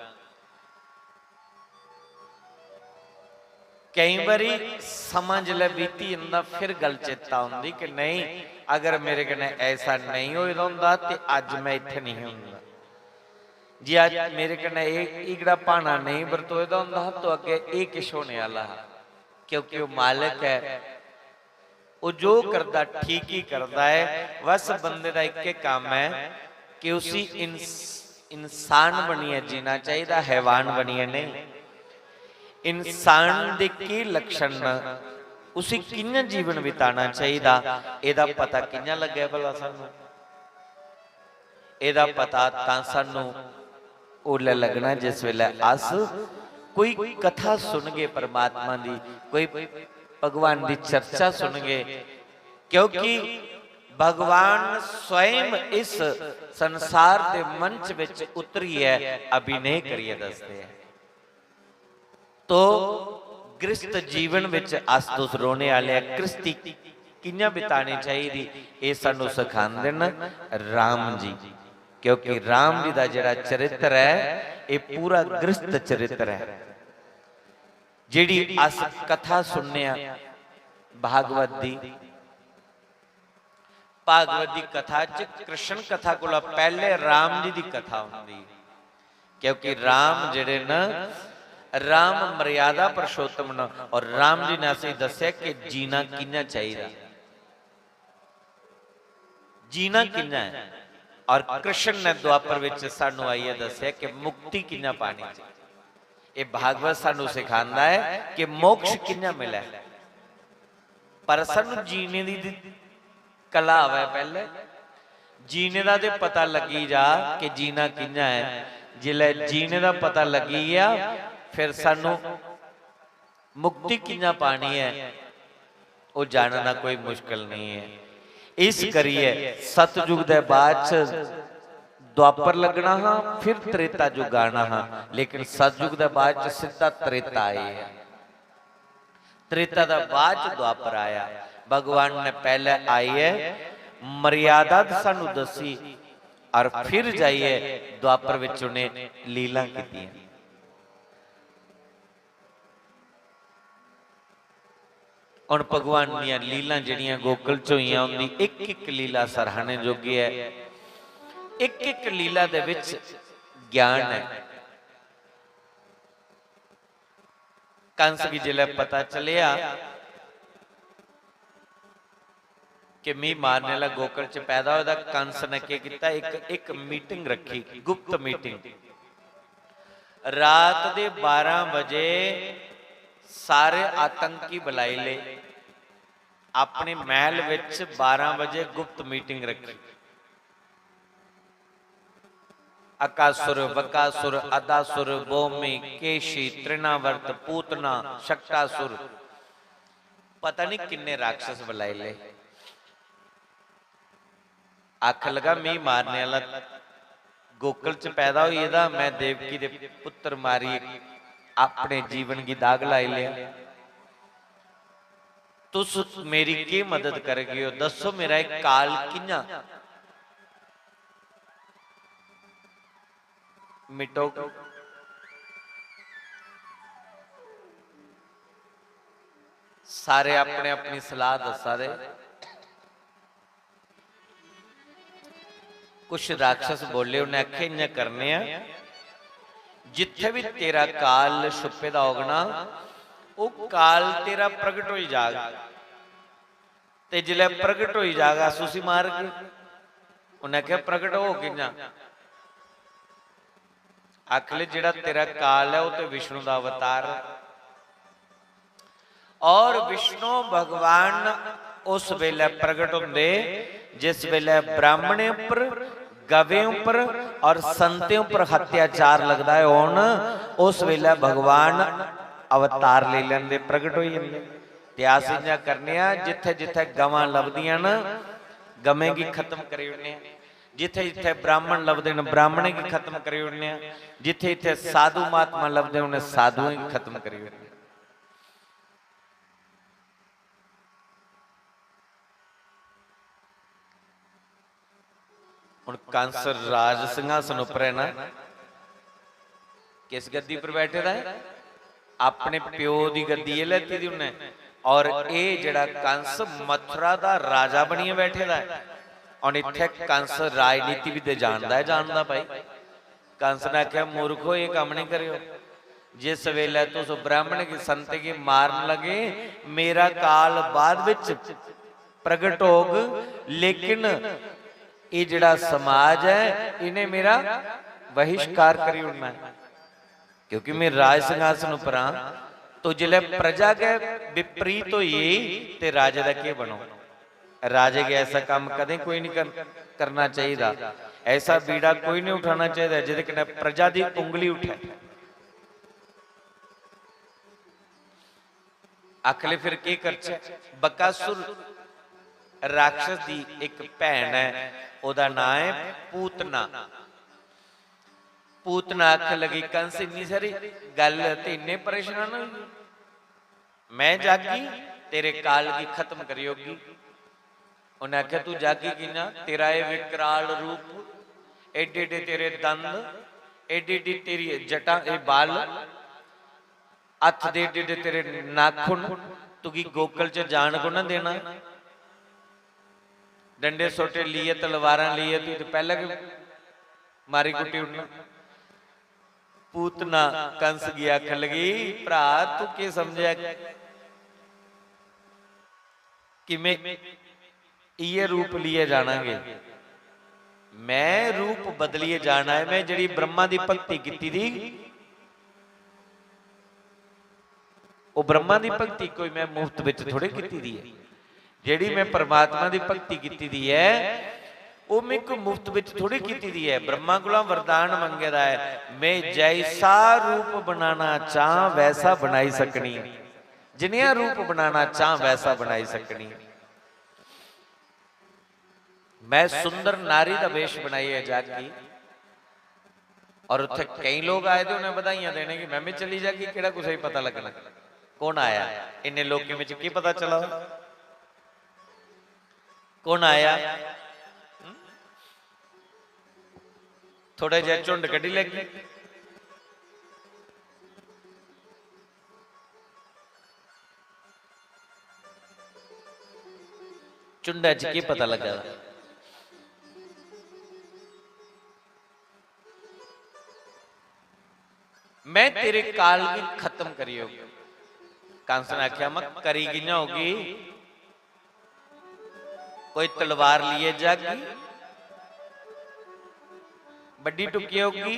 केईं बारी समां जिसलै बीती जंदा, फिर गल्ल चेता औंदी कि नेईं, अगर मेरे कन्नै ऐसा नेईं होए दा होंदा ते अज्ज में इत्थै नेईं होंदा। जे अज्ज मेरे कन्नै एह्, एह्कड़ा भाना नेईं बरतोए दा होंदा हा, तो अग्गें एह् किश होने आह्ला हा, क्योंकि ओह् मालक ऐ। ओह् जो करदा, ठीक ही करदा ऐ। बस बंदे दा इक्कै कम्म ऐ कि उसी इंस-, इंसान बनियै जीना चाहिदा, हैवान बनियै नेईं। इंसान दे केह् लक्षण न, उसी कि'यां जीवन बिताना चाहिदा, एह्दा पता कि'यां लग्गै भला सानूं? एह्दा पता तां सानूं उसलै लग्गना जिस बेल्लै अस कोई कथा सुनगे परमात्मा दी, कोई भगवान दी चर्चा सुनगे, क्योंकि भगवान स्वयं इस संसार दे मंच बिच उतरियै अभिनय करियै दसदे ऐ। तो गृहस्थ जीवन बिच अस तुस रौह्ने आह्ले आं, गृहस्थी कि'यां बितानी चाहिदी, एह् सानूं सखांदे न राम जी, क्योंकि राम जी दा जेह्ड़ा चरित्र ऐ, एह् पूरा गृहस्थ चरित्र ऐ। जेह्ड़ी अस कथा सुनने आं भागवत दी, भागवत दी कथा च कृष्ण कथा कोला पैह्ले राम जी दी कथा होंदी, क्योंकि राम जेह्ड़े न, राम मर्यादा पुरुषोत्तम न, और राम जी ने असेंगी दस्सेआ कि जीना कि'यां चाहिदा, जीना कि'यां ऐ। और कृष्ण ने द्वापर विच सानू आइयै दस्सेआ कि मुक्ति कि'यां पानी चाहिदी। एह् भागवत सानू सिखांदा ऐ कि मोक्ष कि'यां मिलै। पर सानू जीने दी, दी कला आवै पैह्ले। जीने दा ते पता लग्गी जा कि जीना कि'यां ऐ। जिसलै जीने दा पता लग्गी गेआ, फिर सानू मुक्ति कि'यां पानी ऐ, ओह् जानना कोई मुश्कल नेईं ऐ। इस करियै सतयुग दे बाद च द्वापर लग्गना हा, फिर त्रेता युग आना हा, लेकिन सतयुग दे बाद च सिद्धा त्रेता आए ऐ। त्रेता दा बाद च द्वापर आया। भगवान ने पैह्ले आइयै मर्यादा ते सानू दस्सी, और फिर जाइयै द्वापर विच उ'नें लीलां कीतियां। हुण भगवान दियां लीलां जेह्ड़ियां गोकुल च होइयां, उं'दी इक-इक लीला सराहने जोगी ऐ। इक-इक लीला दे विच ज्ञान ऐ। कंस गी जिसलै पता चलेआ कि मी मारने आह्ला गोकुल च पैदा होए दा, कंस ने केह् कीता, इक, इक meeting रक्खी, गुप्त meeting। रात दे बारां बजे सारे आतंकी बुलाई ले, अपने महल विच बारां बजे गुप्त meeting रक्खी। अकासुर, वकासुर, अदासुर, भौमी, केशी, तृणावर्त, पूतना, शक्टासुर, पता नहीं किन्ने राक्षस बुलाई ले। आखन लगा, "मी मारने आह्ला गोकुल च पैदा होई गेदा, मैं देवकी दे पुत्तर मारी अपने जीवन गी दाग लाई लेआ। तुस मेरी केह् मदद करगे ओ? दस्सो, मेरा एह् काल कि'यां मिटोग?" सारे अपने अपनी सलाह दस्सा दे। कुछ राक्षस बोले, उ'नें आखेआ, "इ'यां करने आं, जित्थै बी तेरा काल छुप्पे दा होग ना, ओह् काल तेरा प्रगट होई जाग, ते जिसलै प्रगट होई जाग, अस उसी मारगे।" उ'नें आखेआ, "प्रगट होग कि'यां?" आखले, "जेह्ड़ा तेरा काल ऐ, ओह् ते विष्णु दा अवतार ऐ।" और विष्णु भगवान उस बेलै प्रगट होंदे जिस बेलै ब्राह्मणें उप्पर, गवें उप्पर और संतें उप्पर अत्याचार लगदा ऐ होन, उस बेलै भगवान अवतार लेई लैंदे, प्रगट होई जंदे। ते अस इ'यां करने आं, जित्थै जित्थै गवां लभदियां न, गवें गी खत्म करी ओड़ने आं। जित्थै जित्थै ब्राह्मण लभदे न, ब्राह्मणें गी खत्म करी ओड़ने आं। जित्थै जित्थै साधु महात्मा लभदे न, उ'नें साधुएं गी खत्म करी ओड़ने आं। हुन कंस राज सिंहासन उप्पर ऐ ना, किस गद्दी पर बैठे दा ऐ? अपने प्यो दी गद्दी एह् लैती दी उन्नै। और एह् जेह्ड़ा कंस मथुरा दा राजा बनियै बैठे दा ऐ, और इत्थै कंस राजनीति बी ते जानदा ऐ, जानदा भाई। कंस ने आखेआ, "मूर्खो, एह् कम्म निं करेओ। जिस बेल्लै तुस ब्राह्मण गी, संत गी मारन लगे, मेरा काल बाद बिच प्रगट होग, लेकिन एह् जेह्ड़ा समाज ऐ, इ'नें मेरा बहिष्कार करी ओड़ना ऐ, क्योंकि में राज सिंहासन उप्पर आं।" तो जिसलै प्रजा गै विपरीत होई गेई, ते राजे दा केह् बनोग? राजे गी ऐसा कम्म कदें कोई निं कर-, करना चाहिदा। ऐसा बीड़ा कोई निं उठाना चाहिदा जेह्दे कन्नै प्रजा दी उंगली उठै। आखले फिर केह् करचै? बकासुर राक्षस दी इक भैन ऐ, ओह्दा नांऽ ऐ पूतना। पूतना आखन लगी, "कंस, इन्नी सारी गल्ल ते इन्ने परेशान होई गे। मैं जागी, तेरे काल गी खत्म करी ओड़गी।" उन्नै आखेआ, "तू जागी कि'यां? तेरा एह् विकराल रूप, एड्डे एड्डे तेरे दंद, एड्डी एड्डी तेरी जटा, एह् बाल, हत्थ दे एड्डे एड्डे तेरे नाखुन, तुगी गोकल च जान कु'न देना? डंडे सोटे लेइयै, तलवारां लेइयै, तू ते पैह्लें गै मारी कुट्टी ओड़ना।" पूतना कंस गी आखन लगी, "भ्रा, तू केह् समझेआ कि में इ'यै रूप लेइयै जाना गे? मैं रूप बदलियै जाना ऐ। मैं जेह्ड़ी ब्रह्मा दी भक्ति कीती दी, ओह् ब्रह्मा दी भक्ति कोई मैं मुफ्त बिच थोड़ी कीती दी ऐ। जेह्ड़ी मैं परमात्मा दी भक्ति कीती दी ऐ, ओह् मैं कोई मुफ्त बिच थोड़ी कीती दी ऐ। ब्रह्मा कोला वरदान मंगे दा ऐ, मैं जैसा रूप बनाना चां, वैसा बनाई सकनी। जनेहा रूप बनाना चां, वैसा बनाई सकनी। मैं सुंदर नारी दा वेश बनाइयै जागी।" और उत्थे केई लोग आए दे, उ'नें बधाइयां देने कि मैं भी चली जागी, केह्ड़ा कुसै गी पता लग्गना कौन आया। इन्ने लोकें बिच केह् पता चला दा कौन आया? हं? थोड़ा जेहा झुंड कड्ढी लैगी। झुंडै च केह् पता लग्गा दा? "मैं तेरे काल गी खत्म करी ओड़ग।" कंस ने आखेआ, "मैं करी कि'यां होगी? कोई तलवार लेइयै जागी, बड्डी टुक्की होगी,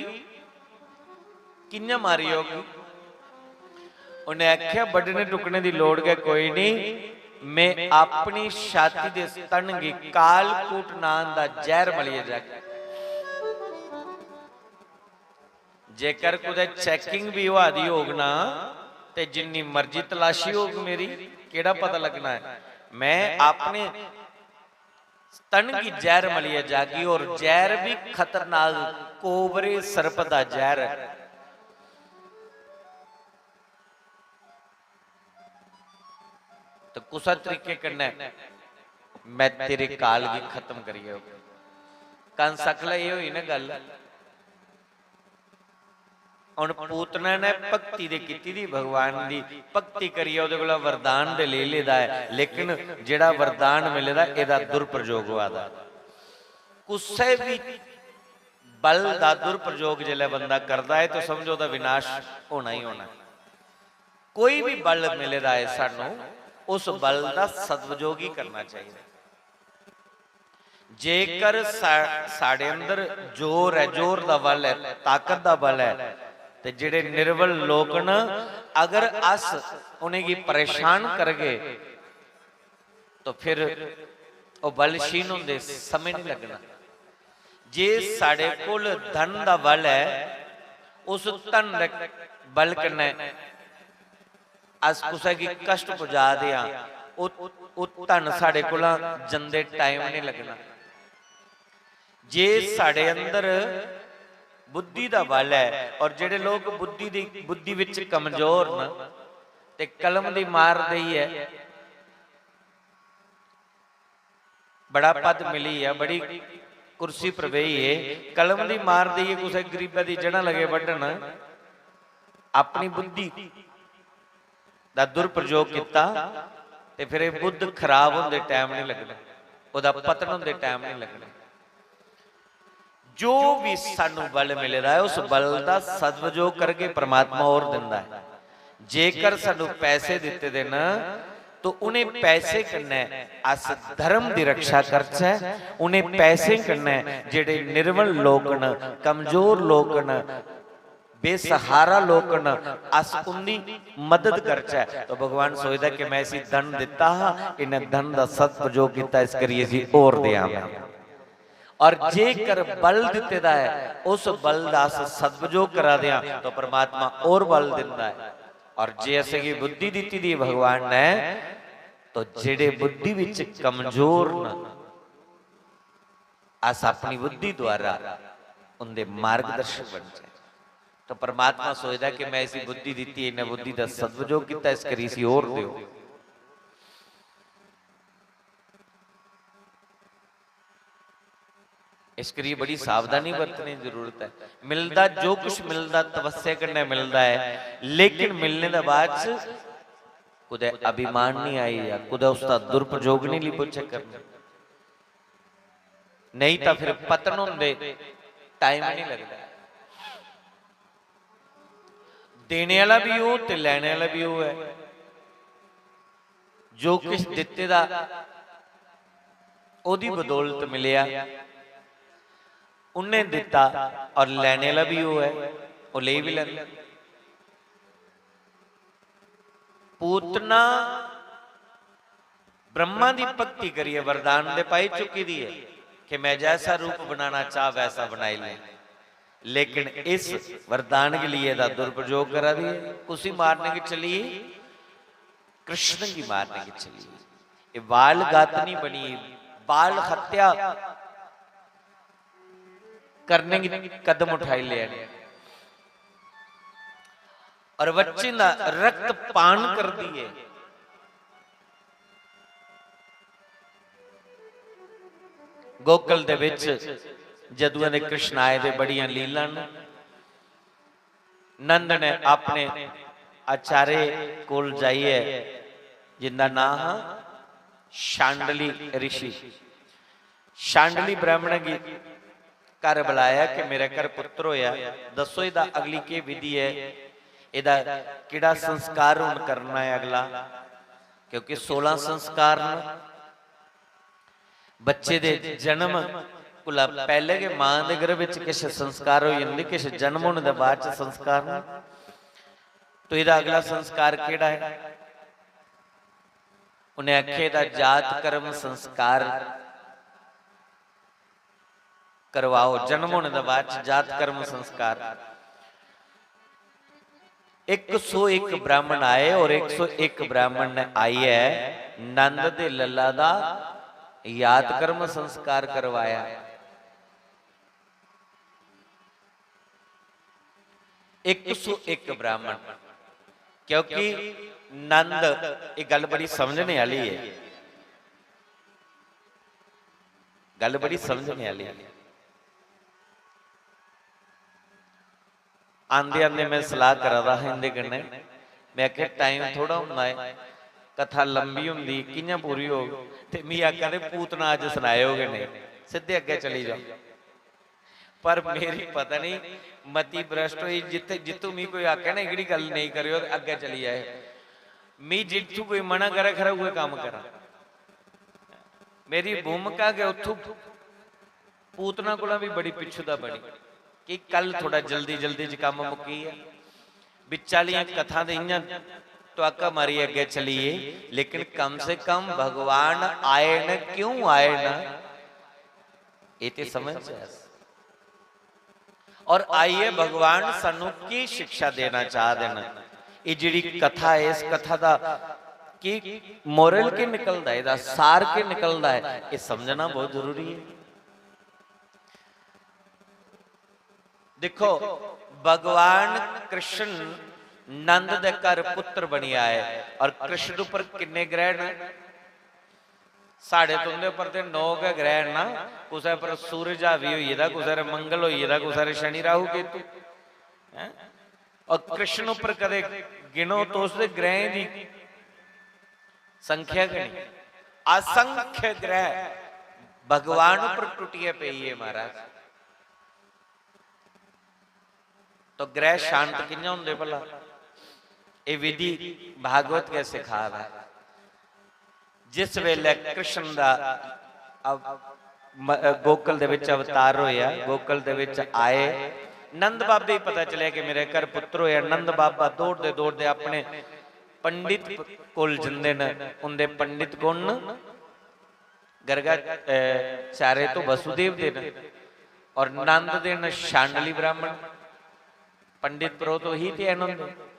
कि'यां मारी होगी?" उन्नै आखेआ, "बड्ढने टुक्कने दी लोड़ गै कोई निं, में अपनी छाती दे स्तन गी कालकूट नांऽ दा जैह्र मलियै जागी।" जेकर कुतै checking बी होआ दी होग ना, ते जिन्नी मर्जी तलाशी होग मेरी, केह्ड़ा पता लग्गना ऐ? मैं अपने स्तन गी जैह्र मलियै जागी, और जैह्र बी खतरनाक कोबरे सर्प दा जैह्र ऐ। ते कुसै तरीके कन्नै मैं तेरे काल गी खत्म करियै ओड़ङ। कंस आखला, एह् होई ना गल्ल। हुन पूतना ने भक्ति ते कीती दी, भगवान दी भक्ति करियै ओह्दे कोला वरदान ते लेई लेदा ऐ, लेकिन जेह्ड़ा वरदान मिले दा, एह्दा दुरुपयोग होआ दा। कुसै बी बल दा दुरुपयोग जिसलै बंदा करदा ऐ, ते समझो ओह्दा विनाश होना ही होना ऐ। कोई बी बल मिले दा ऐ सानू, उस बल दा सदुपयोग ही करना चाहिदा। जेकर सा-, साढ़े अंदर जोर ऐ, जोर दा बल ऐ, ताकत दा बल ऐ, ते जेह्ड़े निर्बल लोक न, अगर अस उ'नेंगी परेशान करगे, तो फिर ओह् बल क्षीण होंदे, समें निं लग्गना। जे साढ़े कोल धन दा बल ऐ, उस धन दे बल कन्नै अस कुसै गी कश्ट पुजा दे आं, ओह्, ओह् धन साढ़े कोला जंदे टाइम निं लग्गना। जे साढ़े अंदर बुद्धि दा बल ऐ, और जेह्ड़े लोक बुद्धि दी, बुद्धि विच कमजोर न, ते कलम दी मार देइयै बड़ा पद मिली ऐ, बड़ी कुर्सी पर बेही ऐ, कलम दी मार देइयै कुसै गरीबै दी जड़ां लगे बड्ढन, अपनी बुद्धि दा दुरुपयोग कीता, ते फिर एह् बुद्ध खराब होंदे टाइम निं लग्गना, ओह्दा पतन होंदे टाइम निं लग्गना। जो भी सानू बल मिले दा ऐ, उस बल दा सदुपयोग करगे, परमात्मा होर दिंदा ऐ। जेकर सानू पैसे दित्ते दे न, तो उ'नें पैसे कन्नै अस धर्म दी रक्षा करचै, उ'नें पैसे कन्नै जेह्ड़े निर्बल लोक न, कमजोर लोक न, बेसहारा लोक न, अस उं'दी मदद करचै। तो भगवान सोचदा कि मैं इसी धन दित्ता हा, इन्नै धन दा सदुपयोग कीता, इस करियै इसी होर देआं मैं। और जेकर बल दित्ते दा ऐ, उस बल दा अस सदुपयोग करा दे आं, तो परमात्मा होर बल दिंदा ऐ। और जे असेंगी बुद्धि दित्ती दी भगवान ने, तो जेह्ड़े बुद्धि विच कमजोर न, अस अपनी बुद्धि द्वारा उंदे मार्गदर्शक बनचै। तो परमात्मा सोचदा कि मैं इसी बुद्धि दित्ती, इन्नै बुद्धि दा सदुपयोग कीता, इस करी इसी होर देओ। इस करियै बड़ी सावधानी बरतने दी जरूरत ऐ। मिलदा, जो कुछ मिलदा, तपस्या कन्नै मिलदा ऐ, लेकिन मिलने दे बाद च कुतै अभिमान निं आई जा, कुतै उसदा दुरुपयोग निं लब्भै करना। नेईं तां फिर पतन होंदे टाइम निं लगदा। देने आह्ला बी ओह् ते लैने आह्ला बी ओह् ऐ। जो किश दित्ते दा, ओह्दी बदौलत मिलेआ। उन्नै दित्ता और लैने आह्ला बी ओह् ऐ, ओह् लेई बी लैंदा। पूतना ब्रह्मा दी भक्ति करियै वरदान ते पाई चुकी दी ऐ कि मैं जैसा रूप बनाना चाह वैसा बनाई ले, लेकिन इस वरदान के लिए दा दुरुपयोग करा दी है। कुसी मारने की चली? कृष्ण की मारने की चली। ये बाल घातनी बनी, बाल हत्या करने की कदम उठाई ले। और बच्चे दा रक्त पान कर दिए। गोकुल दे विच जदुआं दे कृष्ण आए दे बड़ियां लीलां न। नंद ने अपने आचार्य कोल जाइए, जिंदा नां हा शांडली ऋषि, शांडली ब्राह्मण गी घर बुलाया कि मेरे घर पुत्र होया, दस्सो एह्दा अगली केह् विधि ऐ, एह्दा केह्ड़ा संस्कार हून करना ऐ अगला, क्योंकि सोलां संस्कार न। बच्चे दे जन्म कोला पैह्ले गै मां दे गर्भ च किश संस्कार होई जंदे, किश जन्म होने दे बाद च संस्कार न। तो एह्दा अगला संस्कार केह्ड़ा ऐ? उ'नें आखेआ, "एह्दा जात कर्म संस्कार करवाओ, जन्म होने दे बाद च जात कर्म संस्कार।" इक सौ इक ब्राह्मण आए और इक सौ इक ब्राह्मण ने आइयै नंद दे लल्ला दा जात कर्म संस्कार करवाया। इक सौ इक ब्राह्मण, क्योंकि नंद, ये गल बड़ी समझने आह्ली ऐ, गल बड़ी समझने आह्ली ऐ। आंदे आंदे मैं सलाह करा दा हा इंदे कन्नै, मैं आखेआ, "टाइम थोड़ा होंदा ऐ, कथा लंबी होंदी, कि'यां पूरी होग?" ते मी आखा दे, "पूतना अज्ज सनाएओ गै नेईं, सिद्धे अग्गें चली जाओ।" पर मेरी पता नहीं मती भ्रष्ट होई, जित्थे, जित्थू मी कोई आखे ना, "एह्कड़ी गल्ल नेईं करेओ," ते अग्गें चली जाए। मी जित्थू कोई मना करे, खरा उ'ऐ कम्म करां। मेरी भूमिका गै उत्थू पूतना कोला बी बड़ी पिच्छू दा बनी। कि कल थोड़ा जल्दी जल्दी च कम्म मुक्की गेआ। बिच्चालियां कथां ते इ'यां तुआका मारियै अग्गें चली गे, लेकिन कम से कम भगवान आए न, क्यों आए न, एह् ते समझ च ऐ। और आइयै भगवान सानू की शिक्षा देना चाह दे न? एह् जेह्ड़ी कथा है, इस कथा दा की मोरल के निकलदा है, एह्दा सार के निकलदा है, एह् समझना बहुत जरूरी है। दिक्खो, भगवान कृष्ण नंद दे घर पुत्र बनी आए और कृष्ण उप्पर किन्ने ग्रह न? साढ़े तुंदे उप्पर ते नौ गै ग्रह न ना, कुसै पर सूरज हावी होई गेदा, कुसै पर मंगल होई गेदा, कुसै पर शनि राहु केतु, हैं? और कृष्ण उप्पर कदे गिनो तो उसदे ग्रहें दी संख्या गै नहीं, असंख्य ग्रह भगवान उप्पर टुटियै पेई है महाराज। तो ग्रह शांत कि'यां होंदे भला? एह् विधि भागवत गै सिखा दा ऐ। जिस वेले कृष्ण दा अव-, म-, गोकुल दे विच अवतार होया, गोकुल दे विच आए, नंद बाबे गी पता चलेआ कि मेरे घर पुत्र होया। नंद बाबा दौड़दे दौड़दे अपने पंडित कोल जंदे न। उंदे पंडित कौन न? गर्गा, अ, चारे तो वसुदेव दे न और नंद दे न शांडली ब्राह्मण। पंडित पुरोहित ही ते हैन होंदे।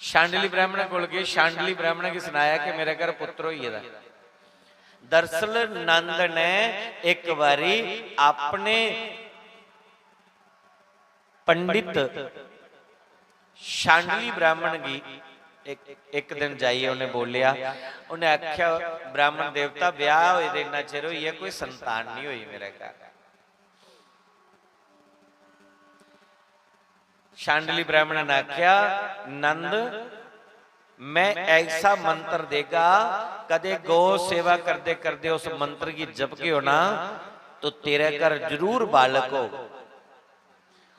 शांडली ब्राह्मण कोल गए, शांडली ब्राह्मण गी सनाया कि मेरे घर पुत्र होई गेदा। दरअसल नंद ने इक बारी अपने पंडित शांडली ब्राह्मण गी इक, इक दिन जाइयै उ'नें बोलेआ, उ'नें आखेआ, "ब्राह्मण देवता, ब्याह होए दे इन्ना चिर होई गेआ, कोई संतान नहीं होई मेरे घर।" शांडली ब्राह्मण ने आखेआ, "नंद, मैं ऐसा मंत्र देगा, कदे गौ सेवा करदे करदे उस मंत्र गी जपगे हो ना, तो तेरे घर जरूर बालक हो।"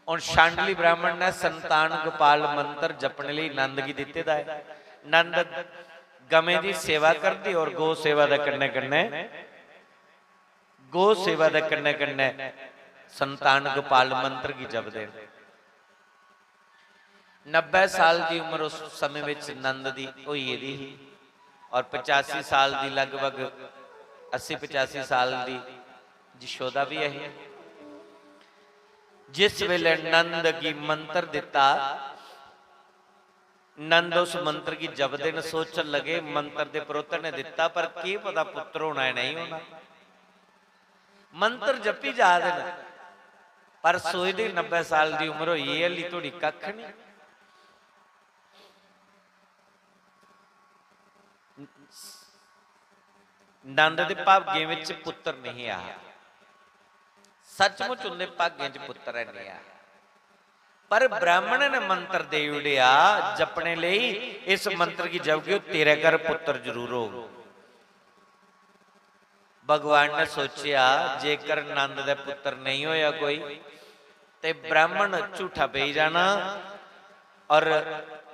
हुन शांडली ब्राह्मण ने संतान गोपाल मंत्र जपने लेई नंद गी दित्ते दा ऐ। नंद गवें दी सेवा करदे और गौ सेवा दे कन्नै कन्नै, गौ सेवा दे कन्नै कन्नै संतान गोपाल मंत्र गी जपदे न। नब्बै साल दी उम्र उस समें विच नंद दी होई गेदी ही और पचासी साल दी, लगभग अस्सी पचासी साल दी जशोदा भी ऐ ही। जिस वेले नंद गी मंत्र दित्ता, नंद उस मंत्र गी जपदे न, सोचन लगे, "मंत्र दे पुरोहित ने दित्ता, पर केह् पता पुत्र होना ऐ, नेईं होना।" मंत्र जपी जा दे न, पर सोचदे नब्बै साल दी उम्र होई गेई, हल्ली धोड़ी कक्ख निं। नंद दे भागें विच पुत्र नहीं आया, सचमुच उंदे भागें च पुत्र है नहीं आया। पर ब्राह्मण ने मंत्र दे उड़ेआ जपने लेई, "इस मंत्र गी जपगे, तेरे घर पुत्र जरूर होग।" भगवान ने सोचेआ, "जेकर नंद दे पुत्र नहीं होया कोई, ते ब्राह्मण झूठा पेई जाना और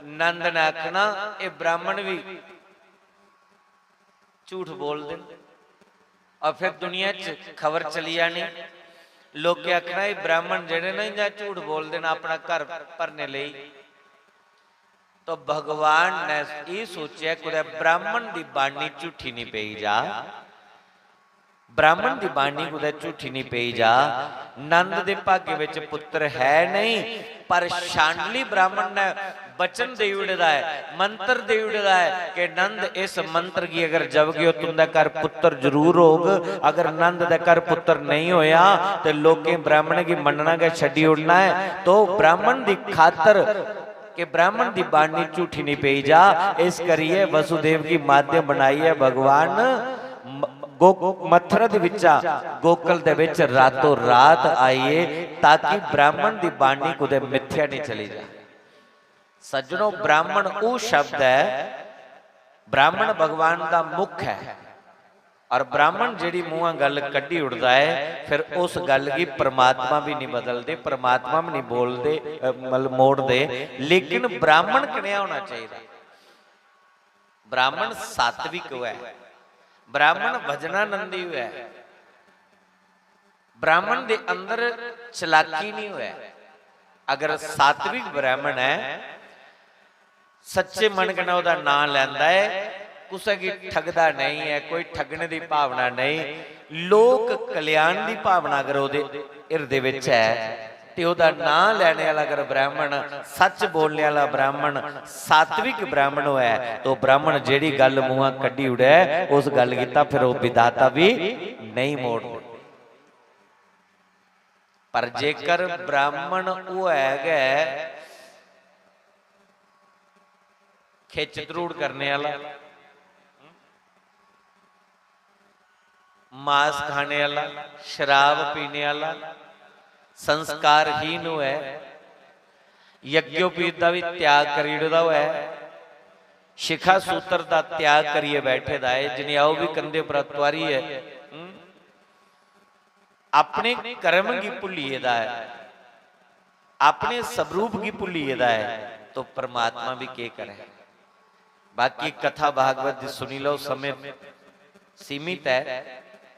नंद ने आखना, 'एह् ब्राह्मण भी झूठ बोलदे न।' और फिर दुनिया च खबर चली जानी, लोकें आखना, "एह् ब्राह्मण जेह्ड़े न, इ'यां झूठ बोलदे न अपना घर भरने लेई।" तो भगवान ने एह् सोचेआ, कुतै ब्राह्मण दी बाणी झूठी निं पेई जा, ब्राह्मण दी बाणी कुतै झूठी निं पेई जा। नंद दे भाग्य विच पुत्र है नहीं, पर शांडली ब्राह्मण ने वचन देई ओड़े दा ऐ, मंत्र देई ओड़े दा ऐ कि नंद, इस मंत्र गी अगर जपगे ओ, तुं'दे घर पुत्र जरूर होग। अगर नंद दे घर पुत्र नेईं होया, ते लोकें ब्राह्मण गी मन्नना गै छड्डी ओड़ना ऐ। तो ब्राह्मण दी खातर, कि ब्राह्मण दी बाणी झूठी नहीं पेई जा, इस करियै वसुदेव गी माध्यम बनाइयै भगवान म-, गो-, मथुरा दे बिच्चा गोकुल दे बिच रातों रात आइए, ताकि ब्राह्मण दी बाणी कुतै मिथ्या नहीं चली जा। सज्जनो, ब्राह्मण ओह् शब्द ऐ, ब्राह्मण भगवान दा मुख ऐ। और ब्राह्मण जेह्ड़ी मूंहा गल्ल कड्ढी उड़दा ऐ, फिर उस गल्ल गी परमात्मा भी नहीं बदलदे, परमात्मा भी नहीं बोलदे, अ, मतलब मोड़दे, लेकिन ब्राह्मण कनेहा होना चाहिदा? ब्राह्मण सात्विक होऐ, ब्राह्मण भजनानंदी होऐ, ब्राह्मण दे अंदर चलाकी नहीं होऐ। अगर सात्विक ब्राह्मण ऐ, सच्चे मन कन्नै ओह्दा नांऽ लैंदा ऐ, कुसै गी ठगदा नेईं ऐ, कोई ठगने दी भावना नेईं, लोक कल्याण दी भावना अगर ओह्दे हिरदे बिच ऐ, ते ओह्दा नांऽ लैने आह्ला अगर ब्राह्मण सच बोलने आह्ला ब्राह्मण, सात्विक ब्राह्मण होऐ, तो ब्राह्मण जेह्ड़ी गल्ल मुंहा कड्ढी ओड़ै, उस गल्ल गी तां फिर ओह् विधाता बी नेईं मोड़दे। पर जेकर ब्राह्मण होऐ गै खिच्च धरूड़ करने आह्ला, मांस खाने आह्ला, शराब पीने आह्ला, संस्कारहीन होऐ, यज्ञोपवीत दा बी त्याग करी ओड़े दा होऐ, शिखा सूत्र दा त्याग करियै बैठे दा ऐ, जनेऊ बी कंधे पर तुआरियै, हं? अपने कर्म गी भुल्ली गेदा ऐ, अपने स्वरूप गी भुल्ली गेदा ऐ, तो परमात्मा बी केह् करै? बाकी कथा भागवत दी सुनी लैओ, समें सीमित ऐ,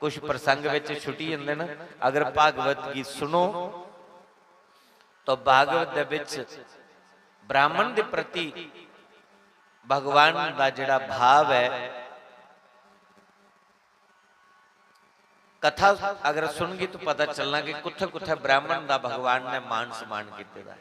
कुछ प्रसंग बिच छुटी जंदे न। अगर भागवत गी सुनो, तो भागवत दे बिच ब्राह्मण दे प्रति भगवान दा जेह्ड़ा भाव ऐ, कथा अगर सुनगी तो पता चलना कि कुत्थै कुत्थै ब्राह्मण दा भगवान ने मान सम्मान कीते दा ऐ।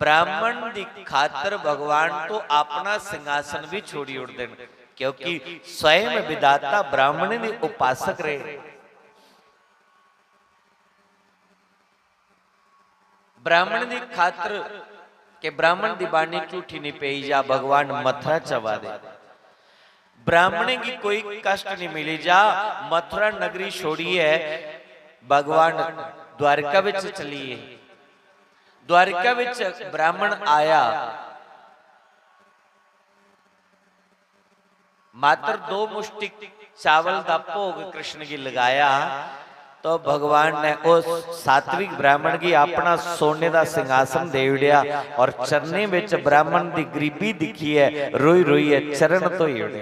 ब्राह्मण दी खातर भगवान तो अपना सिंहासन भी छोड़ी उठदे न, क्योंकि स्वयं विधाता ब्राह्मण दे उपासक रहे। ब्राह्मण दी खातर के ब्राह्मण दी बाणी झूठी नहीं पेई जा, भगवान मथुरा च आवा दे। ब्राह्मणें गी कोई कष्ट नहीं मिली जा, मथुरा नगरी छोड़ियै भगवान द्वारका विच चलिए। द्वारका विच ब्राह्मण आया, मात्र दो मुष्टि चावल दा भोग कृष्ण गी लगाया, तो भगवान ने उस सात्विक ब्राह्मण गी अपना सोने दा सिंहासन दे ओड़ेआ और चरणें विच ब्राह्मण दी गरीबी दिक्खियै रोई रोइयै चरण धोई ओड़े।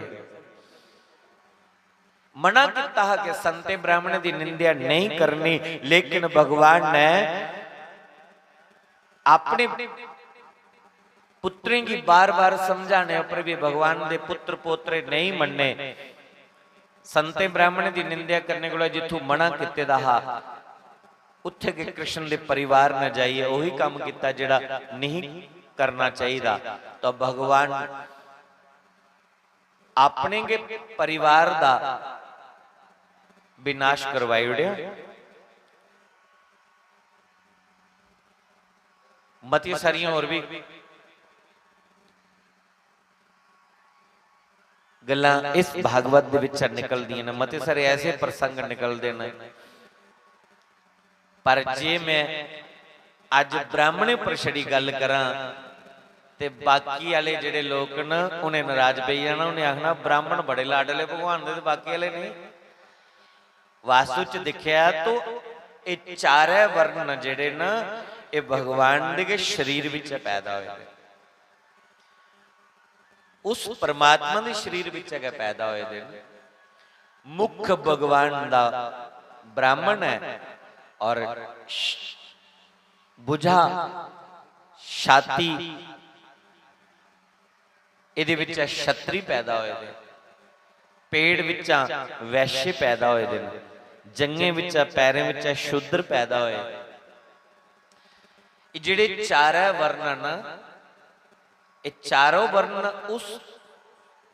मना कीता हा कि संतें ब्राह्मणें दी निंदेआ नहीं करनी, लेकिन भगवान ने अपने पुत्रें गी बार-बार समझाने उप्पर भी भगवान दे पुत्र पोतरे नेईं मन्ने। संतें ब्राह्मणें दी निंदेआ करने कोला जित्थों मना कीते दा हा, उत्थे गै कृष्ण दे परिवार ने जाइयै ओही कम्म कीता जेह्ड़ा नहीं करना चाहिदा। तो भगवान अपने गै परिवार दा विनाश करवाई ओड़ेआ। मती सारियां होर बी गल्लां इस भागवत दे बिच्चा निकलदियां न, मते सारे ऐसे प्रसंग निकलदे न। पर जे मैं अज्ज ब्राह्मणें पर छड़ी गल्ल करां ते बाकी आह्ले जेह्ड़े लोक न, उ'नें नराज पेई जाना, उ'नें आखना, "ब्राह्मण बड़े लाडले भगवान दे ते बाकी आह्ले नेईं।" वास्तु च दिक्खेआ तो एह् चारै वर्ण न जेह्ड़े न, एह् भगवान दे गै शरीर बिच्च पैदा होए दे। उस परमात्मा दे शरीर बिच्च गै पैदा होए दे न। मुख भगवान दा ब्राह्मण ऐ और श-, भुजा, छाती, एह्दे बिच्चा क्षत्री पैदा होए दे, पेट बिच्चा वैश्य पैदा होए दे न, जंघें बिच्चा, पैरें बिच्चा शूद्र पैदा होए। एह् जेह्ड़े चारै वर्ण न, एह् चारों वर्ण उस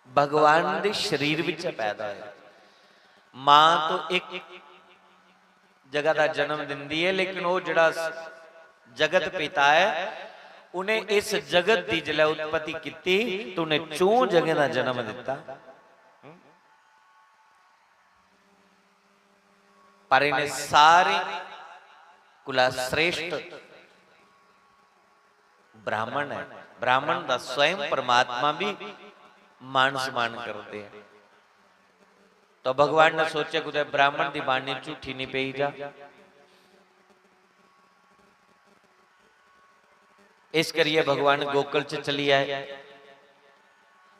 भगवान दे शरीर बिच्चा पैदा होए। मां तो इक जगह दा जन्म दिंदी ऐ, लेकिन ओह् जेह्ड़ा जगत पिता ऐ, उ'नें इस जगत दी जिसलै उत्पत्ति कीती, तो उ'नें चौं जगहें दा जन्म दित्ता। पर इ'नें सारी कोला श्रेष्ठ ब्राह्मण ऐ। ब्राह्मण दा स्वयं परमात्मा भी मान सम्मान करदे ऐ। तो भगवान ने सोचेआ, कुतै ब्राह्मण दी बाणी झूठी नहीं पेई जा। इस करियै भगवान गोकुल च चली आए।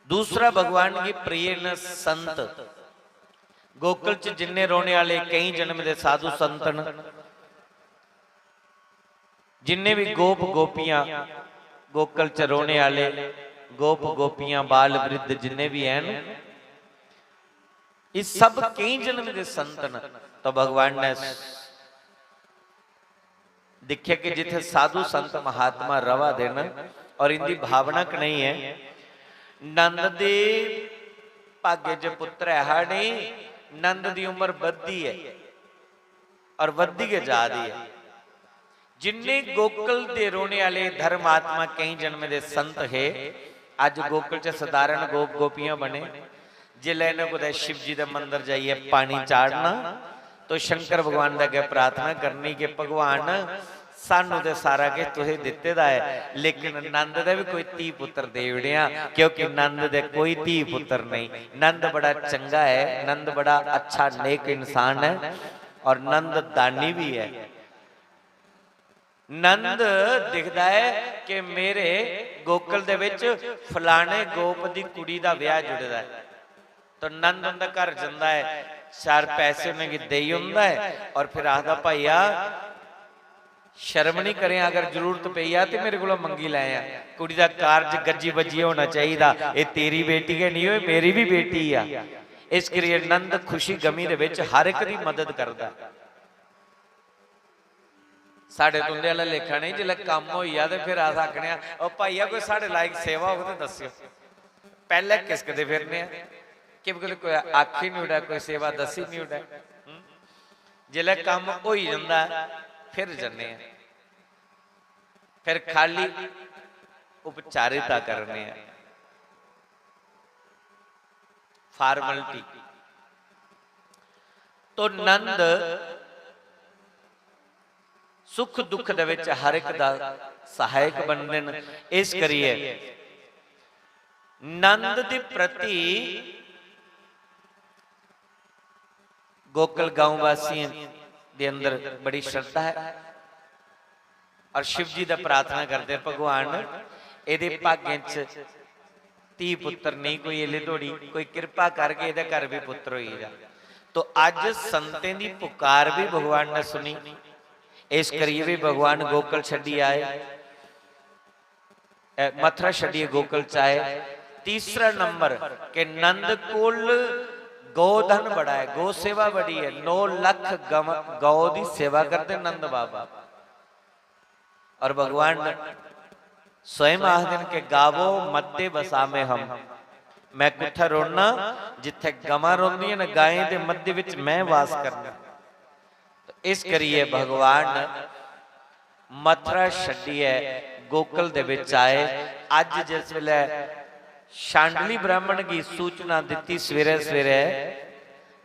दूसरा, भगवान गी प्रिय न संत। गोकुल च जिन्ने रौह्ने आह्ले केईं जन्म दे साधु संत न, जिन्ने बी गोप गोपियां गोकुल च रौह्ने आह्ले, गोप गोपियां, बाल वृद्ध जिन्ने बी हैन, एह् सब केईं जन्म दे संत न। तो भगवान ने दिक्खेआ कि जित्थै साधु संत महात्मा रवा दे न और इंदी भावना कनेही ऐ। नंद दे भाग्य च पुत्र ऐ हा नहीं, नंद दी उम्र बधदी ऐ और बधदी गै जा दी ऐ। जिन्ने गोकुल दे रौह्ने आह्ले धर्मात्मा केईं जन्में दे संत हे, अज्ज गोकुल च सधारण गोप गोपियां बने। जिसलै इ'नें कुतै शिव जी दे मंदर जाइयै पानी चाढ़ना, तो शंकर भगवान दे अग्गें प्रार्थना करनी कि भगवान, सानू ते सारा किश तुसें दित्ते दा ऐ, लेकिन नंद दे बी कोई धी पुत्र देई ओड़ेआ, क्योंकि नंद दे कोई धी पुत्र नेईं। नंद बड़ा चंगा ऐ, नंद बड़ा अच्छा नेक इंसान ऐ और नंद दानी भी ऐ। नंद दिखदा ऐ कि मेरे गोकुल दे विच फलाने गोप दी कुड़ी दा ब्याह जुड़े दा ऐ। तो नंद उं'दे घर जंदा ऐ, चार पैसे उ'नेंगी देई ओंदा ऐ और फिर आखदा, "भाइया, शर्म निं करें, अगर जरूरत पेई जा ते मेरे कोला मंगी लैयां। कुड़ी दा कारज गज्जी बज्जियै होना चाहिदा। एह् तेरी बेटी गै निं, ओह् मेरी बी बेटी आ।" इस करियै नंद खुशी गमी दे विच हर इक दी मदद करदा ऐ। साढ़े तुं'दे आह्ला लेखा नेईं, जिसलै कम्म होई जा ते फिर अस आखने आं, "ओ भाइया, कोई साढ़े लायक सेवा होग ते दस्सेओ।" पैह्लें किसकदे फिरने आं कि कोई आखी निं ओड़ै, कोई सेवा दस्सी निं ओड़ै। हूं? जिसलै कम्म होई जंदा ऐ, फिर जन्ने आं, फिर खाल्ली उपचारिता करने आं। फार्मलिटी। तो नंद सुख दुख दे विच हर इक दा सहायक बनदे न। इस करियै नंद दे प्रति गोकुल गांव वासियें दे अंदर बड़ी श्रद्धा है और शिव जी दा प्रार्थना करदे, "भगवान, एह्दे भागें च धी पुत्र नेईं कोई एल्ले धोड़ी, कोई किरपा करके एह्दे घर बी पुत्र होई जा।" तो अज्ज संतें दी पुकार भी भगवान ने सुनी, इस करियै भी भगवान गोकुल छड्डी आए। ए, मथुरा छड्डियै गोकुल च आए। तीसरा नंबर के नंद कुल गोधन बड़ा है, गौ सेवा बड़ी है। नौ लख गव-, गौ दी सेवा करदे नंद बाबा। और भगवान स्वयं आखदे न कि "गावो मद्दे बसामे हम", मैं कुत्थै रौह्ना जित्थै गवां रौंह्दियां न, गायें दे मद्दे विच मैं वास करना। तो इस करियै भगवान मथुरा छड्डियै गोकुल दे विच आए। अज्ज जिस वेले शांडली ब्राह्मण गी सूचना दित्ती, सवेरे सवेरे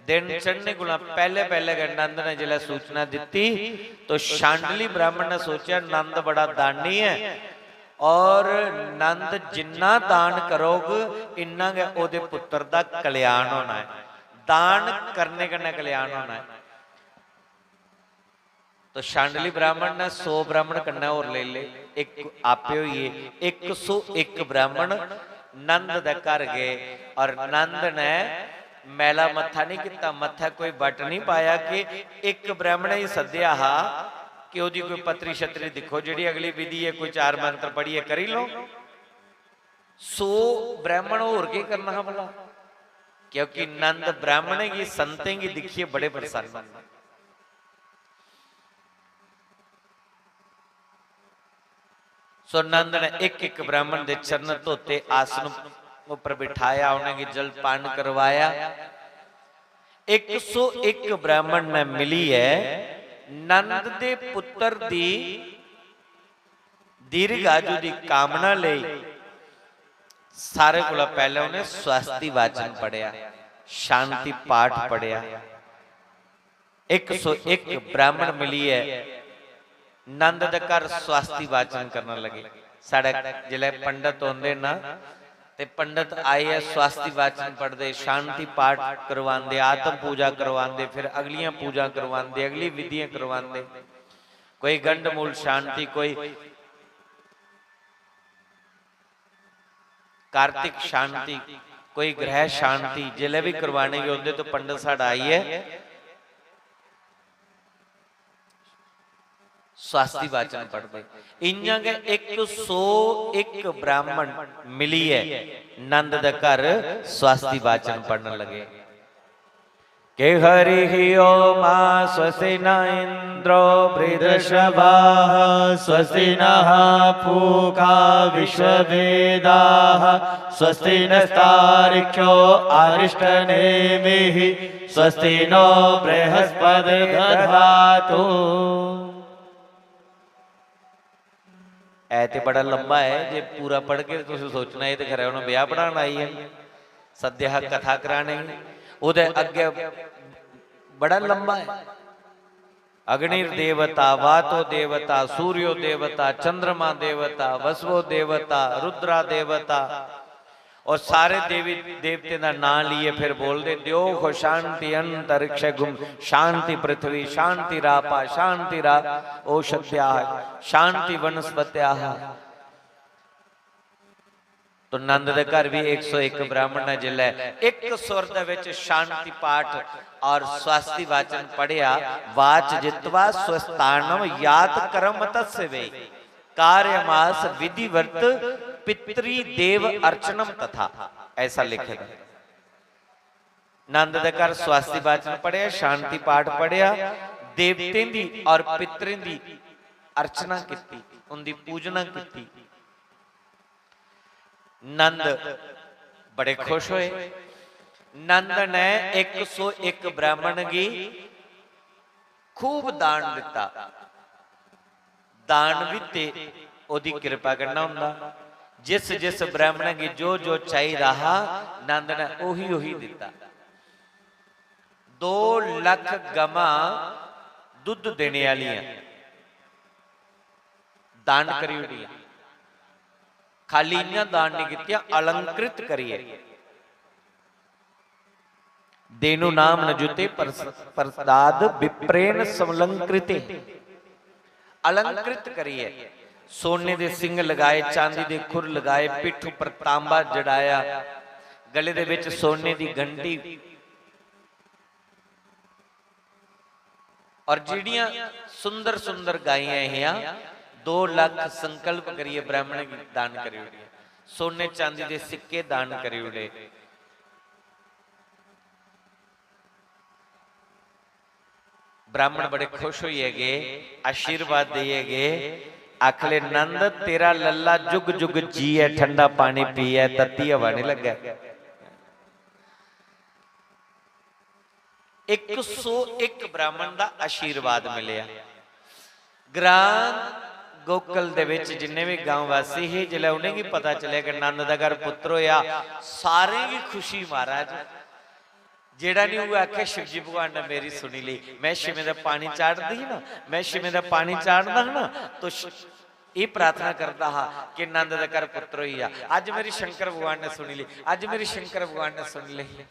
दिन चढ़ने कोला पैह्ले पैह्ले गै नंद ने जिसलै सूचना दित्ती, तो शांडली ब्राह्मण ने सोचेआ, "नंद बड़ा दानी ऐ और नंद जिन्ना दान करोग, इन्ना गै ओह्दे पुत्तर दा कल्याण होना ऐ। दान करने कन्नै कल्याण होना ऐ।" तो शांडली ब्राह्मण ने सौ ब्राह्मण कन्नै होर लेई ले, इक आपे होई गे, इक सौ इक ब्राह्मण नंद दे घर गए और नंद ने मैला मत्था नहीं किता, मत्था कोई बट नहीं पाया कि इक ब्राह्मण ही सद्देआ हा कि ओह्दी कोई पत्री शत्री दिक्खो, जेह्ड़ी अगली विधि है, कोई चार मंत्र पढ़ियै करी लो। सौ ब्राह्मण होर केह् करना हा भला, क्योंकि नंद ब्राह्मणें गी, संतें गी दिक्खियै बड़े प्रसन्न न। सो नंद ने इक इक ब्राह्मण दे चरण धोते, आसन उप्पर बिठाया, उ'नेंगी जलपान करवाया। इक सौ इक ब्राह्मण ने मिलियै नंद दे पुत्तर दी दीर्घ आयु दी कामना लेई सारे कोला पैह्लें उ'नें स्वस्ति वाचन पढ़ेआ, शांति पाठ पढ़ेआ। इक सौ इक ब्राह्मण मिलियै नंद दे घर स्वास्ति वाचन करन लगे। साढ़े जिसलै पंडत औंदे ना, ते पंडत आइयै स्वास्ति वाचन पढ़दे, शांति पाठ करवांदे, आत्म पूजा करवांदे, फिर अगलियां पूजा करवांदे, अगली विधियां करवांदे। कोई गंडमूल शांति, कोई कार्तिक शांति, कोई ग्रह शांति जिसलै बी करवाने गी औंदे, तो पंडत साढ़ा आइयै स्वास्ति वाचन पढ़दे। इ'यां गै इक सौ इक ब्राह्मण मिलियै नंद दे घर स्वास्ति वाचन पढ़न लगे। के हरि ओमा स्वस्ति न इंद्रो वृद्धश्रवाः, स्वस्ति नः पूषा विश्ववेदाः, स्वस्ति नस्तार्क्ष्यो अरिष्टनेमिः, स्वस्ति नो बृहस्पतिर्दधातु। ऐ ते बड़ा लम्बा ऐ, जे पूरा पढ़गे ते तुसें सोचना, "एह् ते खरै उ'नें ब्याह् पढ़ान आई ऐ, सद्देआ हा कथा कराने गी।" ओह्दे अग्गें बड़ा लम्बा ऐ। अग्निर्देवता, वातो देवता, सूर्यो देवता, चंद्रमा देवता, वसवो देवता, रुद्रा देवता, और सारे देवी देवतें दा नां लिए फिर बोलदे, "द्योः शांति अंतरिक्ष गुम, शांति पृथ्वी, शांति रापा, शांति रा-, औषध्या, शांति वनस्पत्या।" तो नंद दे घर भी इक सौ इक ब्राह्मण ने जिसलै इक सुर दे विच शांति पाठ और स्वास्ति वाचन पढ़िया, "वाच जित्वा स्वस्थानम यात कर्म तस्य वै, कार्यमास विधिवत पितृदेव अर्चनम तथा", ऐसा लिखे दा। नंद दे घर स्वास्ति वाचन पढ़िया, शांति पाठ पढ़िया, देवतें दी और पितरें दी अर्चना कीती, उंदी पूजना कीती। नंद बड़े खुश होए। नंद ने इक सौ इक ब्राह्मण गी खूब दान दिता। दान भी ते ओदी किरपा कन्नै होंदा। जिस जिस ब्राह्मण गी जो जो चाहिदा हा, नंद ने ओही ओही दिता। दो लख गवां दुद्ध देने आह्लियां दान करी ओड़ियां। खाली इ'यां दान नहीं कीतियां, अलंकृत करियै। "देनु नाम न जुते परस-, प्रसाद विप्रेण समलंकृते।" अलंकृत करियै सोने दे सिंह लगाए, चांदी दे खुर लगाए, पिट्ठ उप्पर तांबा जड़ाया, गले दे विच सोने दी घंटी, और जेड़ियां सुंदर सुंदर गाइयां हियां, दो लख संकल्प करिए ब्राह्मण गी दान करी ओड़िया, सोने चांदी दे सिक्के दान करी ओड़े। ब्राह्मण बड़े खुश होइए गए, आशीर्वाद दिए गए, आखले, "नंद, तेरा लल्ला जुग जुग जिए, ठंडा पानी पिए, तत्ती हवा नहीं लगे।" इक सौ इक ब्राह्मण दा आशीर्वाद मिलेआ। ग्रां गोकल दे विच जिन्ने भी गांव वासी हे, जिसलै उ'नेंगी पता चलेआ कि नंद दा घर पुत्र होया, सारें गी खुशी महाराज। जेड़ा नहीं हुआ आखे, "शिवजी भगवान ने मेरी सुनी ली, मैं शिवें दा पानी चाढ़दी ही ना, मैं शिवें दा पानी चाढ़दा हा ना, तो श-, एह् प्रार्थना करदा हा कि नंद दे घर पुत्र होई जा। अज्ज मेरी शंकर भगवान ने सुनी ली, अज्ज मेरी शंकर भगवान ने सुनी ली।"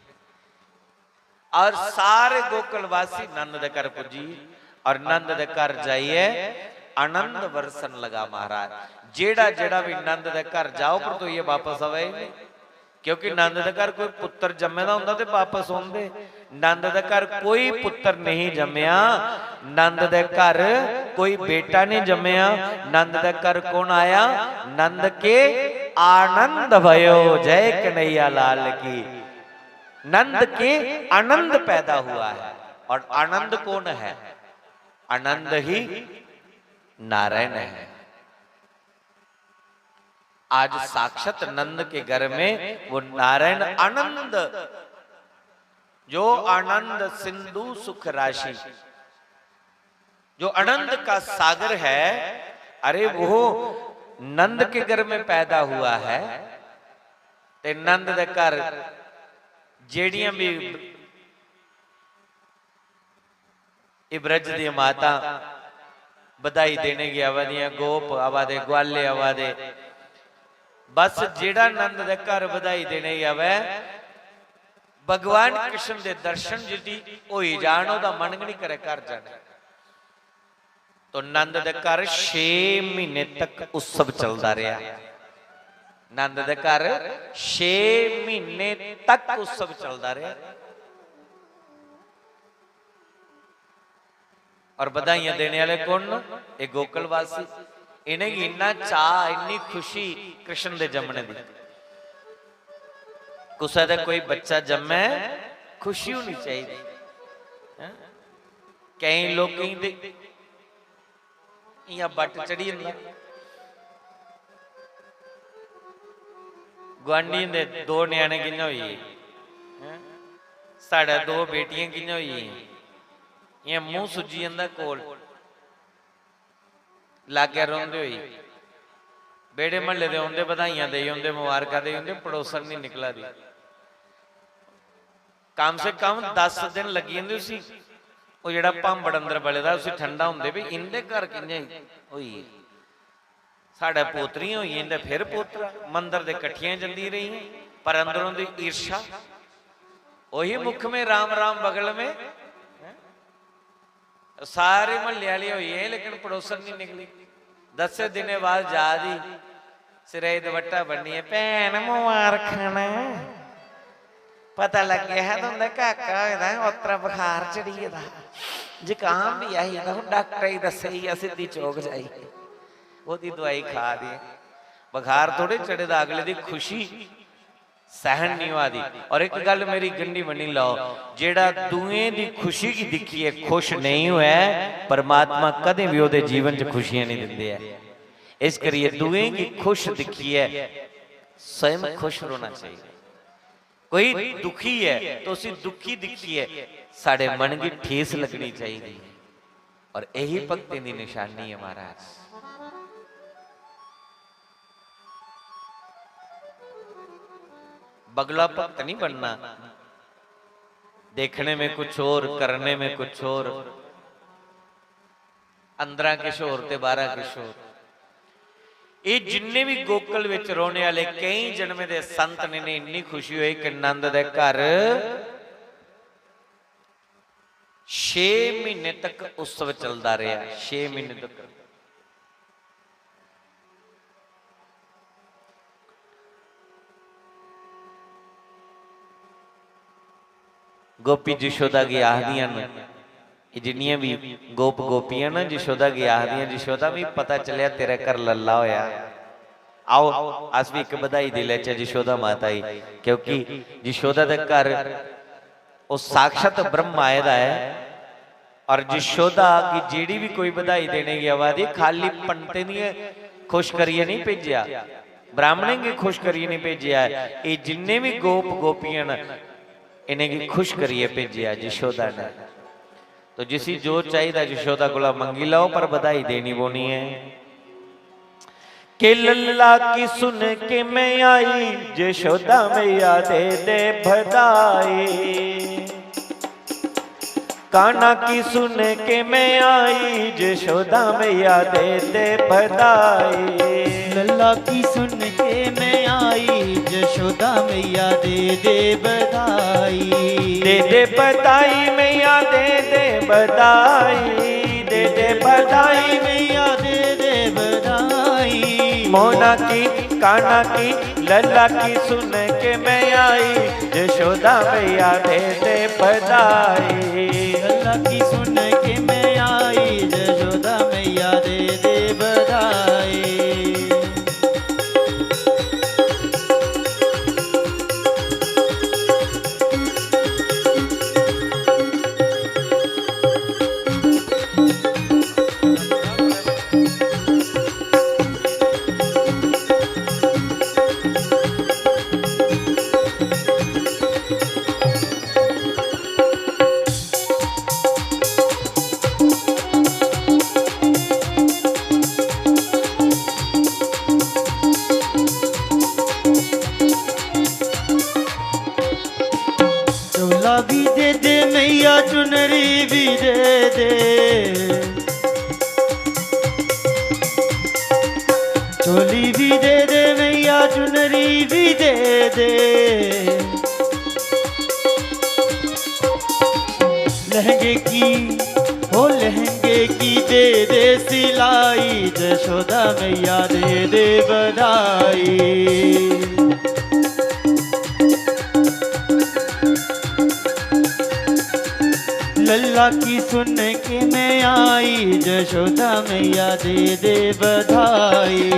और सारे गोकुलवासी नंद दे घर पुज्जी और नंद दे घर जाइए आनंद बरसन लगा महाराज। जेड़ा जेड़ा भी नंद दे घर जाओ, परतोइयै वापस आवे ही नहीं, क्योंकि नंद दे घर कोई पुत्र जम्मे दा होंदा ते वापस औंदे। नंद दे घर कोई पुत्र नहीं जम्मया, नंद दे घर कोई बेटा नहीं जम्मया। नंद दे घर कौन आया? नंद के आनंद भयो। जय कन्हैया लाल की। नंद के आनंद पैदा हुआ है। और आनंद कौन है? आनंद ही नारायण है। आज साक्षात नंद के घर में वो नारायण आनंद, जो आनंद सिंधु सुख राशि, जो आनंद का सागर है, अरे वो नंद के घर में पैदा हुआ है। ते नंद दे घर जेड़ियां भी एह् ब्रज दी माता बधाई देने गी आवा दियां, गोप आवा दे, ग्वाले आवा दे। बस जेड़ा नंद दे घर बधाई देने गी आवे, भगवान कृष्ण दे दर्शन जिदी होई जान, ओह्दा मन गै निं करे घर जाने। तो नंद दे घर छे महीने तक उत्सव चलदा रेहा। नंद दे घर छे म्हीने तक उत्सव चलदा रेहा। और बधाइयां देने आह्ले कु'न न? एह् गोकुलवासी। इ'नेंगी इन्ना चाऽ, इन्नी खुशी कृष्ण दे जम्मने दी। कुसै दा कोई बच्चा जम्मै, खुशी होनी चाहिदी। हैं? केईं लोकें गी ते इ'यां बट्ट चढ़ी जंदा। गुआंढियें दे दो ञ्याणे कि'यां होई गे? हैं? साढ़े दो बेटियां कि'यां होई गेइयां? इ'यां मूंह् सुज्जी जंदा कोल। लागै रौंह्दे होई बेह्ड़े म्हल्ले दे औंदे, बधाइयां देई औंदे, मबारखां देई औंदे, पड़ोसन निं निकला दी। कम से कम दस दिन लग्गी जंदे उसी, ओह् जेह्ड़ा भांबड़ अंदर बले दा, उसी ठंडा होंदे, भी इं'दे घर कि'यां होई? साढ़े पोतरियां होई, इं'दे फिर पोतरा। मंदर दे कट्ठियां जंदियां रेहियां, पर अंदरों दी ईर्षा। वही मुख में राम राम बगल में, हैं? सारे म्हल्ले आह्ले होई गे, लेकिन पड़ोसन नहीं निकली। दस्सें दिनें बाद जा दी, सिरै गी दपट्टा बन्नियै, "भैन, मबारखां न। पता लग्गेआ हा तुं'दा काका होए दा ऐ, ओतरा बुखार चढ़ी गेदा हा, जुकाम बी आई गेदा, हून डाक्टरै गी दस्सेआ सिद्धी चौक जाई।" ओह्दी दोआई खा दी। बुखार थोड़े चढ़े दा, अगले दी खुशी सैहन नहीं होआ दी। और इक गल्ल मेरी गंढी मन्नी लैओ, जेह्ड़ा दूएं दी खुशी गी दिक्खियै खुश नेईं होऐ, परमात्मा कदें बी ओह्दे जीवन च खुशियां नहीं दिंदे ऐ। इस करियै दूएं गी खुश दिक्खियै स्वयं खुश रौह्ना चाहिदा। कोई दुखी ऐ तो उसी दुखी दिक्खियै साढ़े मन गी ठेस लगनी चाहिदी है। और यही भक्तें दी निशानी है महाराज। बगला भक्त नहीं बनना, देखने में कुछ और, करने में कुछ और, अंदरा किश होर ते बाहरा किश होर। एह् जिन्ने बी गोकुल विच रौहने आह्ले केईं जन्में दे संत ने, इन्नी खुशी होई कि नंद दे घर छे महीने तक उत्सव चलदा रेहा, छे महीने तक। गोपी जशोदा गी आखदियां न, एह् जिन्नियां बी गोप गोपियां न, जशोदा गी आखदियां, "जशोदा, मिगी पता चलेआ तेरे घर लल्ला होया। आओ, अस बी इक बधाई देई लैचै जशोदा माता गी, क्योंकि जशोदा दे घर ओह् साक्षात ब्रह्म आए दा ऐ।" और जशोदा गी जेह्ड़ी बी कोई बधाई देने गी आवा दी, खाली पंडितें गी खुश करियै नहीं भेजेआ, ब्राह्मणें गी खुश करियै नहीं भेजेआ। एह् जिन्ने बी गोप गोपियां न, इ'नेंगी खुश करियै भेजेआ जशोदा ने। तो जिसी जो चाहिदा जशोदा कोला मंगी लैओ, पर बधाई देनी पौनी ऐ। के लल्ला की सुन के मैं आई, जशोदा मैया दे दे बधाई। कान्हा की सुन के मैं आई, जशोदा मैया दे दे बधाई। लल्ला की सुन के मैं आई, जशोदा मैया दे दे बधाई। दे दे बधाई मैया, दे दे बधाई, दे दे बधाई। मैया दे दे बधाई। मोना की, कान्हा की, लल्ला की सुन के मैं आई, जशोदा मैया दे दे बधाई। लल्ला की सुन के मैं आई, जशोदा मैया दे दे बधाई। चोला भी दे दे मैया, चुनरी भी दे दे। चोली भी दे दे मैया, चुनरी भी दे दे। लहंगे की, ओ लहंगे की दे दे सिलाई, जशोदा मैया दे दे बधाई। लल्ला की सुन के मैं आई, जशोदा मैया दे दे बधाई।